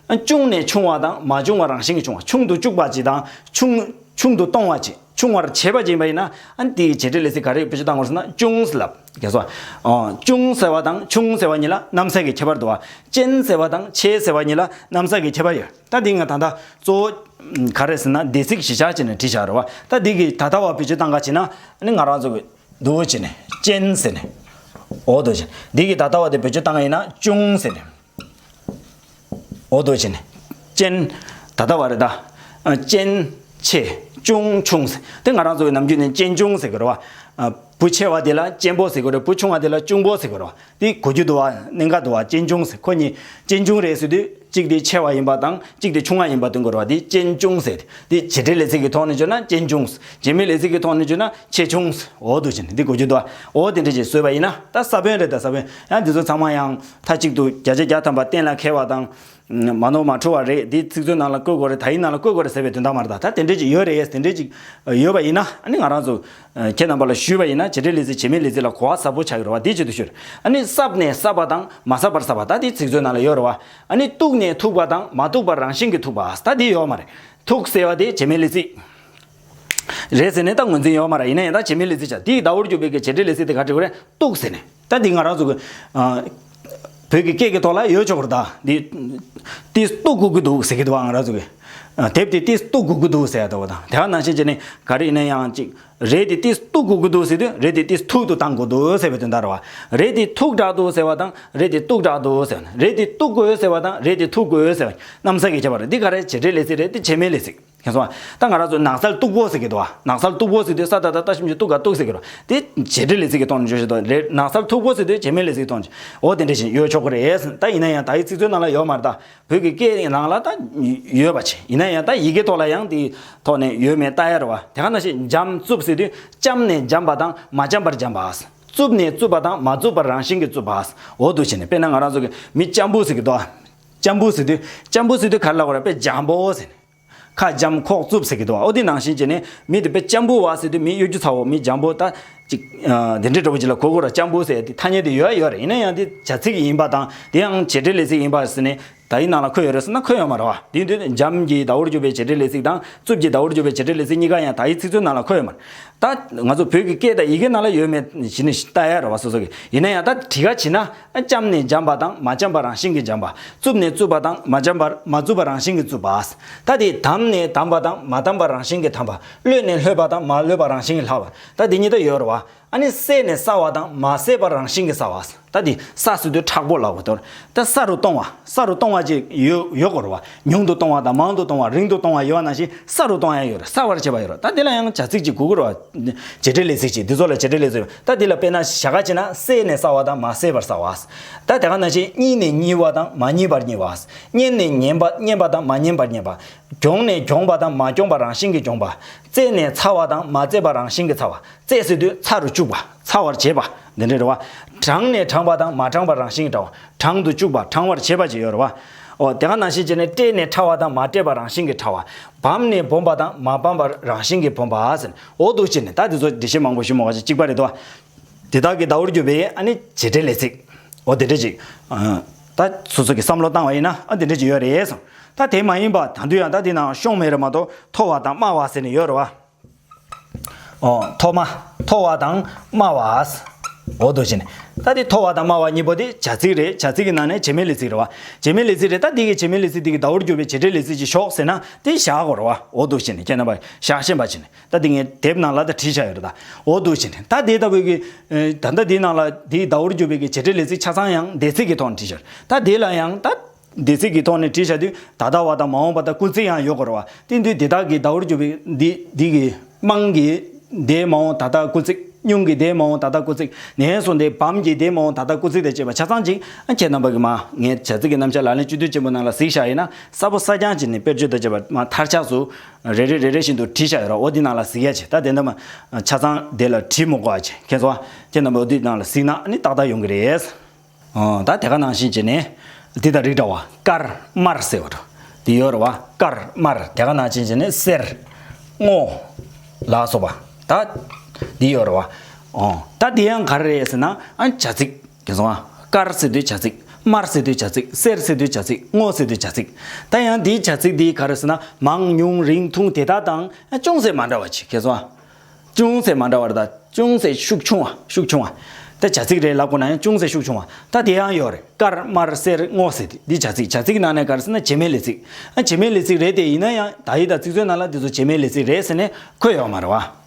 ཨ་ཆུང་ནས་ཆུང་བ་དང་མ་ཆུང་བ་རང་བཞིན་གྱིས་ཆུང་བ། ཆུང་དུ་བཅུག་པ་ཅིག་དང་ཆུང་ཆུང་དུ་གཏོང་བ་ཅིག་ཆུང་བར་བྱེད་པ་ཅིག་ཡིན་པ་ཡིན་ན་ཨ་ནི་དེའི་བྱེད་སྒྲའི་ལས་ཚིག་ག་རེ་བེད་སྤྱོད་བཏང་དགོས་ཟེར་ན་ཅུང་ཟེར་ལབ། རྒྱལ་སོ། ཨ་ཅུང་ཟེར་བ་དང་ཆུང་ཟེར་བ་གཉིས་ལ་གནམ་ས་གི་ཁྱད་པར་འདུག་བ། སྐྱེན་ཟེར་བ་དང་ཆེ་ཟེར་བ་གཉིས་ལ་གནམ་ས་གི་ཁྱད་པར་ཡོད། ད་འདི་ང་ད་ལྟ་གཙོ་བོ་ག་རེ་ཟེར་ན་འདས་ཚིག་གཞི་ཆགས་བྱས་ནས་བྲིས་བཞག་རེད་བ། ད་འདི་གི་ད་ལྟ་བ་བེད་སྤྱོད་བཏང་ག་བྱེད་ན་ཨ་ནི་ང་རང་ཚོ་གི་འདུག་བྱས་ནས་སྐྱེན་ཟེར་ནས་འོ་འདུག་བྱས་ནས་འདི་གི་ད་ལྟ་བ་དེ་བེད་སྤྱོད་བཏང་ག་ཡིན་ན་ཅུང་ཟེར་ནས། འོ་དོ་བྱས་ནས། སྐྱེན། ད་ལྟ་བ་རེད་ད། ཨ་སྐྱེན། ཆེ། ཅུང་ཆུང་ཟེར། དེ་ང་རང་ཚོ་གི་ནམ་རྒྱུན་ནས་སྐྱེན་ཆུང་ཟེར་གི་རེད་བ། ཨ་བུ་ཆེ་བ་དེ་ལ་སྐྱེན་པོ་ཟེར་གི་རེད། བུ་ཆུང་བ་དེ་ལ་ཅུང་པོ་ཟེར་གི་རེད་བ། དེ་གོ་རྒྱུ་འདུག་བ། གནད་འགག་འདུག་བ། སྐྱེན་ཆུང་ཟེར། ཁོ་གཉིས་སྐྱེན་ཆུང་རེད་ཟེར་དུས་གཅིག་དེ་ཆེ་བ་ཡིན་པ་དང་གཅིག་དེ་ཆུང་བ་ཡིན་པ་སྟོན་གི་རེད་བ། དེ་སྐྱེན་ཆུང་ཟེར། དེ་བྱེད་སྒྲའི་ལས་ཚིག་གི་ཐོག་ནས་བརྗོད་ན་སྐྱེན་ཆུང་ཟེར། བྱེད་མེད་ལས་ཚིག་གི་ཐོག་ནས་བརྗོད་ན་ཆེ་ཆུང་ཟེར། འོ་དོ་བྱས་ནས་འདི་གོ་རྒྱུ་འདུག་བ། འོ་དེ་འདྲ་ཞིག་བཟོས་པ་ཡིན་ན་ད་ས་བོན་རེད། ད་ས་བོན་ཡང་འདི་ཚོ་ཚང་མ་ཡང་། མཐའ་གཅིག་ཏུ་བརྒྱ་ཆ་བརྒྱ་ཐམ་པ་གཏན་ལ་འཁེལ་བ་དང་། མ་ནོར་མ་འཁྲུལ་བ་རེད། འདི་ཚིག་མཛོད་ནང་ལ་བཀོད་དགོས་རེད། དག་ཡིག་ནང་ལ་བཀོད་དགོས་རེད་ཟེར་བའི་དོན་དག་མ་རེད། ད་ད་དེ་འདྲས་ཅིག་ཡོད་རེད། དེ་འདྲས་ཅིག་ཡོད་པ་ཡིན་ན་ཨ་ནི་ང་རང་ཚོ་ཁྱེད་རྣམ་པ་ལ་ཞུས་པ་ཡིན་ན་བྱེད་སྒྲའི་ལས་ཚིག་བྱེད་མེད་ལས་ཚིག་ལ་གོ་བ་ཟབ་པོ་ཆགས་ཀྱི་རེད་བ། དེའི་ཆེད་དུ་ཞུ། ཨ་ནི་སྲབ་ནས་སྲབ་པ་དང་མ་སྲབ་པར་སྲབ་པ་ད་དེ་ཚིག་མཛོད་ནང་ལ་ཡོད་རེད་བ། ཨ་ནི་གཏུགས་ནས་ཐུག་པ་དང་མ་གཏུགས་པར་རང་བཞིན་གྱིས་ཐུག་པ་ད་དེ་ཡོད་མ་རེད། ཐུག་ཟེར་བ་དེ་བྱེད་མེད་ལས་ཚིག་རེད་ཟེར་ནས་ད་ངོས་འཛིན་ཡོད་མ་རེད། ཡིན་ན་ཡང་ད་བྱེད་མེད་ལས་ཚིག་ཆགས། དེའི་ཟླ་བོར་གྱུར་པའི་གི་བྱེད་སྒྲའི་ལས་ཚིག་དེ་ག་འབྲི་དགོས་རེད། གཏུགས་ཟེར་ནས། ད་འདི་ང་རང་ཚོ་གི་ཨ་བོད་ཀྱི་སྐད་ཀྱི་ཐོག་ལ་ཡོད་ཆོག་གི་རེད་ད། འདི་ཏིས་གཏུག་དགོས་ཀྱི་འདུག་ཟེར་གྱི་འདུག་བ། ང་རང་ཚོ་གི་ཨ་དེབ་དེ་ཏིས་གཏུག་དགོས་ཀྱི་འདུག་ཟེར་ཡ་འདུག་བ། དང་དེ་ག་ནང་བཞིན་བྱས་ནས་ག་རེ་ཡིན་ན་ཡང་ཅིག་རེད་དེ་ཏིས་གཏུག་དགོས་ཀྱི་འདུག་ཟེར་དུས་རེད་དེ་ཏིས་ཐུག་ཏུ་བཏང་དགོས་འདུག་ཟེར་བའི་དོན་དག་རེད་བ། རེད་དེ་ཐུག་དྲག་འདུག་ཟེར་བ་དང་རེད་དེ་གཏུག་དྲག་འདུག་ཟེར་བ། རེད་དེ་གཏུག་དགོས་ཟེར་བ་དང་རེད་དེ་ཐུག་དགོས་ཟེར་བ་གནམ་ས་གི་ཁྱད་པར་རེད། འདི་ག་རེ་བྱེད་སྒྲའི་ལས་ཚིག་རེད། དེ་བྱེད་མེད་ལས་ཚིག་ཁྱེད་སོང་ཨ། ད་ང་རང་ཚོ་ནགས་ཚལ་སྟུག་པོ་ཟེར་གྱི་འདུག་བ། ནགས་ཚལ་སྟུག་པོ་ཟེར་དུས་ས་ད་ད་ལྟ་ཞིམ་ཞིམ་སྟུག་ག་སྟུག་ཟེར་གྱི་རེད། དེ་བྱེད་སྒྲའི་ལས་ཚིག་གི་ཐོག་ནས་བརྗོད་བཞིན་འདུག་རེད། ནགས་ཚལ་སྟུག་པོ་ཟེར་དུས་བྱེད་མེད་ལས་ཚིག་གི་ཐོག་ནས་འོ་དེ་འདྲ་ཞིག་ཡོད་ཆོག་གི་རེད། ད་ཡིན་ན་ཡང་ད་ཡིག་ཚིག་མཛོད་ནང་ལ་ཡོད་མ་རེད་ད། བོད་ཀྱི་སྐད་ནང་ལ་ད་ཡོད་པ་བྱས། ཡིན་ན་ཡང་ད་ཡི་གེ་ཐོག་ལ་ཡང་དེའི་ཐོག་ནས་ཡོད་མེད་ལྟ་ཡ་རེད་བ། དེ་ག་ནང་བཞིན་འཇམ་རྩུབ་ཟེར་དུས་འཇམ་ནས་འཇམ་པ་དང་མ་འཇམ་པར་འཇམ་པ། རྩུབ་ནས་རྩུབ་པ་དང་མ་རྩུབ་པར་རང་བཞིན་གྱིས་རྩུབ་པ། འོ་འདུག་བྱས་ནས་དཔེར་ན་ང་རང་ཚོ་གི་མི་འཇམ་པོ་ཟེར་གྱི་འདུག་བ། འཇམ་པོ་ཟེར་དུས་འཇམ་པོ་ཟེར་དུས་ག་རེ་ལབ་དགོས་རེད། དཔེ་འཇམ་པོ་ཟེར་ནས། ཁ་འཇམ་ཁོག་རྩུབ་ཟེར་གྱི་འདུག་བ། འོ་དེ་ནང་བཞིན་བྱས་ནས་མི་དེ་དཔེ་འཇམ་པོ་བ་ཟེར་དུས་མི་གཡོ་སྒྱུ་ཚ་བོ་མི་འཇམ་པོ་ད་ཅིག་ཨ་དེ་འདྲའི་འདྲ་བོ་ཅིག་ལ་གོ་དགོས་ར། འཇམ་པོ་ཟེར་དེ་ཐ་སྙད་དེ་ཡོད་ཡོད་རེད། ཡིན་ན་ཡང་དེ་བྱ་ཚིག་ཡིན་པ་དང་དེ་ཡང་བྱེད་སྒྲའི་ལས་ཚིག་ཡིན་པ་ཟེར་ནས་དག་ཡིག་ནང་ལ་འཁོད་ཡོད་རེད་ཟེར་ན་འཁོད་ཡོད་མ་རེད་བ། དེ་དུས་འཇམ་གྱི་ཟླ་བོར་གྱུར་པའི་བྱེད་སྒྲའི་ལས་ཚིག་དང་རྩུབ་ཀྱི་ཟླ་བོར་གྱུར་པའི་བྱེད་སྒྲའི་ལས་ཚིག་གཉིས་ཀ་ཡང་དག་ཡིག་ཚིག་མཛོད་ནང་ལ་འཁོད་ཡོད་མ་རེད། ད་ང་ཚོ་བོད་ཀྱི་སྐད་དང་ཡི་གེ་ནང་ལ་ཡོད་མེད་གཞི་ནས་ལྟ་ཡ་རེད་བ། སོ་སོ་གི་ཡིན་ན་ཡང་ད་བྲིས་ཁ་བྱས་ན་འཇམ་ནས་འཇམ་པ་དང་མ་འཇམ་པ་རང་བཞིན་གྱིས་འཇམ་པ། རྩུབ་ནས་རྩུབ་པ་དང་མ་འཇམ་པར་མ་རྩུབ་པ་རང་བཞིན་གྱིས་རྩུབ་པ། ད་དེ་དམ་ནས་དམ་པ་དང་མ་དམ་པ་རང་བཞིན་གྱིས་དམ་པ། ལྷོད་ནས་ལྷོད་པ་དང་མ་ལྷོད་པ་རང་བཞིན་གྱིས་ལྷ་བ། ད་དེ་གཉིས་ད་ཡོད་རེད་བ། ཨ་ནི་གསལ་ནས་གསལ་བ་དང་མ་གསལ་པ་རང་བཞིན་གྱིས་གསལ་བ། ད་དེ་གསལ་ཟེར་དུས་མཁྲེགས་པོ་ལབ་དགོས་དོན། ད་གསལ་རུ་གཏོང་བ། གསལ་རུ་གཏོང་བ་ཅིག་ཡོད་ཡོད་དགོས་རེད་བ། ཉུང་དུ་གཏོང་བ་དང་མང་དུ་གཏོང་བ། རིང་དུ་གཏོང་བ་ཡོད་པ་ནང་བཞིན་གསལ་རུ་གཏོང་ཡ་ཡོད་རེད། གསལ་བར་བྱེད་པ་ཡོད་རེད། ད་དེ་ལ་ཡང་བྱ་ཚིག་ཅིག་དགོས་ཀྱི་རེད་བ། བྱེད་སྒྲའི་ལས་ཚིག་ཅིག་འདི་ཚོ་ལ་བྱེད་སྒྲའི་ལས་ཚིག་ཡོད། ད་དེ་ལ་དཔེར་ན་བྱ་དགའ་བྱེད་ན་གསལ་ནས་གསལ་བ་དང་མ་གསལ་བར་གསལ་བ། ད་དེ་ག་ནང་བཞིན་གཉིས་ནས་གཉིས་པ་དང་མ་གཉིས་པར་གཉིས་པ། སྙན་ནས་སྙན་པ་སྙན་པ་དང་མ་སྙན་པར་སྙན་པ། གྱོང་ནས་གྱོང་བ་དང་མ་གྱོང་བ་རང་བཞིན་གྱིས་གྱོང་བ། བཙས་ནས་ཚ་བ་དང་མ་བཙས་པ་རང་བཞིན་གྱིས་ཚ་བ། བཙས་ཟེར་དུས་ཚ་རུ་བཅུག་པ། ཚ་བར་བྱེད་པ། འདི་འདྲ་རེད་བ། དྲང་ནས་དྲང་བ་དང་མ་དྲང་བ་རང་བཞིན་གྱིས་དྲང་བ། དྲང་དུ་བཅུག་པ། དྲང་བར་བྱེད་པ་ཅིག་ཡོད་རེད་བ། འོ་དེ་ག་ནང་བཞིན་བྱས་ནས་བཀྲེས་ནས་ཕྲ་བ་དང་མ་བཀྲེས་པ་རང་བཞིན་གྱིས་ཕྲ་བ། སྦམ་ནས་སྦོམ་པ་དང་མ་སྦམ་པ་རང་བཞིན་གྱིས་སྦོམ་པ་ཟེར། འོ་འདུག་བྱས་ནས་ད་འདི་ཚོ་འགྲེལ་བཤད་མང་པོ་ཞུ་མ་དགོས་ཅིག་གཅིག་པ་རེད་དོ། དེ་དག་གི་ཟླ་བོར་གྱུར་པའི་ཨ་ནི་བྱེད་སྒྲའི་ལས་ཚིག་འོ་དེ་འདྲ་ཅིག་ཨ་ད་སོ་སོ་གི་བསམ་བློ་བཏང་བ་ཡིན་ན་ཨ་དེ་འདྲ་ཅིག་ཡོད་རེད་གསུངས། ད་དེ་མ་ཡིན་པ་ད་དུང་ཡང་ད་དེ་ནང་ཤོང་མེད་རེད་མ་གཏོགས་མཐོ་བ་དང་དམའ་བ་ཟེར་ནས་ཡོད་རེད་བ། ཨོ། མཐོ་དམའ། མཐོ་བ་དང་དམའ་བ། འོ་འདུག་བྱས་ནས། ད་དེ་མཐོ་བ་དང་དམའ་བ་གཉིས་པོ་དེ་བྱ་ཚིག་རེད། བྱ་ཚིག་གི་ནང་ནས་བྱེད་མེད་ལས་ཚིག་རེད་བ། བྱེད་མེད་ལས་ཚིག་རེད། ད་དེ་གི་བྱེད་མེད་ལས་ཚིག་དེ་གི་ཟླ་བོར་གྱུར་པའི་བྱེད་སྒྲའི་ལས་ཚིག་ཅིག་ཞོག་ཟེར་ན་དེ་བཞག་དགོས་རེད་བ། འོ་འདུག་བྱས་ནས་ཁྱེད་རྣམ་པ་བཞག་ཤེས་པ་བྱས་ནས། ད་དེ་ངས་དེབ་ནང་ལ་ད་བྲིས་བཞག་ཡོད་རེད་ད། འོ་འདུག་བྱས་ནས། ད་དེ་ལྟ་བུའི་གི་ཨེ་ད་ལྟ་དེའི་ནང་ལ་དེའི་ཟླ་བོར་གྱུར་པའི་གི་བྱེད་སྒྲའི་ལས་ཚིག་ཆ་ཚང་ཡང་འདས་ཚིག་གི་ཐོག་ནས་བྲིས་བཞག་ཡོད་རེད། ད་དེ་ལ་ཡང་ད། འདས་ཚིག་གི་ཐོག་ནས་བྲིས་བཞག་དུས་ད་ལྟ་བ་དང་མ་འོངས་པ་དང་སྐུལ་ཚིག་ཡང་ཡོད་དགོས་རེད་བ། དེ་དུས་འདི་དག་གི་ཟླ་བོར་གྱུར་པའི་འདི་འདི་གི་དམངས་ཀྱི་འདས་མ་འོངས་ད་ལྟ་སྐུལ་ཚིག་སྙུང་གི་དེ་མ་འོངས་ད་ལྟ་སྐུལ་ཚིག་ནས་བཟུང་སྟེ་བམ་གྱི་དེ་མ་འོངས་ད་ལྟ་སྐུལ་ཚིག་དང་བཅས་པ་ཆ་ཚང་ཅིག་ཨ་ཁྱེད་རྣམ་པ་གིས་མ་ངས་བྱ་ཚིག་གི་རྣམ་གཞག་ལག་ལེན་བཅུད་བསྡུས་ཆེན་པོ་ནང་ལ་གཟིགས་བཞག་ཡིན་ན་ས་པོ་ས་རྐྱང་ཅིག་ནས་དཔེར་བརྗོད་དང་བཅས་པ་མ་མཐར་ཆགས་སུ་རེ་རེ་རེ་རེ་བཞིན་དུ་བྲིས་བཞག་ཡོད་ར། འོ་འདི་ནང་ལ་གཟིགས་ཡ་ཆེ། ད་དེ་འདྲ་མ་ཆ་ཚང་དེ་ལ་བྲིས་མི་དགོས་པ་ཆེ། ཁྱེད་ཚོ་ཁྱེད་རྣམ་པ་འོ་འདི་ནང་ལ་གཟིགས་ན་ཨ་ནི་ཏག་ཏག་ཡོང་གི་རེད། ཨོ། ད་དེ་ག་ནང་བཞིན་བྱས་ནས་འདི་དང་རིགས་འདྲ་བ་དཀར་དམར་ཟེར་བ་འདྲ་འདི་ཡོད་རེད་བ། དཀར་དམར་དེ་ག་ནང་བཞིན་བྱས་ནས་སེར་སྔོ་ལ་སོགས་པ་ད་འདི་ཡོད་རེད་བ། ཨོ། ད་འདི་ཡང་ག་རེ་རེད་ཟེར་ན་ཨ་བྱ་ཚིག་ག་སོང་ཨ། དཀར་ཟེར་དུས་བྱ་ཚིག་དམར་ཟེར་དུས་བྱ་ཚིག་སེར་ཟེར་དུས་བྱ་ཚིག་སྔོ་ཟེར་དུས་བྱ་ཚིག་ད་ཡང་འདིའི་བྱ་ཚིག་འདི་ག་རེ་ཟེར་ན་མང་ཉུང་རིང་ཐུང་དེ་དག་དང་ཨ་ཅུང་ཟད་མ་འདྲ་བ་ཅིག་ག་སོང་ཨ། ཅུང་ཟད་མ་འདྲ་བ་རེད། ད་ཅུང་ཟད་ཤུགས་ཆུང་བ་ཤུགས་ཆུང་བ། ད་བྱ་ཚིག་རེད་ལབ་དགོས་ན་ཡང་ཅུང་ཟད་ཤུགས་ཆུང་བ་ད་དེ་ཡང་ཡོད་རེད། དཀར་དམར་སེར་སྔོ་ཟེར་དེ་འདི་བྱ་ཚིག་བྱ་ཚིག་ནང་ནས་ག་རེ་ཟེར་ན་བྱེད་མེད་ལས་ཚིག་ཨ་བྱེད་མེད་ལས་ཚིག་རེད་དེ་ཡིན་ན་ཡང་དག་ཡིག་དང་ཚིག་མཛོད་ནང་ལ་འདི་ཚོ་བྱེད་མེད་ལས་ཚིག་རེད་ཟེར་ནས་འཁོད་ཡོད་མ་རེད་བ།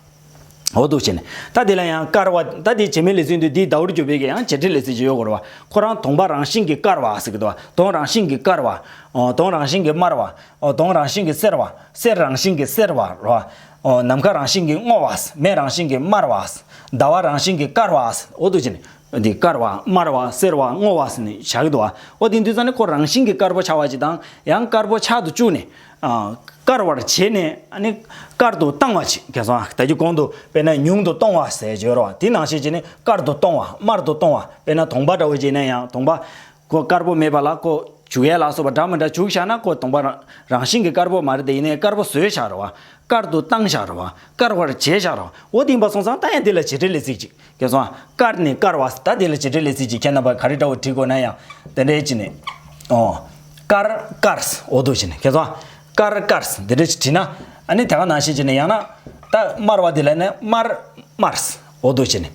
འོ་འདུག་བྱས་ནས་ད་དེ་ལ་ཡང་དཀར་བ་ད་དེ་བྱེད་མེད་ལས་ཚིག་འདུག་འདི་ཟླ་བོར་གྱུར་པའི་གི་ཡང་བྱེད་འབྲེལ་ལས་ཚིག་ཅིག་ཡོད་དགོས་རེད་བ། ཁོ་རང་གདོང་པ་རང་བཞིན་གྱིས་དཀར་བ་ཟེར་གི་འདུག་བ། གདོང་རང་བཞིན་གྱིས་དཀར་བ། ཨོ། གདོང་རང་བཞིན་གྱིས་དམར་བ། ཨོ། གདོང་རང་བཞིན་གྱིས་སེར་བ། གསེར་རང་བཞིན་གྱིས་སེར་བ་རོ། ཨོ། ནམ་མཁའ་རང་བཞིན་གྱིས་སྔོ་བ། མེ་རང་བཞིན་གྱིས་དམར་བ། ཟླ་བ་རང་བཞིན་གྱིས་དཀར་བ། འོ་འདུག་བྱས་ནས་འདི་དཀར་བ་དམར་བ་སེར་བ་སྔོ་བ་ཟེར་ནས་བཞག་གི་འདུག་བ། འོ་དེ་དུས་ཙང་ནས་ཁོ་རང་བཞིན་གྱིས་དཀར་པོ་ཆགས་པ་ཅིག་དང་ཡང་དཀར་པོ་ཆག་ཏུ་བཅུག་ནས། ཨ། དཀར་བར་བྱས་ནས་ཨ་ནི་དཀར་དུ་བཏང་བ་ཅིག་ག་སོང་ཨ། ད་རྒྱུ་གོང་དུ་དཔེར་ན་ཉུང་དུ་གཏོང་བ་ཟེར་བརྗོད་རོ། དེ་ནང་བཞིན་བྱས་ནས་དཀར་དུ་གཏོང་བ་དམར་དུ་གཏོང་བ་དཔེར་ན་གདོང་པ་འདྲ་བོ་བྱས་ན་ཡང་གདོང་པ། ཁོ་དཀར་པོ་མེད་པ་ལ་ཁོ་བྱུག་ཡས་ལ་སོགས་པ་འདྲ་མི་འདྲ་བྱུག་བཞག་ན་ཁོ་གདོང་པ་རང་རང་བཞིན་གྱིས་དཀར་པོ་མ་རེད་དེ་ཡིན་ནའི་དཀར་པོ་བཟོས་བཞག་རེད་བ། དཀར་དུ་བཏང་བཞག་རེད་བ། དཀར་བར་བྱས་བཞག་རེད་བ། འོ་དེ་ཡིན་པ་སོང་ཙང་ད་ཡང་དེ་ལ་བྱེད་འབྲེལ་ལས་ཚིག་ཅིག་ག་སོང་ཨ། དཀར་ནས་དཀར་བ་ད་དེ་ལ་བྱེད་འབྲེལ་ལས་ཚིག་ཅིག་ཁྱེད་རྣམ་པ་ག་རེ་འདྲ་བོ་བྲིས་དགོས་ན་ཡང་དེ་འདྲའི་ཅི་ནས། ཨོ། དཀར་དཀར་འོ་འདུག་བྱས་ནས་ག་སོང་ཨ། དཀར་དཀར་འདི་འདྲ་ཅིག་བྲིས་ན་ཨ་ནི་དེ་ག་ནང་བཞིན་བྱས་ནས་ཡང་ན་ད་དམར་བ་དེ་ལ་ནི་དམར་དམར། འོ་འདུག་བྱས་ནས།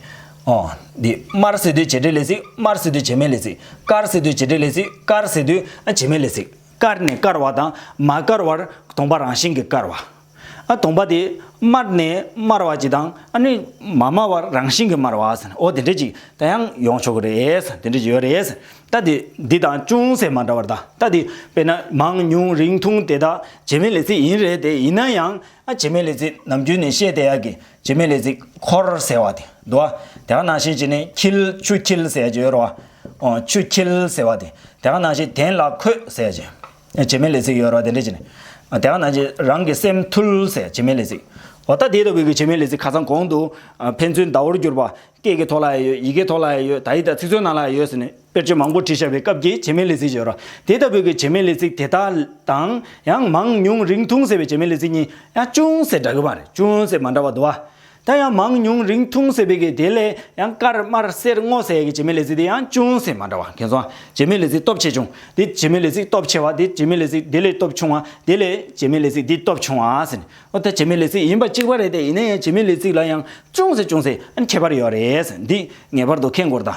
ཨོ། འདི་དམར་ཟེར་དུས་བྱེད་འབྲེལ་ལས་ཚིག་དམར་ཟེར་དུས་བྱེད་མེད་ལས་ཚིག་དཀར་ཟེར་དུས་བྱེད་འབྲེལ་ལས་ཚིག་དཀར་ཟེར་དུས་ཨ་བྱེད་མེད་ལས་ཚིག་དཀར་ནས་དཀར་བ་དང་མ་དཀར་བར་གདོང་པ་རང་བཞིན་གྱིས་དཀར་བ། ཨ་གདོང་པ་དེ་དམར་ནས་དམར་བ་ཅིག་དང་ཨ་ནི་མ་དམར་བར་རང་བཞིན་གྱིས་དམར་བ་ཟེར་ནས་འོ་དེ་འདྲ་ཅིག་ད་ཡང་ཡོང་ཆོག་གི་རེད་ཟེར་དེ་འདྲ་ཅིག་ཡོད་རེད་ཟེར། ད་དེ་འདི་དང་ཅུང་ཟད་མ་འདྲ་བར་ད་ད་དེ་དཔེར་ན་མང་ཉུང་རིང་ཐུང་དེ་དག་བྱེད་མེད་ལས་ཚིག་ཡིན་རེད་དེ་ཡིན་ན་ཡང་། ཨ་བྱེད་མེད་ལས་ཚིག་ནམ་རྒྱུན་ནས་བཤད་བསྡད་ཡག་གི་བྱེད་མེད་ལས་ཚིག་འཁོར་ཟེར་བ་དེ་འདུག་བ། དེ་ག་ནང་བཞིན་བྱས་ནས་འཁྱིལ་ཆུ་འཁྱིལ་ཟེར་ཡག་ཅིག་ཡོད་རེད་བ། ཨོ་ཆུ་འཁྱིལ་ཟེར་བ་དེ། དེ་ག་ནང་བཞིན་གདན་ལ་འཁོད་ཟེར་ཡག་ཅིག་བྱེད་མེད་ལས་ཚིག་ཡོད་རེད་བ་དེ་འདྲ་བྱས་ནས། དེ་ག་ནང་བཞིན་རང་གི་སེམས་ཐུལ་ཟེར་བྱེད་མེད་ལས་ཚིག་འོ་ད་དེ་ལྟ་བུའི་གི་བྱེད་མེད་ལས་ཚིག་ཁ་སང་གོང་དུ་ཕན་ཚུན་ཟླ་བོར་གྱུར་པ། སྐད་ཀྱི་ཐོག་ལ་ཡང་ཡོད། ཡི་གེའི་ཐོག་ལ་ཡང་ཡོད། དག་ཡིག་དང་ཚིག་མཛོད་ནང་ལ་ཡང་ཡོད་ཟེར་ནས་དཔེར་བརྗོད་མང་པོ་བྲིས་བཞག་པའི་སྐབས་ཀྱི་བྱེད་མེད་ལས་ཚིག་ཅིག་ཡོད་རེད། དེ་ལྟ་བུའི་གི་བྱེད་མེད་ལས་ཚིག་དེ་དག་དང་ཡང་མང་ཉུང་རིང་ཐུང་ཟེར་བའི་བྱེད་མེད་ལས་ཚིག་གཉིས་ཡང་ཅུང་ཟད་འདྲ་གི་མ་རེད། ཅུང་ཟད་མ་འདྲ་བ་འདུག་བ། ད་ཡང་མང་ཉུང་རིང་ཐུང་ཟེར་བའི་གི་དེ་ལས་ཡང་དཀར་དམར་སེར་སྔོ་ཟེར་གི་བྱེད་མེད་ལས་ཚིག་དེ་ཡང་ཅུང་ཟད་མ་འདྲ་བ། མཁྱེན་སོང་། བྱེད་མེད་ལས་ཚིག་སྟོབས་ཆེ་ཆུང་། དེ་བྱེད་མེད་ལས་ཚིག་སྟོབས་ཆེ་བ། དེ་བྱེད་མེད་ལས་ཚིག་དེ་ལས་སྟོབས་ཆུང་བ། དེ་ལས་བྱེད་མེད་ལས་ཚིག་དེ་སྟོབས་ཆུང་བ་ཟེར་ནས། འོ་ད་བྱེད་མེད་ལས་ཚིག་ཡིན་པ་གཅིག་པ་རེད་དེ། ཡིན་ན་ཡང་བྱེད་མེད་ལས་ཚིག་ལ་ཡང་ཅུང་ཟད་ཅུང་ཟད་ཨ་ནི་ཁྱད་པར་ཡོད་རེད། འདི་ངེས་པར་དུ་མཁྱེན་དགོས་རེད་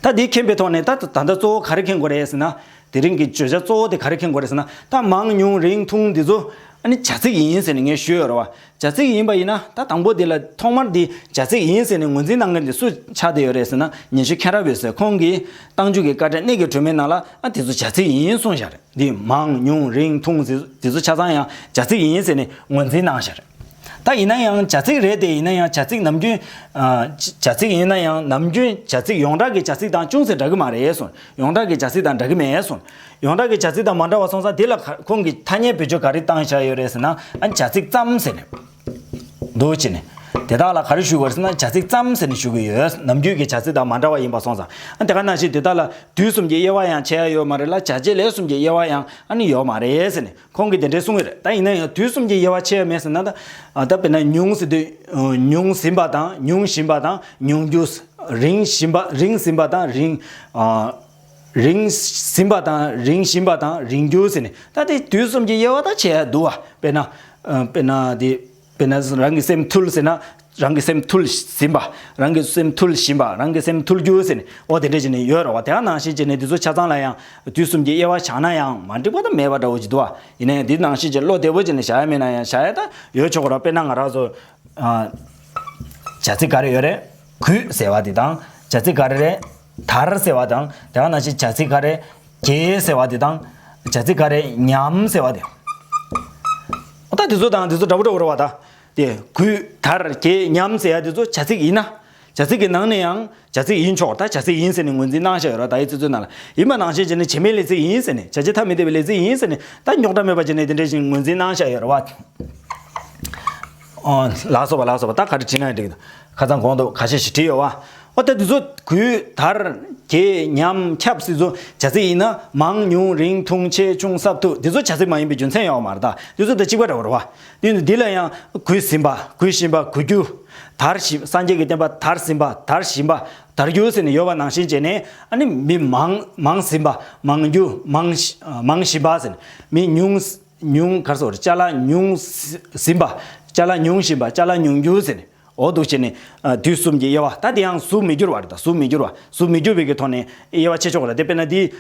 ད། ད་འདི་མཁྱེན་པའི་ཐོག་ནས་ད་ད་ལྟ་གཙོ་བོ་ག་རེ་མཁྱེན་དགོས་རེད་ཟེར་ན། དེ་རིང་གི་བརྗོད་བྱ་གཙོ་བོ་དེ་ག་རེ་མཁྱེན་དགོས་རེད་ཟེར་ན། ད་མང་ཉུང་རིང་ཐུང་འདི་ཚོ་ཨ་ནི་བྱ་ཚིག་ཡིན་ཟེར་ནས་ངས་ཞུས་ཡོད་རེད་བ། བྱ་ཚིག་ཡིན་པ་ཡིན་ན་ད་དང་པོ་འདི་ལ་ཐོག་མར་འདི་བྱ་ཚིག་ཡིན་ཟེར་ནས་ངོས་འཛིན་གནང་མཁན་དེ་སུ་ཆགས་བསྡད་ཡོད་རེད་ཟེར་ན། ཉི་ཤུ་མཁྱེན་རབ་ཡོད་ཟེར། ཁོང་གིས་རྟགས་འཇུག་གི་དཀའ་འགྲེལ་གནད་ཀྱི་སྒྲོན་མེའི་ནང་ལ་ཨ་དེ་ཚོ་བྱ་ཚིག་ཡིན་གསུངས་བཞག་རེད། འདི་མང་ཉུང་རིང་ཐུང་ཟེར་དེ་ཚོ་ཆ་ཚང་ཡང་བྱ་ཚིག་ཡིན་ཟེར་ནས་ངོས་འཛིན་གནང་བཞག་རེད། ད་ཡིན་ན་ཡང་བྱ་ཚིག་རེད་དེ། ཡིན་ན་ཡང་བྱ་ཚིག་ནམ་རྒྱུན། ཨ། བྱ་ཚིག་ཡིན་ན་ཡང་ནམ་རྒྱུན་བྱ་ཚིག་ཡོངས་གྲགས་ཀྱི་བྱ་ཚིག་དང་ཅུང་ཟད་འདྲ་གི་མ་རེད་གསུངས། ཡོངས་གྲགས་ཀྱི་བྱ་ཚིག་དང་འདྲ་གི་མེད་གསུངས། ཡོངས་གྲགས་ཀྱི་བྱ་ཚིག་དང་མ་འདྲ་བ་སོང་ཙང་དེ་ལ་ཁོང་གིས་ཐ་སྙད་བེད་སྤྱོད་ག་རེ་བཏང་བཞག་ཡོད་རེད་ཟེར་ན། ཨ་བྱ་ཚིག་ཙམ་ཟེར་ནས། འདུག་བྱས་ནས། དེ་དག་ལ་ག་རེ་ཞུ་དགོས་རེད་ཟེར་ན། བྱ་ཚིག་ཙམ་ཟེར་ནས་ཞུ་གི་ཡོད། ནམ་རྒྱུན་གྱི་བྱ་ཚིག་དང་མ་འདྲ་བ་ཡིན་པ་སོང་ཙང་། ཨ་དེ་ག་ནང་བཞིན་དེ་དག་ལ་དུས་གསུམ་གྱི་དབྱེ་བ་ཡང་ཕྱེ་ཡ་ཡོད་མ་རེད་ལ། བྱ་བྱེད་ལས་གསུམ་གྱི་དབྱེ་བ་ཡང་ཨ་ནི་ཡོད་མ་རེད་ཟེར་ནས། ཁོང་གིས་དེ་འདྲའི་གསུང་གི་རེད། ད་ཡིན་ན་ཡང་དུས་གསུམ་གྱི་དབྱེ་བ་ཕྱེ་ཡ་མེད་ཟེར་ན། ད་ད་དཔེར་ན་ཉུང་ཟེར་དུས་ཉུང་ཟིན་པ་དང་ཉུང་བཞིན་པ་དང་ཉུང་རྒྱུ། རིང་བཞིན་པ་རིང་ཟིན་པ་དང་རིང་། ཨ། རིང་ཟིན་པ་དང་རིང་བཞིན་པ་དང་རིང་རྒྱུ་ཟེར་ནས། ད་དེ་དུས་གསུམ་གྱི་དབྱེ་བ་ད་ཕྱེ་ཡ་འདུག་བ། དཔེར་ན། ཨ། དཔེར་ན་དེ། དཔེར་ན་རང་གི་སེམས་ཐུལ་ཟེར་ན། རང་གི་སེམས་ཐུལ་ཟིན་པ། རང་གི་སེམས་ཐུལ་བཞིན་པ། རང་གི་སེམས་ཐུལ་རྒྱུ་ཟེར་ནས། འོ་དེ་འདྲ་བྱས་ནས་ཡོད་རེད་བ། དེ་ག་ནང་བཞིན་བྱས་ནས་དེ་ཚོ་ཆ་ཚང་ལ་ཡང་དུས་གསུམ་གྱི་དབྱེ་བ་བཞག་ན་ཡང་མ་འགྲིག་པ་ད་མེད་པ་འདྲ་བོ་ཅིག་འདུག་བ། ཡིན་ན་ཡང་འདི་ནང་བཞིན་གྱི་བློ་བདེ་པོ་བྱས་ནས་བཞག་ཡ་མེད་ན་ཡང་བཞག་ཡ་ད་ཡོད་ཆོག་གི་རེད། དཔེར་ན་ང་རང་ཚོ། ཨ། བྱ་ཚིག་ག་རེ་ཡོད་རེད། གུས་ཟེར་བ་དེ་དང་། བྱ་ཚིག་ག་རེ་རེད། དར་ཟེར་བ་དང་། དེ་ག་ནང་བཞིན་བྱ་ཚིག་ག་རེ། གྱེས་ཟེར་བ་དེ་དང་། བྱ་ཚིག་ག་རེ། ཉམས་ཟེར་བ་དེ། ད་དེ་ཚོ་དང་དེ་ཚོ་འདྲ་པོ་འདྲ་པོ་རེད་བ་ད། དེ་གུས་དར་གྱི་ཉམས་ཟེར་ཡ་དེ་ཚོ་བྱ་ཚིག་ཡིན་ན། བྱ་ཚིག་གི་ནང་ནས་ཡང་བྱ་ཚིག་ཡིན་ཆོག་ད་བྱ་ཚིག་ཡིན་ཟེར་ནས་ངོས་འཛིན་གནང་བཞག་ཡོད་ར། ད་ཡི་ཚིག་ཚོའི་ནང་ལ་ཡིན་པ་ནང་བཞིན་བྱས་ནས་བྱེད་མེད་ལས་ཚིག་ཡིན་ཟེར་ནས། བྱ་བྱེད་ཐ་མི་དད་པའི་ལས་ཚིག་ཡིན་ཟེར་ནས། ད་རྙོག་དྲ་མེད་པ་བྱས་ནས་དེ་འདྲ་ཞིག་ངོས་འཛིན་གནང་བཞག་ཡོད་ར་བ། ཨོ། ལགས་སོ་བ། ལགས་སོ་བ། ད་ག་རེ་བྲིས་ན་འགྲིག་ཁ་སང་གོང་དུ་ཁ་ཤས་ཤིག་བྲིས་ཡོད་བ། ཨོ། ད་འདི་ཚོ་གུས་དར་གྱི་ཉམས་ཁྱབ་སྲིད་ཚོ་བྱ་ཚིག་ཡིན་ན། མང་ཉུང་རིང་ཐུང་ཆེ་ཆུང་སྲབ་མཐུག་འདི་ཚོ་བྱ་ཚིག་མ་ཡིན་པའི་རྒྱུ་མཚན་ཡོད་མ་རེད། ད་འདི་ཚོ་ད་གཅིག་པ་འདྲ་བོ་རེད་བ། འདི་འདི་ལ་ཡང་གུས་ཟིན་པ། གུས་བཞིན་པ། གུས་རྒྱུ། དར་བཞིན། སངས་རྒྱས་ཀྱི་བསྟན་པ་དར་ཟིན་པ། དར་བཞིན་པ། དར་རྒྱུ་ཟེར་ནས་ཡོད་པ་ནང་བཞིན་བྱས་ནས། ཨ་ནི་མི་མང་མང་ཟིན་པ། མང་རྒྱུ། མང་མང་བཞིན་པ་ཟེར་ནས། མི་ཉུང་ཉུང་ག་རེ་ཟེར། ཅ་ལག་ཉུང་ཟིན་པ། ཅ་ལག་ཉུང་བཞིན་པ། ཅ་ལག་ཉུང་རྒྱུ་ཟེར་ནས། འོ་འདུག་བྱས་ནས། ཨ། དུས་གསུམ་གྱི་དབྱེ་བ། ད་དེ་ཡང་གཟུགས་མི་འགྱུར་བ་རེད། ད་གཟུགས་མི་འགྱུར་བ། གཟུགས་མི་འགྱུར་བའི་གི་ཐོག་ནས་དབྱེ་བ་ཕྱེ་ཆོག་གི་རེད། དེ་དཔེར་ན་འདི།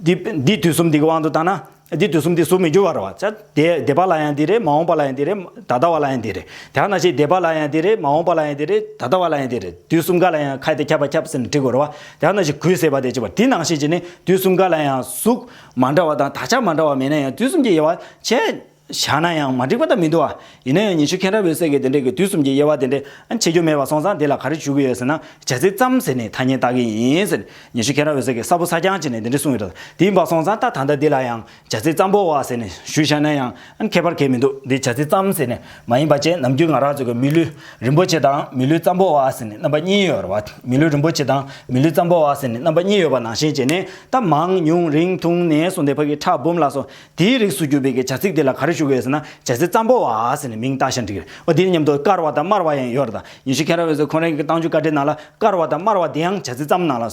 འདི་འདི་དུས་གསུམ་འདི་གི་དབང་དུ་བཏང་ན། འདི་དུས་གསུམ་འདི་གཟུགས་མི་འགྱུར་བ་རེད་བ། ད་དེ་འདས་པ་ལ་ཡང་འདི་རེད། མ་འོངས་པ་ལ་ཡང་འདི་རེད། ད་ལྟ་བ་ལ་ཡང་འདི་རེད། དེ་ནང་བཞིན་འདས་པ་ལ་ཡང་འདི་རེད། མ་འོངས་པ་ལ་ཡང་འདི་རེད། ད་ལྟ་བ་ལ་ཡང་འདི་རེད། དུས་གསུམ་ཀ་ལ་ཡང་ཁ་དེ་ཁྱབ་པ་ཁྱབ་ཟེར་ནས་འབྲི་དགོས་རེད་བ། དེ་ནང་བཞིན་གུས་ཟེར་བ་དེ་བྱེད་པ་དེ་ནང་བཞིན་བྱས་ནས། དུས་གསུམ་ཀ་ལ་ཡང་གཟུགས་མ་འདྲ་བ་དང་དག་ཆ་མ་འདྲ་བ་མེད་ན་ཡང་དུས་གསུམ་གྱི་དབྱེ་བ་ཕྱེ་བཞག་ན་ཡང་མ་འགྲིག་པ་ད་མི་འདུག་ཨ། ཡིན་ན་ཡང་ཉི་ཤུ་མཁྱེན་རབ་འོད་གསལ་གྱིས་དེ་འདྲའི་གི་དུས་གསུམ་གྱི་དབྱེ་བ་དེ་འདྲ་ཕྱེ་རྒྱུ་མེད་པ་སོང་ཙང་། དེ་ལ་ག་རེ་ཞུ་གི་ཡོད་ཟེར་ན། བྱ་ཚིག་ཙམ་ཟེར་ནས་ཐ་སྙད་བཏགས་ཀྱི་ཡིན་ཟེར་ནས། ཉི་ཤུ་མཁྱེན་རབ་འོད་གསལ་གྱིས་གསལ་པོ་གསལ་རྐྱང་བྱས་ནས་དེ་འདྲ་གསུངས་ཡོད་རེད། དེ་ཡིན་པ་སོང་ཙང་ད་ད་ལྟ་འདི་ལ་ཡང་བྱ་ཚིག་ཙམ་པོ་བ་ཟེར་ནས་ཞུས་བཞག་ན་ཡང་ཁྱད་པར་གང་ཡང་མི་འདུག་འདི་བྱ་ཚིག་ཙམ་ཟེར་ནས་མ་ཡིན་པ་བྱས། ནམ་རྒྱུན་ང་རང་ཚོ་གི་མི་ལུས་རིན་པོ་ཆེ་དང་མི་ལུས་ཙམ་པོ་བ་ཟེར་ནས་རྣམ་པ་གཉིས་ཡོད་རེད་བ། མི་ལུས་རིན་པོ་ཆེ་དང་མི་ལུས་ཙམ་པོ་བ་ཟེར་ནས་རྣམ་པ་གཉིས་ཡོད་པ་ནང་བཞིན་བྱས་ནས། ད་མང་ཉུང་རིང་ཐུང་ནས་བཟུང་སྟེ་ཕ་གི་ཁྲ་འབུམ་ལ་སོགས། དེའི་རིགས་སུ་གྱུར་པའི་གི་བྱ་ཚིག་དེ་ལ་ག་རེ་ཞུ་དགོས་ཟེར་ན། བྱ་ཚིག་ཙམ་པོ་བ་ཟེར་ནས་མིང་བཏགས་ཤིང་འགྲིག་གི་རེད། འོ། དེ་མཉམ་དུ་དཀར་བ་དང་དམར་བ་ཡང་ཡོད་རེད། ད་ཉི་ཤུ་མཁྱེན་རབ་འོད་གསལ་ཁོང་རང་གི་རྟགས་འཇུག་བཀའ་འགྲེལ་ནང་ལ་དཀར་བ་དང་དམར་བ་དེ་ཡང་བྱ་ཚིག་ཙམ་ནང་ལ་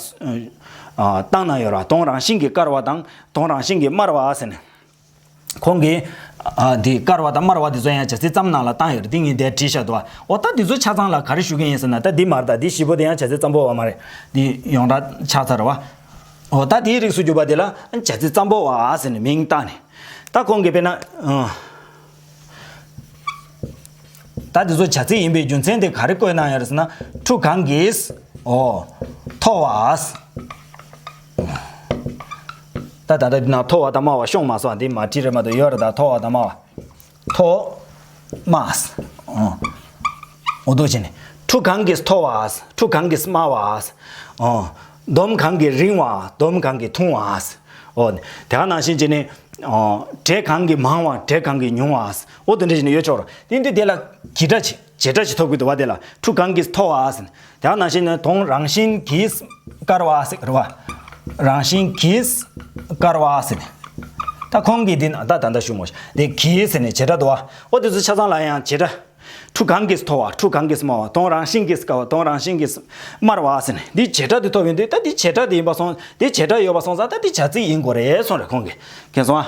ཨ་བཏང་གནང་ཡོད་རེད། དོན་རང་བཞིན་གྱིས་དཀར་བ་དང་དོན་རང་བཞིན་གྱིས་དམར་བ་ཟེར་ནས། ཁོང་གིས་ཨ་དེ་དཀར་བ་དང་དམར་བ་དེ་ཚོ་ཡང་བྱ་ཚིག་ཙམ་ནང་ལ་བཏང་ཡོད་རེད། དེ་ངས་འདིར་བྲིས་བཞག་འདུག་བ། འོ། ད་དེ་ཚོ་ཆ་ཚང་ལ་ག་རེ་ཞུ་གི་ཡིན་ཟེར་ན། ད་འདི་མ་རེད། ད་འདི་བཞི་པོ་དེ་ཡང་བྱ་ཚིག་ཙམ་པོ་བ་མ་རེད། འདི་ཡོངས་གྲགས་ཆགས་ཚར་བ། འོ། ད་དེའི་རིགས་སུ་གྱུར་པ་དེ་ལ་བྱ་ཚིག་ཙམ་པོ་བ་ཟེར་ནས་མིང་བཏགས་ནས། ད་ཁོང་གིས་དཔེར་ན། ཨ། ད་དེ་ཚོ་བྱ་ཚིག་ཡིན་པའི་རྒྱུ་མཚན་དེ་ག་རེ་བཀོད་གནང་ཡོད་རེད་ཟེར་ན། ཁྲུ་གང་གིས། ཨོ། མཐོ་བ། ད་ད་ལྟ་འདི་ན་མཐོ་བ་དང་དམའ་བ་ཤོང་མ་སོང་། འདི་མ་བྲིས་རེད་མ་གཏོགས་ཡོད་རེད། ད་མཐོ་བ་དང་དམའ་བ། མཐོ། དམའ། ཨོ། འོ་འདུག་བྱས་ནས། ཁྲུ་གང་གིས་མཐོ་བ། ཁྲུ་གང་གིས་དམའ་བ། ཨོ། འདོམ་གང་གིས་རིང་བ། འདོམ་གང་གིས་ཐུང་བ། ཨོ། དེ་ག་ནང་བཞིན་བྱས་ནས། ཨོ། བྲེ་གང་གིས་མང་བ། བྲེ་གང་གིས་ཉུང་བ། འོ་དེ་འདྲ་བྱས་ནས་ཡོད་ཆོག་རེད། དེ་འདི་དེ་ལ་བྱེད་སྒྲ་ཅིག་བྱེད་སྒྲ་ཅིག་ཐོབ་ཀྱི་འདུག་བ། དེ་ལ་ཁྲུ་གང་གིས་མཐོ་བ་ཟེར་ནས། དེ་ནང་བཞིན་ནི་དོན་རང་བཞིན་གྱིས་དཀར་བ་ཟེར་གི་རེད་བ། རང་བཞིན་གྱིས་དཀར་བ་ཟེར་ནས། ད་ཁོང་གིས་འདི་ན་ད་ད་ལྟ་ཞུ་མོ་ཞིག་འདི་གིས་ཟེར་ནས་བྱེད་སྒྲ་འདུག་བ། འོ་དེ་ཚོ་ཆ་ཚང་ལ་ཡང་བྱེད་སྒྲ། ཁྲུ་གང་གིས་མཐོ་བ། ཁྲུ་གང་གིས་དམའ་བ། དོན་རང་བཞིན་གྱིས་དཀར་བ། དོན་རང་བཞིན་གྱིས་དམར་བ་ཟེར་ནས། འདི་བྱེད་སྒྲ་འདི་ཐོབ་ཡོང་དུས། ད་འདི་བྱེད་སྒྲ་འདི་ཡིན་པ་སོང་། འདི་བྱེད་སྒྲ་ཡོད་པ་སོང་ཙང་ད་འདི་བྱ་ཚིག་ཡིན་དགོས་རེད་གསུངས་རེད་ཁོང་གིས། མཁྱེན་སོང་ཨ།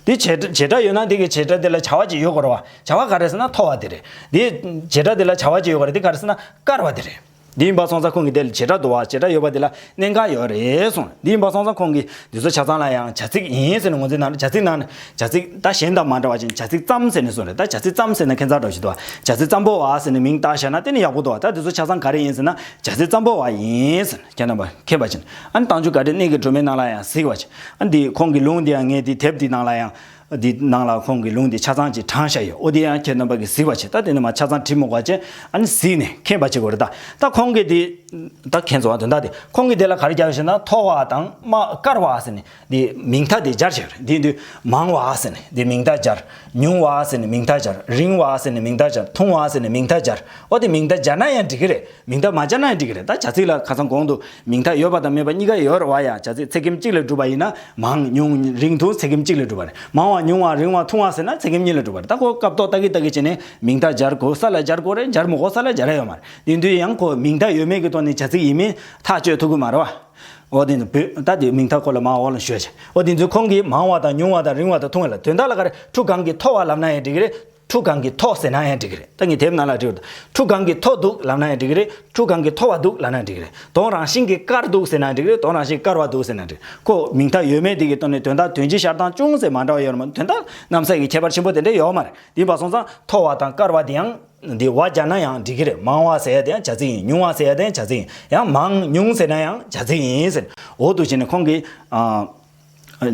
འདི་བྱེད་བྱེད་སྒྲ་ཡོད་ན་འདི་གི་བྱེད་སྒྲ་འདི་ལ་བྱ་བ་ཅིག་ཡོད་དགོས་རེད་བ། བྱ་བ་ག་རེ་ཟེར་ན་མཐོ་བ་དེ་རེད། འདི་བྱེད་སྒྲ་འདི་ལ་བྱ་བ་ཅིག་ཡོད་དགོས་རེད། འདི་ག་རེ་ཟེར་ན་དཀར་བ་དེ་རེད། འདི་ཡིན་པ་སོང་ཙང་ཁོང་གིས་དེ་ལ་བྱེད་སྒྲ་འདུག་བ། བྱེད་སྒྲ་ཡོད་པ་དེ་ལ་གནད་འགག་ཡོད་རེད་གསུངས། འདི་ཡིན་པ་སོང་ཙང་ཁོང་གིས་འདི་ཚོ་ཆ་ཚང་ལ་ཡང་བྱ་ཚིག་ཡིན་ཟེར་ནས་ངོས་འཛིན་གནང་། བྱ་ཚིག་ནང་ནས་བྱ་ཚིག་ད་གཞན་དང་མ་འདྲ་བ་ཅན་བྱ་ཚིག་ཙམ་ཟེར་ནས་གསུངས་རེད། ད་བྱ་ཚིག་ཙམ་ཟེར་ན་ཁྱད་མཚར་འདྲ་ཞིག་འདུག་བ། བྱ་ཚིག་ཙམ་པོ་བ་ཟེར་ནས་མིང་བཏགས་བཞག་ན་དེ་ནི་ཡག་པོ་འདུག་བ། ད་འདི་ཚོ་ཆ་ཚང་ག་རེ་ཡིན་ཟེར་ན་བྱ་ཚིག་ཙམ་པོ་བ་ཡིན་ཟེར་ནས། ཁྱེད་རྣམ་པ་མཁྱེན་པ་ཅིག་ཨ་ནི་རྟགས་འཇུག་བཀའ་འགྲེལ་གནད་ཀྱི་སྒྲོན་མེའི་ནང་ལ་ཡང་གཟིགས་པ་ཅིག་ཨ་ནི་འདི་ཁོང་གི་ལུང་འདི་ཡང་ངས་འདི་དེབ་འདི་ནང་ལ་ཡང་། འདི་ནང་ལ་ཁོང་གི་ལུང་འདི་ཆ་ཚང་ཅིག་དྲངས་བཞག་ཡོད། འོ་དེ་ཡང་ཁྱེད་རྣམ་པ་གིས་གཟིགས་པ་བྱེད། ད་དེ་ནི་མ་ཆ་ཚང་བྲིས་མི་དགོས་པ་བྱས། ཨ་ནི་གཟིགས་ནས་མཁྱེན་པ་བྱེད་དགོས་རེད། ད་ད་ཁོང་གིས་འདི་ད་མཁྱེན་སོང་བ། དོན་དག་དེ་ཁོང་གིས་དེ་ལ་ག་རེ་རྒྱབ་ཡོད་ཟེར་ན། མཐོ་བ་དང་དམའ་དཀར་བ་ཟེར་ནས་འདི་མིང་མཐའ་དེ་སྦྱར་བཞག་ཡོད་རེད། འདི་འདི་མང་བ་ཟེར་ནས་འདི་མིང་མཐའ་སྦྱར། ཉུང་བ་ཟེར་ནས་མིང་མཐའ་སྦྱར། རིང་བ་ཟེར་ནས་མིང་མཐའ་སྦྱར། ཐུང་བ་ཟེར་ནས་མིང་མཐའ་སྦྱར། འོ་དེ་མིང་མཐའ་སྦྱར་ན་ཡང་འགྲིག་གི་རེད། མིང་མཐའ་མ་སྦྱར་ན་ཡང་འགྲིག་གི་རེད། ད་བྱ་ཚིག་ལ་ཁ་སང་གོང་དུ་མིང་མཐའ་ཡོད་པ་དང་མེད་པ་གཉིས་ཀ་ཡོད་རེད་བ། ཡ། བྱ་ཚིག་ཚེག་ཁེམ་གཅིག་ལས་གྲུབ་པ་ཡིན་ན་མང་ཉུང་རིང་ཐུང་ཚེག་ཁེམ་གཅིག་ལས་གྲུབ་པ་རེད། མང་བ་ཉུང་བ་རིང་བ་ཐུང་བ་ཟེར་ན་ཚེག་ཁེམ་གཉིས་ལས་གྲུབ་པ་རེད། ད་ཁོ་སྐབས་ཐོག་ལྟ་གི་ལྟ་གི་བྱས་ནས་མིང་མཐའ་སྦྱར་དགོས་ས་ལ་སྦྱར་དགོས་རེད། སྦྱར་མི་དགོས་ས་ལ་སྦྱར་ཡ་ཡོད་མ་རེད། དེ་དུས་ཡང་ཁོ་མིང་མཐའ་ཡོད་མེད་ཀྱི་ཐོག་ནས་བྱ་ཚིག་ཡིན་མིན་ཐག་གཅོད་ཐུབ་ཀྱི་མ་རེད་བ། འོ་དེ་ཚོ་བོད་ད་དེ་མིང་མཐའ་ཁོ་ལ་མ་འོག་ལ་ཞོལ་བྱས། འོ་དེ་ཚོ་ཁོང་གིས་མང་བ་དང་ཉུང་བ་དང་རིང་བ་དང་ཐུང་བ་ལ་དོན་དག་ལ་ག་རེ་ཁྲུ་གང་གི་མཐོ་བ་ལབ་ན་ཡང་འགྲིག་གི་རེད། ཁྲུ་གང་གི་མཐོ་ཟེར་ན་ཡང་འགྲིག་གི་རེད། ད་ངས་དེབ་ནང་ལ་བྲིས་ཡོད། ཁྲུ་གང་གི་མཐོ་འདུག་ལབ་ན་ཡང་འགྲིག་གི་རེད། ཁྲུ་གང་གི་མཐོ་བ་འདུག་ལབ་ན་འགྲིག་གི་རེད། དོན་རང་བཞིན་གྱིས་དཀར་འདུག་ཟེར་ན་འགྲིག་གི་རེད། དོན་རང་བཞིན་དཀར་བ་འདུག་ཟེར་ན་འགྲིག་ཁོ་མིང་མཐའ་ཡོད་མེད་དེ་གི་ཐོག་ནས་དོན་དག་དོན་སྤྱི་ཤར་སྟངས་ཅུང་ཟད་མ་འདྲ་བ་ཡོད་རེད་མ། དོན་དག་རྣམ་གསལ་གྱི་ཁྱད་པར་ཆེན་པོ་དེ་འདྲ་ཡོད་མ་རེད། དེ་ཡིན་པ་སོང་ཙང་མཐོ་བ་དང་དཀར་བ་དེ་ཡང་འདི་བ་སྦྱར་ན་ཡང་འགྲིག་གི་རེད། མང་བ་ཟེར་ཡ་དེ་ཡང་བྱ་ཚིག་ཡིན། ཉུང་བ་ཟེར་ཡ་དེ་ཡང་བྱ་ཚིག་ཡིན། ཡང་མང་ཉུང་ཟེར་ན་ཡང་བྱ་ཚིག་ཡིན་ཟེར། འོ་འདུག་བྱས་ནས་ཁོང་གིས་ཨ།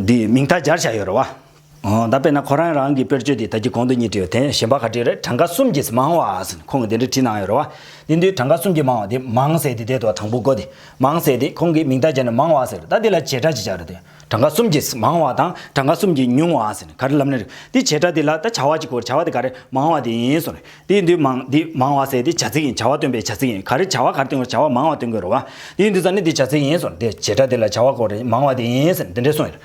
འདི་མིང་མཐའ་སྦྱར་བཞག་ཡོད་རེད་བ། ཨོ། ད་དཔེར་ན་ཁོ་རང་རང་གི་དཔེར་བརྗོད་དེ་ད་གིན་གོང་དུ་གཉིས་བྲིས་ཡོད་དེ། གཞན་པ་ག་བྲིས་རེད། གྲངས་ཀ་གསུམ་གྱིས་མང་བ་ཟེར་ནས་ཁོང་གིས་དེ་འདྲ་བྲིས་གནང་ཡོད་རེད་བ། དེ་དུས་གྲངས་ཀ་གསུམ་གྱིས་མང་བ་དེ་མང་ཟེར་དེ་དེ་དོ་དང་པོ་གོ་དེ། མང་ཟེར་དེ་ཁོང་གིས་མིང་བརྡ་བརྒྱབ་ནས་མང་བ་ཟེར། ད་དེ་ལ་བྱེད་སྒྲ་ཅིག་བྱ་རེད་དེ། གྲངས་ཀ་གསུམ་གྱིས་མང་བ་དང་གྲངས་ཀ་གསུམ་གྱིས་ཉུང་བ་ཟེར་ནས་ག་རེ་ལབ་ནི་རེད། དེ་བྱེད་སྒྲ་དེ་ལ་ད་བྱ་བ་ཅིག་གོ། བྱ་བ་དེ་ག་རེ། མང་བ་དེ་ཡིན་ཟེར་ནས། དེ་ཡིན་དུས་མང་དེ་མང་བ་ཟེར་དེ་བྱ་ཚིག་ཡིན། བྱ་བ་སྟོན་པའི་བྱ་ཚིག་ཡིན། ག་རེ་བྱ་བ་ག་རེ་སྟོན་དགོས། བྱ་བ་མང་བ་སྟོན་དགོས་རེད་བ། དེ་ཡིན་དུས་ཙང་ནི་དེ་བྱ་ཚིག་ཡིན་ཟེར་ནས། དེ་བྱེད་སྒྲ་དེ་ལ་བྱ་བ་གོ་རེད། མང་བ་དེ་ཡིན་ཟེར་ནས་དེ་འདྲ་གསུངས་ཡོད་རེད།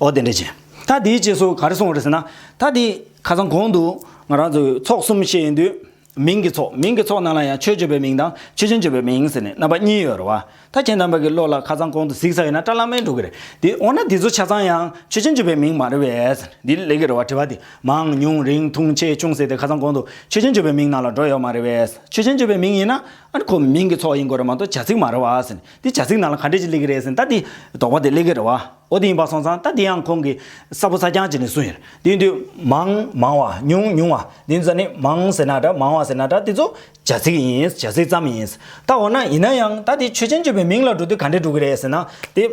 ཨོ་དེ་འདྲ་བྱས། ད་དེའི་རྗེས་སུ་ག་རེ་གསུངས་རེད་ཟེར་ན། ད་དེ་ཁ་སང་གོང་དུ་ང་རང་ཚོས་ཚོགས་གསུམ་བཤད་ཡོང་དུས། མིང་གི་ཚོགས། མིང་གི་ཚོགས་ནང་ལ་ཡང་ཆོས་བརྗོད་པའི་མིང་དང་ཆོས་ཅན་བརྗོད་པའི་མིང་ཟེར་ནས་རྣམ་པ་གཉིས་ཡོད་རེད་བ། ད་ཁྱེད་རྣམ་པ་གི་བློ་ལ་ཁ་སང་གོང་དུ་གཟིགས་ཚར་ཡོད་ན་བཀྲ་ལམ་མེ་འགྲོ་གི་རེད་དེ། འོ་ན་འདི་ཚོ་ཆ་ཚང་ཡང་ཆོས་ཅན་བརྗོད་པའི་མིང་མ་རེད་པས་ཟེར་ནས་འདི་སླེབས་ཀྱི་རེད་བ། དྲི་བ་དེ་མང་ཉུང་རིང་ཐུང་ཆེ་ཆུང་ཟེར་དེ་ཁ་སང་གོང་དུ་ཆོས་ཅན་བརྗོད་པའི་མིང་ནང་ལ་འགྲོ་ཡོད་མ་རེད་པས། ཆོས་ཅན་བརྗོད་པའི་མིང་ཡིན་ན་ཨ་ནི་ཁོ་མིང་གི་ཚོགས་ཡིན་དགོས་རེད་མ་གཏོགས་བྱ་ཚིག་མ་རེད་བ་ཟེར་ནས། འདི་བྱ་ཚིག་ནང་ལ་ག་འདྲས་ཅིག་སླེབས་ཀྱི་རེད་ཟེར་ནས་ད་འདི་དོགས་པ་དེ་སླེབས་ཀྱི་རེད་བ། འོ་དེ་ཡིན་པ་སོང་ཙང་ད་དེ་ཡང་ཁོང་གིས་གསལ་པོ་གསལ་རྐྱང་བྱས་ནས་གསུངས་ཡོད། དེ་ཡིན་དུས་མང་མང་བ་ཉུང་ཉུང་བ་དེ་ཚོ་ནི་མང་ཟེར་ན་འདྲ་མང་བ་ཟེར་ན་འདྲ་དེ་ཚོ་བྱ་ཚིག་ཡིན། བྱ་ཚིག་ཙམ་ཡིན། ད་འོ་ན་ཡིན་ན་ཡང་ད་དེ་ཆོས་ཅན་བརྗོད་པའི་མིང་ལ་འགྲོ་དུས་ག་འདྲས་འགྲོ་གི་རེད་ཟེར་ན། དེ་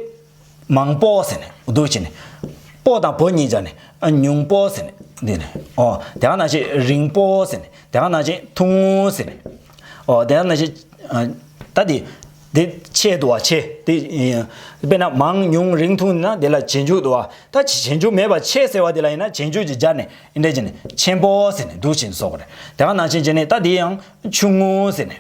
མང་པོ་ཟེར་ནས་འདུག་བྱས་ནས། པོ་དང་བོ་གཉིས་སྦྱར་ནས་ཨ་ཉུང་པོ་ཟེར་ནས་འདི་ནས། ཨོ་དེ་ག་ནང་བཞིན་རིང་པོ་ཟེར་ནས། དེ་ག་ནང་བཞིན་ཐུང་ངུ་ཟེར་ནས། ཨོ་དེ་ག་ནང་བཞིན་ཨ་ད་དེ་དེ་ཆེ་འདུག་བ། ཆེ་དེ་དཔེར་ན་མང་ཉུང་རིང་ཐུང་ན་དེ་ལ་ཇེ་མཇུག་འདུག་བ། ད་ཇེ་མཇུག་མེད་པ་ཆེ་ཟེར་བ་དེ་ལ་ཡིན་ན་ཇེ་མཇུག་ཅིག་སྦྱར་ནས་འདི་འདྲ་བྱས་ནས་ཆེན་པོ་ཟེར་ནས་འདུག་བྱས་ནས་སོགས་པ་རེད། དེ་ག་ནང་བཞིན་བྱས་ནས་ད་དེ་ཡང་ཆུང་ངུ་ཟེར་ནས།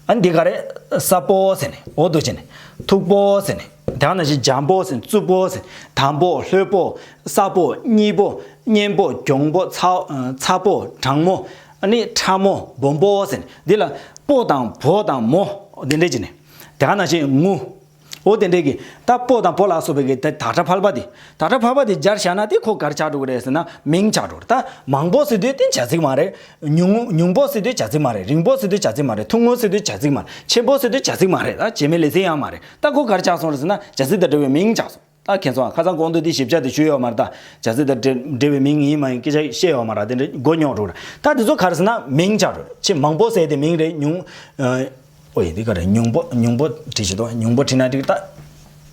ཨ་འདི་ག་རེ། སྲབ་པོ་ཟེར་ནས་འོ་འདུག་བྱས་ནས། མཐུག་པོ་ཟེར་ནས། དེ་ག་ནང་བཞིན་འཇམ་པོ་ཟེར་ནས། རྩུབ་པོ་ཟེར་ནས། དམ་པོ། ལྷོད་པོ། སྲབ་པོ། སྙི་པོ། མཉེན་པོ། གྱོང་པོ། ཚ་ཚ་པོ། གྲང་མོ། ཨ་ནི་ཕྲ་མོ། སྦོམ་པོ་ཟེར་ནས། འདི་ལ་པོ་དང་བོ་དང་མོ་འདི་འདྲ་བྱས་ནས། དེ་ག་ནང་བཞིན་ངུ། འོ་དེ་འདྲས་ཀྱི་ད་པོ་དང་བོ་ལ་སོགས་པའི་གི་ད་དག་ཕྲ་ཕལ་པ་དེ། དག་ཕྲ་ཕལ་པ་དེ་སྦྱར་བཞག་ན་དེ་ཁོ་ག་རེ་ཆགས་འགྲོ་གི་རེད་ཟེར་ན་མིང་ཆགས་འགྲོ་གི་རེད། ད་མང་པོ་ཟེར་དུས་དེ་བྱ་ཚིག་མ་རེད། ཉུང་ཉུང་པོ་ཟེར་དུས་བྱ་ཚིག་མ་རེད། རིང་པོ་ཟེར་དུས་བྱ་ཚིག་མ་རེད། ཐུང་ངུ་ཟེར་དུས་བྱ་ཚིག་མ་རེད། ཆེན་པོ་ཟེར་དུས་བྱ་ཚིག་མ་རེད། ད་བྱེད་མེད་ལས་ཚིག་ཡང་མ་རེད། ད་ཁོ་ག་རེ་ཆགས་སོང་རེད་ཟེར་ན་བྱ་ཚིག་དང་འབྲེལ་བའི་མིང་ཆགས་སོང་། ད་མཁྱེན་སོང་ཨ། ཁ་སང་གོང་དུ་དེ་ཞིབ་ཆ་དེ་ཞུས་ཡོད་མ་རེད། ད་བྱ་ཚིག་དང་འབྲེལ་འབྲེལ་བའི་མིང་ཡིན་མ་ཡིན་སྐད་ཆ་བཤད་ཡོད་མ་རེད། དེ་འདྲ་མགོ་རྙོག་འགྲོ་རེད། ད་དེ་ཚོ་ག་རེ་ཟེར་ན་མིང་ཆགས་འགྲོ་རེད། ཆེས་མང་པོ་ཟེར་དེ་མིང་རེད། ཉུང་ཨ། ཨོ་ཡ་འདི་ག་རེ། ཉུང་པོ་ཉུང་པོ་བྲིས་ཤི་དོ། ཉུང་པོ་བྲིས་ན་འགྲིག་ད།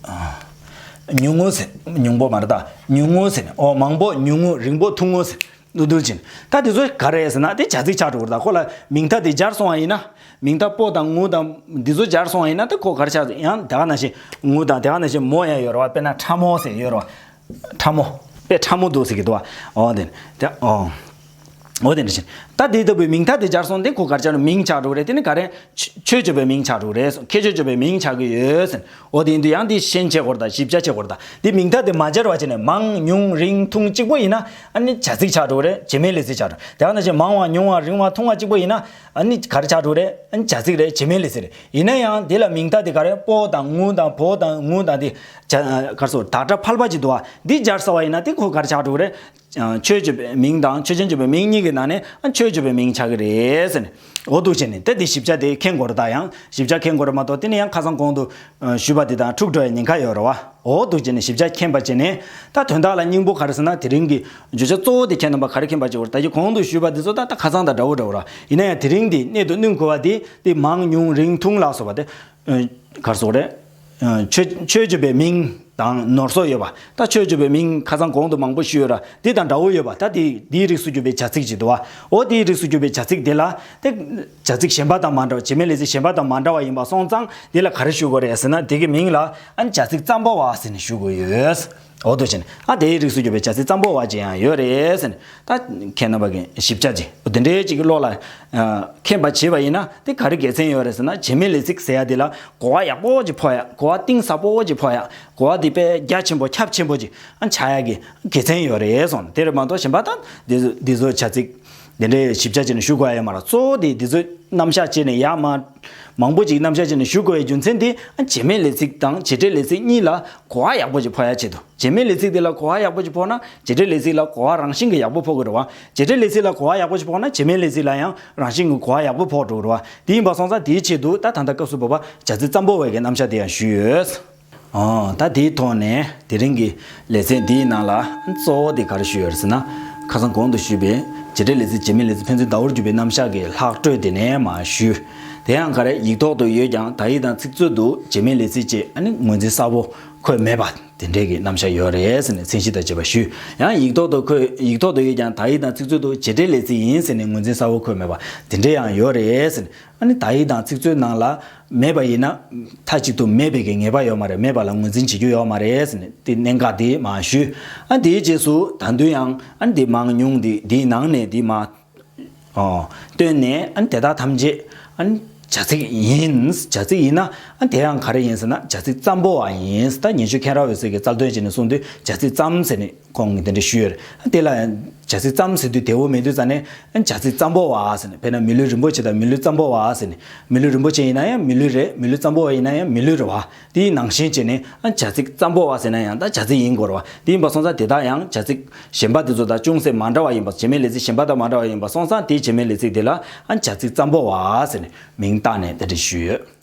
ཨ། ཉུང་ངུ་ཟེར། ཉུང་པོ་མ་རེད་ད། ཉུང་ངུ་ཟེར་ནས། ཨོ་མང་པོ་ཉུང་ངུ་རིང་པོ་ཐུང་ངུ་ཟེར། འདུག་འདུག་ཅིང་། ད་དེ་ཚོ་ག་རེ་ཟེར་ན་དེ་བྱ་ཚིག་ཆགས་འགྲོ་གི་རེད། ད་ཁོ་ལ་མིང་མཐའ་དེ་སྦྱར་སོང་བ་ཡིན་ན། མིང་མཐའ་པོ་དང་ངུ་དང་འདི་ཚོ་སྦྱར་སོང་བ་ཡིན་ན་ད་ཁོ་ག་རེ་ཆགས་ཡང་དེ་ག་ནང་བཞིན་ངུ་དང་དེ་ག་ནང་བཞིན་མོ་ཡང་ཡོད་རེད་བ། དཔེར་ན་ཕྲ་མོ་ཟེར་ཡོད་རེད་བ། ཕྲ་མོ། དཔེ་ཕྲ་མོ་འདུག་ཟེར་གི་འདུག་བ། འོ་དེ་དེ་ཨོ། འོ་དེ་འདྲ་ཞིག་ད་དེ་ལྟ་བུའི་མིང་མཐའ་དེ་སྦྱར་སོང་དེ་ཁོ་ག་རེ་ཆགས་ན་མིང་ཆགས་འགྲོ་གི་རེད། དེ་ནི་ག་རེ། ཆོས་བརྗོད་པའི་མིང་ཆགས་འགྲོ་གི་རེད། ཁྱད་ཆོས་བརྗོད་པའི་མིང་ཆགས་ཀྱི་ཡོད་ཟེར། འོ་དེ་ཡིན་དུས་ཡང་དེ་ཤན་ཕྱེ་དགོས་རེད་ད། ཞིབ་ཆ་ཕྱེ་དགོས་རེད་ད། དེ་མིང་མཐའ་དེ་མ་སྦྱར་བ་བྱས་ནས་མང་ཉུང་རིང་ཐུང་གཅིག་པོ་ཡིན་ན་ཨ་ནི་བྱ་ཚིག་ཆགས་འགྲོ་གི་རེད། བྱེད་མེད་ལས་ཚིག་ཆགས་འགྲོ། དེ་ག་ནང་བཞིན་མང་བ་ཉུང་བ་རིང་བ་ཐུང་བ་གཅིག་པོ་ཡིན་ན་ཨ་ནི་ག་རེ་ཆགས་འགྲོ་གི་རེད། ཨ་ནི་བྱ་ཚིག་རེད། བྱེད་མེད་ལས་ཚིག་རེད། ཡིན་ན་ཡང་དེ་ལ་མིང་མཐའ་དེ་ག་རེ། པོ་དང་ངུ་དང་བོ་དང་ངུ་དང་དེ་བྱ་ག་རེ་ཟེར། དག་ཕྲ་ཕལ་པ་ཅིག་འདུག་བ། འདི་སྦྱར་ཚར་བ་ཡིན་ན་དེ་ཁོ་ག་རེ་ཆགས་འགྲོ་གི་རེད། ཆོས་བརྗོད་པའི་མིང་དང་ཆོས་ཅན་བརྗོད་པའི་མིང་གཉིས་ཀྱི་ནང་ནས་ཨ་ཆོས་བརྗོད་པའི་མིང་ཆགས་ཀྱི་རེད་ཟེར་ནས། འོ་འདུག་བྱས་ནས་དེ་འདི་ཞིབ་ཆ་དེ་མཁྱེན་དགོས་རེད། ད་ཡང་ཞིབ་ཆ་མཁྱེན་དགོས་རེད་མ་གཏོགས་དེ་ནས་ཡང་ཁ་སང་གོང་དུ་ཞུས་པ་དེ་དང་འཁྲུག་འགྲོ་ཡ་ཉེན་ཁ་ཡོད་རེད་བ། འོ་འདུག་བྱས་ནས་ཞིབ་ཆ་མཁྱེན་པ་བྱས་ནས་ད་དོན་དག་ལ་སྙིང་པོ་ག་རེ་ཟེར་ན། དེ་རིང་གི་བརྗོད་བྱ་གཙོ་བོ་དེ་ཁྱེད་རྣམ་པ་ག་རེ་མཁྱེན་པ་བྱེད་དགོས་རེད། ད་ཀྱི་གོང་དུ་ཞུས་པ་དེ་ཚོ་ད་ད་ཁ་སང་དང་འདྲ་བོ་འདྲ་བོ་རེད། ཡིན་ན་ཡང་དེ་རིང་འདི་གནད་དུ་བསྣུན་དགོས་པ་དེ་དེ་མང་ཉུང་རིང་ཐུང་ལ་སོགས་པ་དེ་ག་རེ་ཟེར་དགོས་རེད། ཆོས་ཆོས་བརྗོད་པའི་མིང་དང་ནོར་སོགས་ཡོད་པ། ད་ཆོས་བརྗོད་པའི་མིང་ཁ་སང་གོང་དུ་མང་པོ་ཞུས་ཡོད་ར། འདི་དང་འདྲ་བོ་ཡོད་པ། ད་འདི་འདིའི་རིགས་སུ་གྱུར་པའི་བྱ་ཚིག་ཅིག་འདུག་བ། འོ་འདིའི་རིགས་སུ་གྱུར་པའི་བྱ་ཚིག་འདི་ལ་དེ་བྱ་ཚིག་གཞན་པ་དང་མ་འདྲ་བ། བྱེད་མེད་ལས་ཚིག་གཞན་པ་དང་མ་འདྲ་བ་ཡིན་པ་སོང་ཙང་འདི་ལ་ག་རེ་ཞུ་དགོས་རེད་ཟེར་ན། དེ་གི་མིང་ལ་ཨ་ནི་བྱ་ཚིག་ཙམ་པོ་བ་ཟེར་ནས་ཞུ་དགོས་ཡོད། འོ་འདུག་བྱས་ནས་ཨ་དེའི་རིགས་སུ་གྱུར་པའི་བྱ་ཚིག་ཙམ་པོ་བ་ཅིག་ཡང་ཡོད་རེད་ཟེར་ནས། ད་ཁྱེད་རྣམ་པ་གི་ཞིབ་ཆ་ཅིག་འོ་དེ་འདྲའི་ཅིག་གི་བློ་ལ་མཁྱེན་པ་བྱས་པ་ཡིན་ན་དེ་ག་རེ་དགེ་མཚན་ཡོད་རེད་ཟེར་ན། བྱེད་མེད་ལས་ཚིག་ཟེར་ཡ་དེ་ལ་གོ་བ་ཡག་པོ་ཅིག་ཕོག་ཡ། གོ་བ་གཏིང་ཟབ་པོ་ཅིག་ཕོག་ཡ། གོ་བ་དེ་དཔེ་རྒྱ་ཆེན་པོ་ཁྱབ་ཆེན་པོ་ཅིག་ཨ་ཆགས་ཡ་གི་དགེ་མཚན་ཡོད་རེད་གསུངས། དེ་རེད་མ་གཏོགས་གཞན་པ་ད་འདི་ཚོ་འདི་ཚོ་བྱ་ཚིག་འདི་འདྲའི་ཞིབ་ཆ་བྱས་ནས་ཞུ་དགོས་ཡ་ཡོད་མ་རེད། གཙོ་བོ་དེ་འདི་ཚོ་རྣམ་གཞག་བྱས་ནས་ཡ་མ་མང་པོ་ཅིག་རྣམ་གཞག་བྱས་ནས་ཞུ་དགོས་ཡ་རྒྱུ་མཚན་དེ་ཨ་བྱེད་མེད་ལས་ཚིག་དང་བྱེད་འབྲེལ་ལས་ཚིག་གཉིས་ལ་གོ་བ་ཡག་པོ་ཅིག་ཕོག་ཡ་ཆེད་དུ། བྱེད་མེད་ལས་ཚིག་དེ་ལ་གོ་བ་ཡག་པོ་ཅིག་ཕོག་ན་བྱེད་འབྲེལ་ལས་ཚིག་ལ་གོ་བ་རང་བཞིན་གྱིས་ཡག་པོ་ཕོག་གི་རེད་བ། བྱེད་འབྲེལ་ལས་ཚིག་ལ་གོ་བ་ཡག་པོ་ཅིག་ཕོག་ན་བྱེད་མེད་ལས་ཚིག་ལ་ཡང་རང་བཞིན་གྱིས་གོ་བ་ཡག་པོ་ཕོག་འགྲོ་གི་རེད་བ། དེ་ཡིན་པ་སོང་ཙང་དེའི་ཆེད་དུ་ད་ད་ལྟ་སྐབས་སུ་བབ་པ་བྱ་ཚིག་ཙམ་པོ་བའི་གི་རྣམ་གཞག་དེ་ཡང་ཞུས་ཡོད། ཨོ། ད་དེའི་ཐོག་ནས་དེ་རིང་གི་ལེ་ཚན་འདིའི་ནང་ལ་གཙོ་བོ་དེ་ག་རེ་ཞུས་ཡོད་རེད་ཟེར་ན། ཁ་སང་གོང་དུ་ཞུས་པའི་བྱེད་འབྲེལ་ལས་ཚིག་བྱེད་མེད་ལས་ཚིག་ཕན་ཚུན་ཟླ་བོར་གྱུར་པའི་རྣམ་གཞག་གི་ལྷག་འཕྲོས་དེ་ནས་མར་ཞུས། དེ་ཡང་ག་རེ་ཡིག་ཐོག་ཏུ་ཡོད་ཀྱང་དག་ཡིག་དང་ཚིག་མཛོད་དུ་བྱེད་མེད་ལས་ཚིག་ཅེས་ཨ་ནི་ངོས་འཛིན་གསལ་པོ་འཁོད་མེད་པ། དེ་འདྲའི་གི་རྣམ་གཞག་ཡོད་རེད་ཟེར་ནས་མཚན་གཞི་དང་བཅས་པ་ཞུས། ཡང་ཡིག་ཐོག་ཏུ་འཁོད་ཡིག་ཐོག་ཏུ་ཡོད་ཀྱང་དག་ཡིག་དང་ཚིག་མཛོད་དུ་བྱེད་འབྲེལ་ལས་ཚིག་ཡིན་ཟེར་ནས་ངོས་འཛིན་གསལ་བོ་འཁོད་མེད་པ་དེ་འདྲའི་ཡང་ཡོད་རེད་ཟེར་ནས། ཨ་ནི་དག་ཡིག་དང་ཚིག་མཛོད་ནང་ལ་མེད་པ་ཡིན་ན་མཐའ་གཅིག་ཏུ་མེད་པའི་གི་ངེས་པ་ཡོད་མ་རེད། མེད་པ་ལ་ངོས་འཛིན་བྱེད་རྒྱུ་ཡོད་མ་རེད་ཟེར་ནས་དེ་གནད་འགག་དེ་མར་ཞུས། ཨ་དེའི་རྗེས་སུ་ད་དུང་ཡང་ཨ་ནི་དེ་མང་ཉུང་དེ་དེའི་ནང་ནས་དེ་མར་ཨོ། བཏོན་ནས་ཨ་ནི་དེ་དག་ཐམས་ཅད་ཨ་ནི་བྱ་ཚིག་ཡིན། བྱ་ཚིག་ཡིན་ན་ཨ་ནི་དེ་ཡང་ག་རེ་ཡིན་ཟེར་ན་བྱ་ཚིག་ཙམ་པོ་བ་ཡིན། ད་ཉན་ཤུལ་མཁན་རབ་འོད་ཟེར་གྱིས་རྩལ་འདོན་བྱས་ནས་གསུངས་དུས་བྱ་ཚིག་ཙམ་ཟེར་ནས་ཁོང་གིས་དེ་འདྲ་ཞུས་ཡོད་རེད། ཨ་དེ་ལ་བྱ་ཚིག་ཙམ་ཟེར་དུས་བདེ་བོ་མེད་དུས་ཙང་ནས་ཨ་ནི་བྱ་ཚིག་ཙམ་པོ་བ་ཟེར་ནས་དཔེར་ན་མི་ལུས་རིན་པོ་ཆེ་དང་མི་ལུས་ཙམ་པོ་བ་ཟེར་ནས་མི་ལུས་རིན་པོ་ཆེ་ཡིན་ན་ཡང་མི་ལུས་རེད། མི་ལུས་ཙམ་པོ་བ་ཡིན་ན་ཡང་མི་ལུས་རེད་བ། དེའི་ནང་བཞིན་བྱས་ནས་ཨ་བྱ་ཚིག་ཙམ་པོ་བ་ཟེར་ན་ཡང་ད་བྱ་ཚིག་ཡིན་དགོས་རེད་བ། དེ་ཡིན་པ་སོང་ཙང་དེ་དག་ཡང་བྱ་ཚིག་གཞན་པ་དེ་ཚོ་དང་ཅུང་ཟད་མ་འདྲ་བ་ཡིན་པ། བྱེད་མེད་ལས་ཚིག་གཞན་པ་དང་མ་འདྲ་བ་ཡིན་པ་སོང་ཙང་དེའི་བྱེད་མེད་ལས་ཚིག་དེ་ལ་ཨ་བྱ་ཚིག་ཙམ་པོ་བ་ཟེར་ནས་མིང་བཏགས་ནས་དེ་འདྲ་ཞུས་ཡོད།